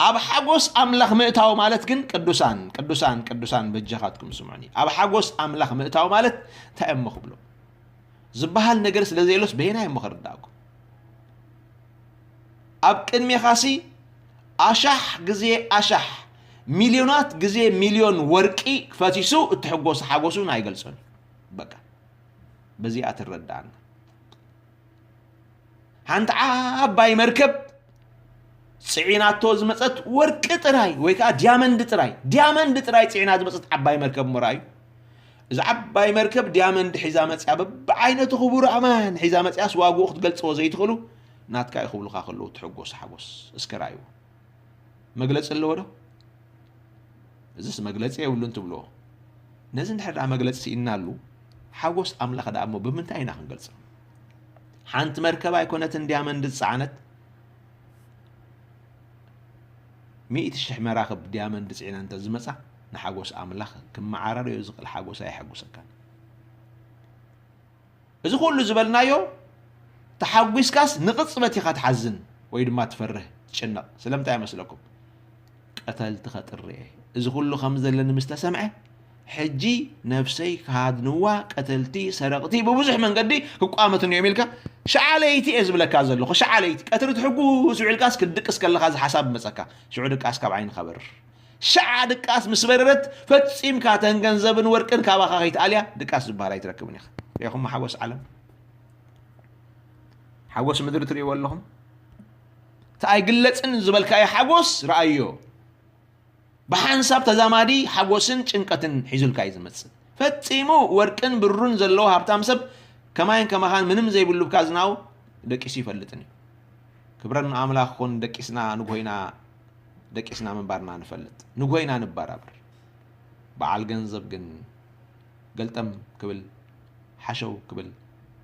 ኣብ ሓጎስ ኣምላኽ ምእታው ማለት ግን ቅዱሳን፣ ቅዱሳን፣ ቅዱሳን በጃኻትኩም ስምዑኒ። ኣብ ሓጎስ ኣምላኽ ምእታው ማለት እንታይ እሞ ክብሎ? ዝበሃል ነገር ስለ ዘየሎስ በየናይ እሞ ክርዳእኩም? ኣብ ቅድሜኻሲ ኣሻሕ ግዜ ኣሻሕ፣ ሚልዮናት ግዜ ሚልዮን ወርቂ ፈሲሱ እትሕጎስ ሓጎሱ ኣይገልጾን እዩ። በቃ በዚኣ ትረዳእና። ሓንቲ ዓባይ መርከብ ጽዒናቶ ዝመጸት ወርቂ ጥራይ ወይ ከኣ ዲያመንድ ጥራይ፣ ዲያመንድ ጥራይ ጽዒና ዝመጸት ዓባይ መርከብ እሞ ረኣዩ። እዛ ዓባይ መርከብ ዲያመንድ ሒዛ መጽያ፣ በብዓይነቱ ክቡር ኣማን ሒዛ መጽያስ ዋግኡ ክትገልጽዎ ዘይትኽእሉ ናትካ እዩ ክብሉኻ ከለዉ ትሕጎስ ሓጎስ። እስከ ረኣይዎ። መግለጺ ኣለዎ ዶ? እዝስ መግለጺ የብሉን ትብልዎ። ነዚ እንድሕር ደኣ መግለጺ ስኢንናሉ፣ ሓጎስ ኣምላኽ ደኣ እሞ ብምንታይ ኢና ክንገልጾ? ሓንቲ መርከብ ኣይኮነትን ዲያመንድ ዝጸዓነት፣ ሚእቲ ሽሕ መራኽብ ዲያመንድ ጽዒነን እንተ ዝመጻ፣ ንሓጎስ ኣምላኽ ክመዓራረዮ ዝኽእል ሓጎስ ኣየሐጉሰካን። እዚ ኩሉ ዝበልናዮ፣ ተሓጒስካስ ንቕጽበት ኢኻ ትሓዝን ወይ ድማ ትፈርህ፣ ትጭነቕ። ስለምንታይ ይመስለኩም? ቀተልቲ ከጥሪ እየ። እዚ ኩሉ ከም ዘለኒ ምስ ተሰምዐ፣ ሕጂ ነፍሰይ ክሃድንዋ ቀተልቲ፣ ሰረቕቲ ብብዙሕ መንገዲ ክቋመቱኒ እዮም ኢልካ፣ ሸዓ ለይቲ እየ ዝብለካ ዘለኹ፣ ሸዓ ለይቲ። ቀትሪ ትሕጉስ ውዒልካስ፣ ክትድቅስ ከለኻ እዚ ሓሳብ ይመጸካ። ሽዑ ድቃስ ካብ ዓይንኻ በርር። ሸዓ ድቃስ ምስ በረረት፣ ፈጺምካ ተን ገንዘብን ወርቅን ካባኻ ከይትኣልያ፣ ድቃስ ዝበሃል ኣይትረክብን ኢኻ። ርኢኹም ሓጎስ ዓለም? ሓጎስ ምድሪ ትርእይዎ ኣለኹም? እቲ ኣይግለጽን ዝበልካዮ ሓጎስ ረኣዮ። ብሓንሳብ ተዛማዲ ሓጎስን ጭንቀትን ሒዙልካ እዩ ዝመጽእ። ፈጺሙ ወርቅን ብሩን ዘለዎ ሃብታም ሰብ ከማይን ከማኻን ምንም ዘይብሉ ብካዝናኡ ደቂሱ ይፈልጥን እዩ። ክብረን ንኣምላኽ ይኹን፣ ደቂስና ንግሆ ኢና፣ ደቂስና ምንባርና ንፈልጥ። ንግሆ ኢና ንበራበር። በዓል ገንዘብ ግን ገልጠም ክብል፣ ሓሸው ክብል፣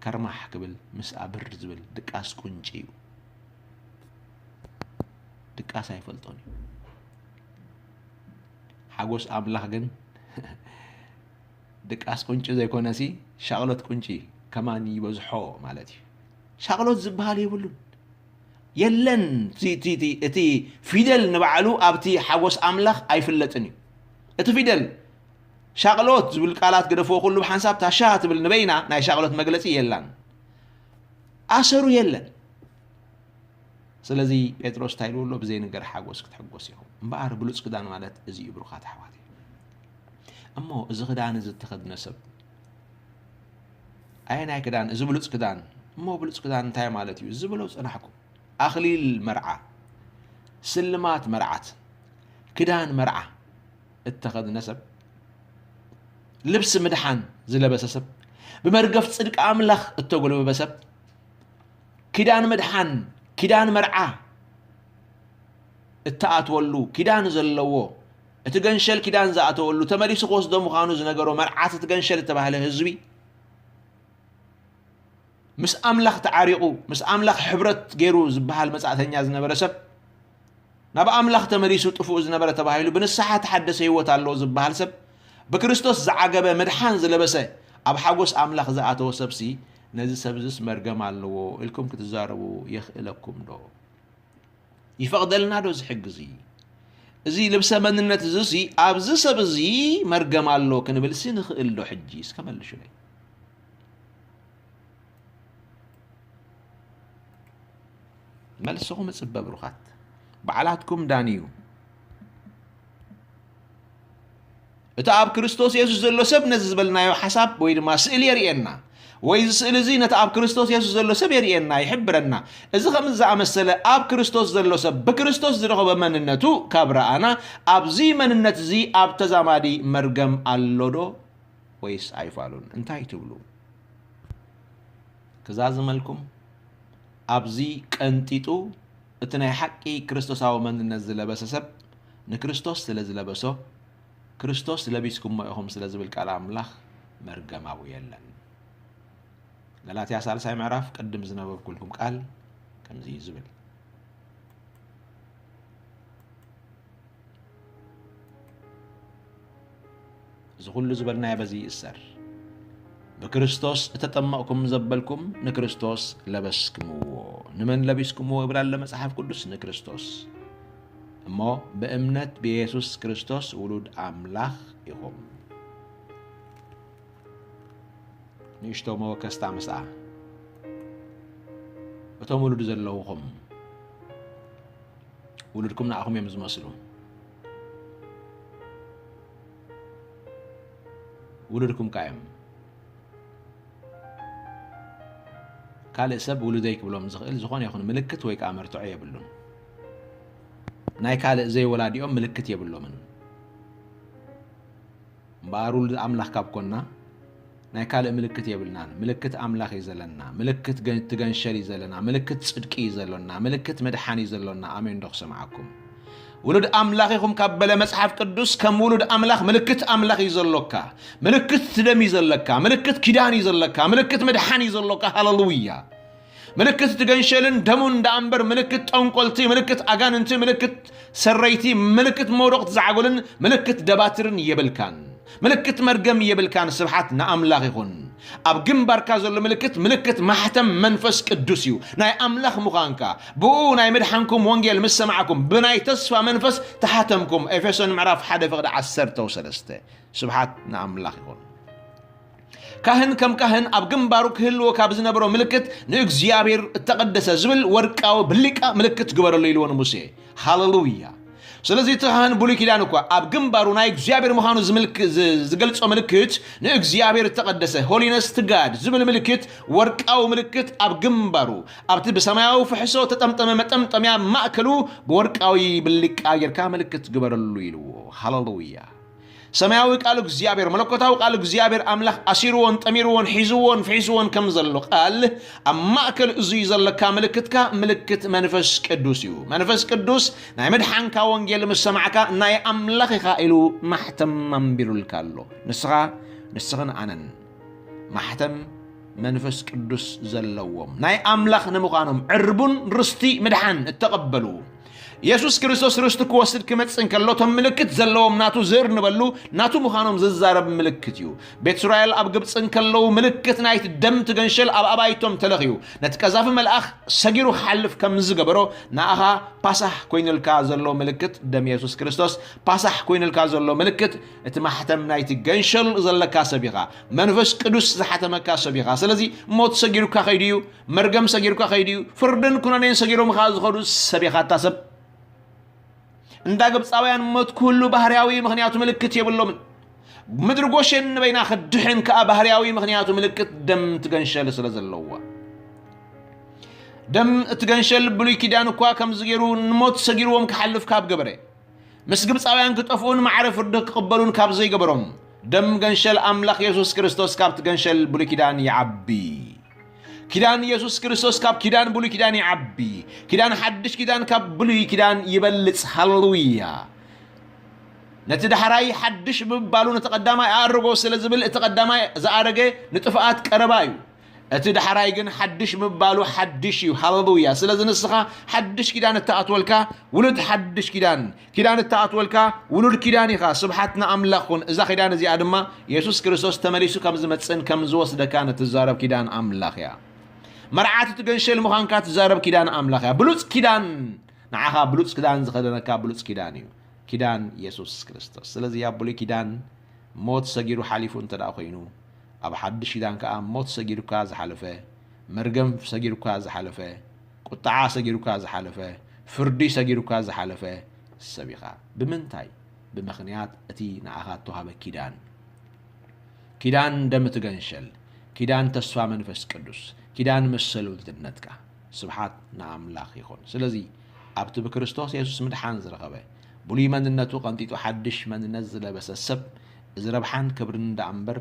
ከርማሕ ክብል፣ ምስኣ ብር ዝብል ድቃስ ቁንጪ እዩ። ድቃስ ኣይፈልጦን እዩ። ሓጎስ ኣምላኽ ግን ድቃስ ቁንጪ ዘይኮነሲ፣ ሻቕሎት ቁንጪ ከማን ይበዝሖ ማለት እዩ። ሻቕሎት ዝበሃል የብሉን። የለን። እቲ፣ እቲ፣ እቲ፣ እቲ ፊደል ንባዕሉ ኣብቲ ሓጎስ ኣምላኽ ኣይፍለጥን እዩ። እቲ ፊደል ሻቕሎት ዝብል ቃላት ግደፍዎ፣ ኩሉ ብሓንሳብ ታሻ ትብል ንበይና ናይ ሻቕሎት መግለጺ የላን። ኣሰሩ የለን። ስለዚ ጴጥሮስ እንታይ ኢልዎ ኣሎ? ብዘይንገር ሓጎስ ክትሕጎስ ኢኹም። እምበኣር ብሉጽ ክዳን ማለት እዚ እዩ፣ ብሩኻት ኣሕዋተይ። እሞ እዚ ክዳን እዚ እተኸድነ ሰብ፣ ኣየናይ ክዳን? እዚ ብሉጽ ክዳን። እሞ ብሉጽ ክዳን እንታይ ማለት እዩ? ዝብሎ ጸናሕኩ። ኣኽሊል መርዓ፣ ስልማት መርዓት፣ ክዳን መርዓ እተኸድነ ሰብ፣ ልብሲ ምድሓን ዝለበሰ ሰብ፣ ብመርገፍ ጽድቂ ኣምላኽ እተጎልበበ ሰብ፣ ኪዳን ምድሓን፣ ኪዳን መርዓ እተኣትወሉ፣ ኪዳን ዘለዎ፣ እቲ ገንሸል ኪዳን ዝኣተወሉ፣ ተመሊሱ ክወስዶ ምዃኑ ዝነገሮ መርዓት እቲ ገንሸል እተባህለ ህዝቢ፣ ምስ ኣምላኽ ተዓሪቑ፣ ምስ ኣምላኽ ሕብረት ገይሩ ዝበሃል መጻእተኛ ዝነበረ ሰብ፣ ናብ ኣምላኽ ተመሊሱ ጥፉእ ዝነበረ ተባሂሉ ብንስሓ ተሓደሰ ህይወት ኣለዎ ዝበሃል ሰብ፣ ብክርስቶስ ዝዓገበ ምድሓን ዝለበሰ፣ ኣብ ሓጎስ ኣምላኽ ዝኣተወ ሰብሲ፣ ነዚ ሰብዝስ መርገም ኣለዎ ኢልኩም ክትዛረቡ የኽእለኩም ዶ? ይፈቕደልና ዶ እዚ ሕጊ እዚ? እዚ ልብሰ መንነት እዚሲ ኣብዚ ሰብ እዚ መርገም ኣሎ ክንብልሲ ንኽእል ዶ? ሕጂ እስከ መልሹለይ። መልስኹም እጽበ ብሩኻት። ባዕላትኩም ዳንዩ። እቲ ኣብ ክርስቶስ የሱስ ዘሎ ሰብ ነዚ ዝበልናዮ ሓሳብ ወይ ድማ ስእሊ የርእየና፣ ወይ እዚ ስእሊ እዚ ነቲ ኣብ ክርስቶስ የሱስ ዘሎ ሰብ የርእየና፣ ይሕብረና። እዚ ከምዚ ዝኣመሰለ ኣብ ክርስቶስ ዘሎ ሰብ ብክርስቶስ ዝረኸቦ መንነቱ ካብ ረኣና፣ ኣብዚ መንነት እዚ ኣብ ተዛማዲ መርገም ኣሎ ዶ ወይስ ኣይፋሉን? እንታይ ትብሉ? ክዛዝመልኩም፣ ኣብዚ ቀንጢጡ እቲ ናይ ሓቂ ክርስቶሳዊ መንነት ዝለበሰ ሰብ ንክርስቶስ ስለ ዝለበሶ፣ ክርስቶስ ለቢስኩሞ ኢኹም ስለ ዝብል ቃል ኣምላኽ መርገም ኣብኡ የለን። ገላትያ ሳልሳይ ምዕራፍ ቅድም ዝነበብኩልኩም ቃል ከምዚ እዩ ዝብል። እዚ ኩሉ ዝበልናዮ በዚ ይእሰር። ብክርስቶስ እተጠመቕኩም ዘበልኩም ንክርስቶስ ለበስክምዎ። ንመን ለቢስክምዎ ይብል ኣሎ መጽሓፍ ቅዱስ? ንክርስቶስ። እሞ ብእምነት ብየሱስ ክርስቶስ ውሉድ ኣምላኽ ኢኹም። ንእሽቶ መወከስታ ምስኣ፣ እቶም ውሉድ ዘለውኹም፣ ውሉድኩም ንኣኹም እዮም ዝመስሉ። ውሉድኩም ከ እዮም። ካልእ ሰብ ውሉደይ ክብሎም ዝኽእል ዝኾነ ይኹን ምልክት ወይ ከኣ መርትዖ የብሉን። ናይ ካልእ ዘይወላዲኦም ምልክት የብሎምን። እምበኣር ውሉድ ኣምላኽ ካብ ኮና፣ ናይ ካልእ ምልክት የብልናን። ምልክት ኣምላኽ እዩ ዘለና። ምልክት ገ-፣ እቲ ገንሸል እዩ ዘለና። ምልክት ጽድቂ እዩ ዘሎና። ምልክት ምድሓን እዩ ዘሎና። ኣሜን ዶ ክሰምዓኩም? ውሉድ ኣምላኽ ኢኹም ካብ በለ መጽሓፍ ቅዱስ፣ ከም ውሉድ ኣምላኽ ምልክት ኣምላኽ እዩ ዘሎካ። ምልክት ደም እዩ ዘለካ። ምልክት ኪዳን እዩ ዘለካ። ምልክት ምድሓን እዩ ዘሎካ። ሃሌሉያ! ምልክት እቲ ገንሸልን ደሙን ደኣ እምበር፣ ምልክት ጠንቆልቲ፣ ምልክት ኣጋንንቲ፣ ምልክት ሰረይቲ፣ ምልክት መውደቕቲ ዛዕጎልን ምልክት ደባትርን የብልካን። ምልክት መርገም የብልካን። ስብሓት ንኣምላኽ ይኹን። ኣብ ግንባርካ ዘሎ ምልክት፣ ምልክት ማሕተም መንፈስ ቅዱስ እዩ። ናይ ኣምላኽ ምዃንካ፣ ብኡ ናይ ምድሓንኩም ወንጌል ምስ ሰማዕኩም፣ ብናይ ተስፋ መንፈስ ተሓተምኩም። ኤፌሶን ምዕራፍ ሓደ ፍቕዲ ዓሰርተ ሰለስተ። ስብሓት ንኣምላኽ ይኹን። ካህን ከም ካህን ኣብ ግንባሩ ክህልዎ ካብ ዝነበሮ ምልክት፣ ንእግዚኣብሔር እተቐደሰ ዝብል ወርቃዊ ብሊቃ ምልክት ግበረሉ ኢልዎ ንሙሴ። ሃሌሉያ! ስለዚ እቲ ካህን ብሉይ ኪዳን እኳ ኣብ ግንባሩ ናይ እግዚኣብሔር ምዃኑ ዝምልክ-፣ ዝ-፣ ዝገልጾ ምልክት፣ ንእግዚኣብሔር እተቐደሰ፣ ሆሊነስ ቱ ጋድ ዝብል ምልክት፣ ወርቃዊ ምልክት ኣብ ግንባሩ፣ ኣብቲ ብሰማያዊ ፍሕሶ ተጠምጠመ መጠምጠምያ ማእከሉ ብወርቃዊ ብሊቃ ጌርካ ምልክት ግበረሉ ኢልዎ። ሃሌሉያ! ሰማያዊ ቃል እግዚኣብሔር፣ መለኮታዊ ቃል እግዚኣብሔር ኣምላኽ ኣሲርዎን ጠሚርዎን ሒዝዎን ፍሒስዎን ከም ዘሎ ቃል፣ ኣብ ማእከል እዙይ ዘለካ ምልክትካ ምልክት መንፈስ ቅዱስ እዩ። መንፈስ ቅዱስ ናይ ምድሓንካ ወንጌል ምስ ሰማዕካ ናይ ኣምላኽ ኢኻ ኢሉ ማሕተም ኣንቢሩልካ ኣሎ። ንስኻ፣ ንስኽን ኣነን ማሕተም መንፈስ ቅዱስ ዘለዎም፣ ናይ ኣምላኽ ንምዃኖም፣ ዕርቡን ርስቲ ምድሓን እተቐበሉ፣ የሱስ ክርስቶስ ርስቲ ክወስድ ክመጽእ እንከሎ፣ እቶም ምልክት ዘለዎም ናቱ ዝእርንበሉ፣ ናቱ ምዃኖም ዝዛረብ ምልክት እዩ። ቤት እስራኤል ኣብ ግብጺ እንከለዉ፣ ምልክት ናይቲ ደም ትገንሸል ኣብ ኣባይቶም ተለኽዩ፣ ነቲ ቀዛፊ መልኣኽ ሰጊሩ ክሓልፍ ከም ዝገበሮ፣ ንኣኻ ፓሳህ ኮይኑልካ ዘሎ ምልክት ደም የሱስ ክርስቶስ፣ ፓሳህ ኮይኑልካ ዘሎ ምልክት እቲ ማሕተም ናይቲ ገንሸል ዘለካ ሰብ ኢኻ። መንፈስ ቅዱስ ዝሓተመካ ሰብ ኢኻ። ስለዚ ሞት ሰጊሩካ ከይዱ እዩ። መርገም ሰጊሩካ ከይዱ እዩ። ፍርድን ኩነኔን ሰጊሮምኻ ዝኸዱ ሰብ ኢኻ። እታ ሰብ እንዳ ግብፃውያን ሞት ክህሉ ባህርያዊ ምኽንያቱ ምልክት የብሎምን። ምድሪ ጎሼን ንበይና ክድሕን ከኣ ባህርያዊ ምኽንያቱ ምልክት ደም ትገንሸል ስለ ዘለዋ። ደም እቲ ገንሸል ብሉይ ኪዳን እኳ ከምዚ ገይሩ ንሞት ሰጊርዎም ክሓልፍ ካብ ገበረ፣ ምስ ግብፃውያን ክጠፍኡን ማዕረ ፍርዲ ክቕበሉን ካብ ዘይገበሮም፣ ደም ገንሸል ኣምላኽ የሱስ ክርስቶስ ካብቲ ገንሸል ብሉይ ኪዳን ይዓቢ። ኪዳን የሱስ ክርስቶስ ካብ ኪዳን ብሉይ ኪዳን ይዓቢ። ኪዳን ሓድሽ ኪዳን ካብ ብሉይ ኪዳን ይበልጽ። ሃሌሉያ! ነቲ ዳሕራይ ሓድሽ ብምባሉ ነቲ ቀዳማይ ኣኣረጎ ስለ ዝብል፣ እቲ ቀዳማይ ዝኣረገ ንጥፍኣት ቀረባ እዩ። እቲ ዳሕራይ ግን ሓድሽ ምባሉ ሓድሽ እዩ። ሃሌሉያ! ስለዚ ንስኻ ሓድሽ ኪዳን እተኣትወልካ ውሉድ ሓድሽ ኪዳን፣ ኪዳን እተኣትወልካ ውሉድ ኪዳን ኢኻ። ስብሓት ንኣምላኽ ኩን። እዛ ኪዳን እዚኣ ድማ የሱስ ክርስቶስ ተመሊሱ ከም ዝመጽእን ከም ዝወስደካን እትዛረብ ኪዳን ኣምላኽ እያ። መርዓት እቲ ገንሸል ምዃንካ ትዛረብ ኪዳን ኣምላኽ እያ። ብሉጽ ኪዳን፣ ንዓኻ ብሉጽ ኪዳን ዝኸደነካ ብሉጽ ኪዳን እዩ። ኪዳን የሱስ ክርስቶስ። ስለዚ ኣብ ብሉይ ኪዳን ሞት ሰጊሩ ሓሊፉ እንተ ደኣ ኮይኑ፣ ኣብ ሓድሽ ኪዳን ከኣ ሞት ሰጊሩካ ዝሓለፈ፣ መርገም ሰጊሩካ ዝሓለፈ፣ ቁጥዓ ሰጊሩካ ዝሓለፈ፣ ፍርዲ ሰጊሩካ ዝሓለፈ ሰብ ኢኻ። ብምንታይ? ብምኽንያት እቲ ንዓኻ እተዋህበ ኪዳን። ኪዳን ደም እቲ ገንሸል፣ ኪዳን ተስፋ መንፈስ ቅዱስ፣ ኪዳን መሰል ውልድነትካ። ስብሓት ንኣምላኽ ይኹን። ስለዚ ኣብቲ ብክርስቶስ የሱስ ምድሓን ዝረኸበ፣ ብሉይ መንነቱ ቀንጢጡ ሓድሽ መንነት ዝለበሰ ሰብ፣ እዚ ረብሓን ክብርን ደኣ እምበር፣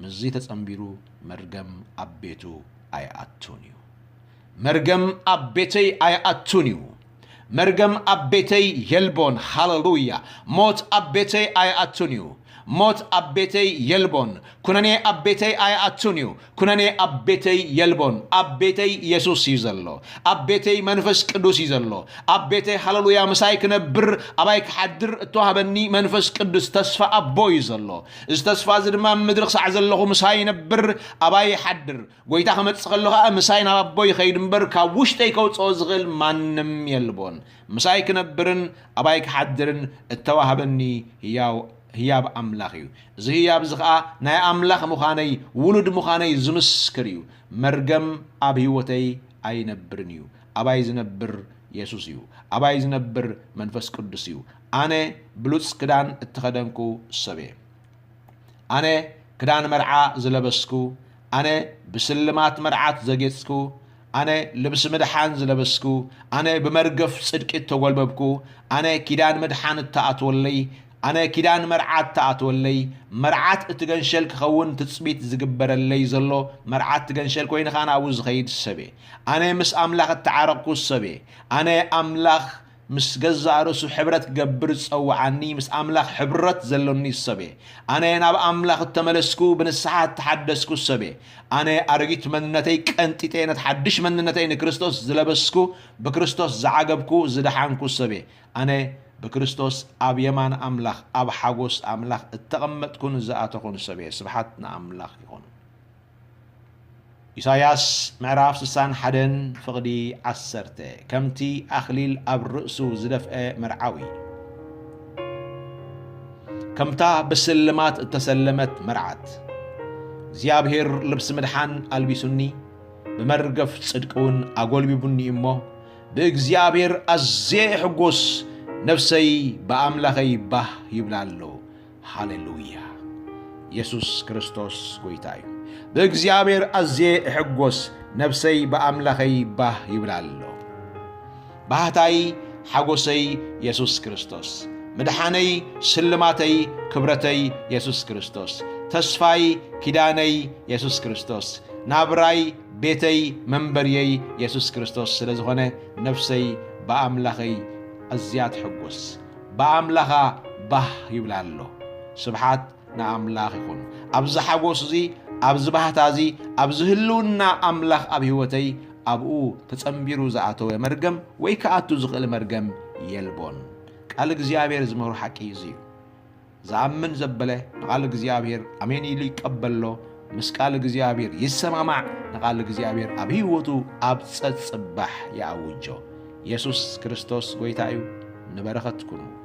ምስዚ ተጸንቢሩ መርገም ኣብ ቤቱ ኣይኣቱን እዩ። መርገም ኣብ ቤተይ ኣይኣቱን እዩ። መርገም ኣብ ቤተይ የልቦን። ሃሌሉያ! ሞት ኣብ ቤተይ ኣይኣቱን እዩ። ሞት ኣብ ቤተይ የልቦን። ኩነኔ ኣብ ቤተይ ኣይኣቱን እዩ። ኩነኔ ኣብ ቤተይ የልቦን። ኣብ ቤተይ የሱስ እዩ ዘሎ። ኣብ ቤተይ መንፈስ ቅዱስ እዩ ዘሎ። ኣብ ቤተይ፣ ሃሌሉያ፣ ምሳይ ክነብር፣ ኣባይ ክሓድር እተዋህበኒ መንፈስ ቅዱስ ተስፋ ኣቦ እዩ ዘሎ። እዚ ተስፋ እዚ ድማ ኣብ ምድሪ ክሳዕ ዘለኹ ምሳይ ይነብር፣ ኣባይ ይሓድር። ጐይታ ክመጽእ ከሎ ኸኣ ምሳይ ናብ ኣቦ ይኸይድ እምበር፣ ካብ ውሽጠይ ከውጽኦ ዝኽእል ማንም የልቦን። ምሳይ ክነብርን ኣባይ ክሓድርን እተዋህበኒ ህያው፣ ህያብ ኣምላኽ እዩ። እዚ ህያብ እዚ ኸኣ ናይ ኣምላኽ ምዃነይ፣ ውሉድ ምዃነይ ዝምስክር እዩ። መርገም ኣብ ህይወተይ ኣይነብርን እዩ። ኣባይ ዝነብር የሱስ እዩ። ኣባይ ዝነብር መንፈስ ቅዱስ እዩ። ኣነ ብሉጽ ክዳን እተኸደንኩ ሰብ እየ። ኣነ ክዳን መርዓ ዝለበስኩ፣ ኣነ ብስልማት መርዓት ዘጌጽኩ፣ ኣነ ልብሲ ምድሓን ዝለበስኩ፣ ኣነ ብመርገፍ ጽድቂ እተጎልበብኩ፣ ኣነ ኪዳን ምድሓን እተኣትወለይ፣ ኣነ ኪዳን መርዓት እተኣትወለይ፣ መርዓት እቲ ገንሸል ክኸውን ትጽቢት ዝግበረለይ ዘሎ መርዓት እቲ ገንሸል ኮይነ ኸኣ ናብኡ ዝኸይድ ሰብ እየ። ኣነ ምስ ኣምላኽ እተዓረቕኩ ሰብ እየ። ኣነ ኣምላኽ ምስ ገዛእ ርእሱ ሕብረት ክገብር ዝጸውዓኒ፣ ምስ ኣምላኽ ሕብረት ዘሎኒ ሰብ እየ። ኣነ ናብ ኣምላኽ እተመለስኩ፣ ብንስሓ እተሓደስኩ ሰብ እየ። ኣነ ኣረጊት መንነተይ ቀንጢጠ፣ ነቲ ሓድሽ መንነተይ ንክርስቶስ ዝለበስኩ፣ ብክርስቶስ ዝዓገብኩ፣ ዝደሓንኩ ሰብ እየ። ኣነ ብክርስቶስ ኣብ የማን ኣምላኽ፣ ኣብ ሓጎስ ኣምላኽ እተቐመጥኩን ዝኣተኹን ሰብ እየ። ስብሓት ንኣምላኽ ይኹን። ኢሳያስ ምዕራፍ ስሳን ሓደን ፍቕዲ ዓሰርተ፣ ከምቲ ኣኽሊል ኣብ ርእሱ ዝደፍአ መርዓዊ፣ ከምታ ብስልማት እተሰለመት መርዓት፣ እግዚኣብሔር ልብሲ ምድሓን ኣልቢሱኒ፣ ብመርገፍ ጽድቂ እውን ኣጎልቢቡኒ እሞ፣ ብእግዚኣብሔር ኣዝየ እሕጎስ፣ ነፍሰይ ብኣምላኸይ ባህ ይብላ ኣሎ። ሃሌሉያ! የሱስ ክርስቶስ ጐይታ እዩ። ብእግዚኣብሔር ኣዝየ እሕጎስ፣ ነፍሰይ ብኣምላኸይ ባህ ይብላ ኣሎ። ባህታይ ሓጎሰይ የሱስ ክርስቶስ፣ ምድሓነይ ሽልማተይ ክብረተይ የሱስ ክርስቶስ፣ ተስፋይ ኪዳነይ የሱስ ክርስቶስ፣ ናብራይ ቤተይ መንበርየይ የሱስ ክርስቶስ ስለ ዝኾነ፣ ነፍሰይ ብኣምላኸይ ኣዝያ ትሕጎስ፣ ብኣምላኻ ባህ ይብላ ኣሎ። ስብሓት ንኣምላኽ ይኹን። ኣብዚ ሓጎስ እዚ፣ ኣብዚ ባህታ እዚ፣ ኣብዚ ህልውና ኣምላኽ ኣብ ህይወተይ፣ ኣብኡ ተጸንቢሩ ዝኣተወ መርገም ወይ ክኣቱ ዝኽእል መርገም የልቦን። ቃል እግዚኣብሔር ዝምህሮ ሓቂ እዚ እዩ። ዝኣምን ዘበለ ንቓል እግዚኣብሔር ኣሜን ኢሉ ይቀበሎ፣ ምስ ቃል እግዚኣብሔር ይሰማማዕ፣ ንቓል እግዚኣብሔር ኣብ ህይወቱ ኣብ ጸጽባሕ ይኣውጆ። የሱስ ክርስቶስ ጐይታ እዩ። ንበረኸት ኩኑ።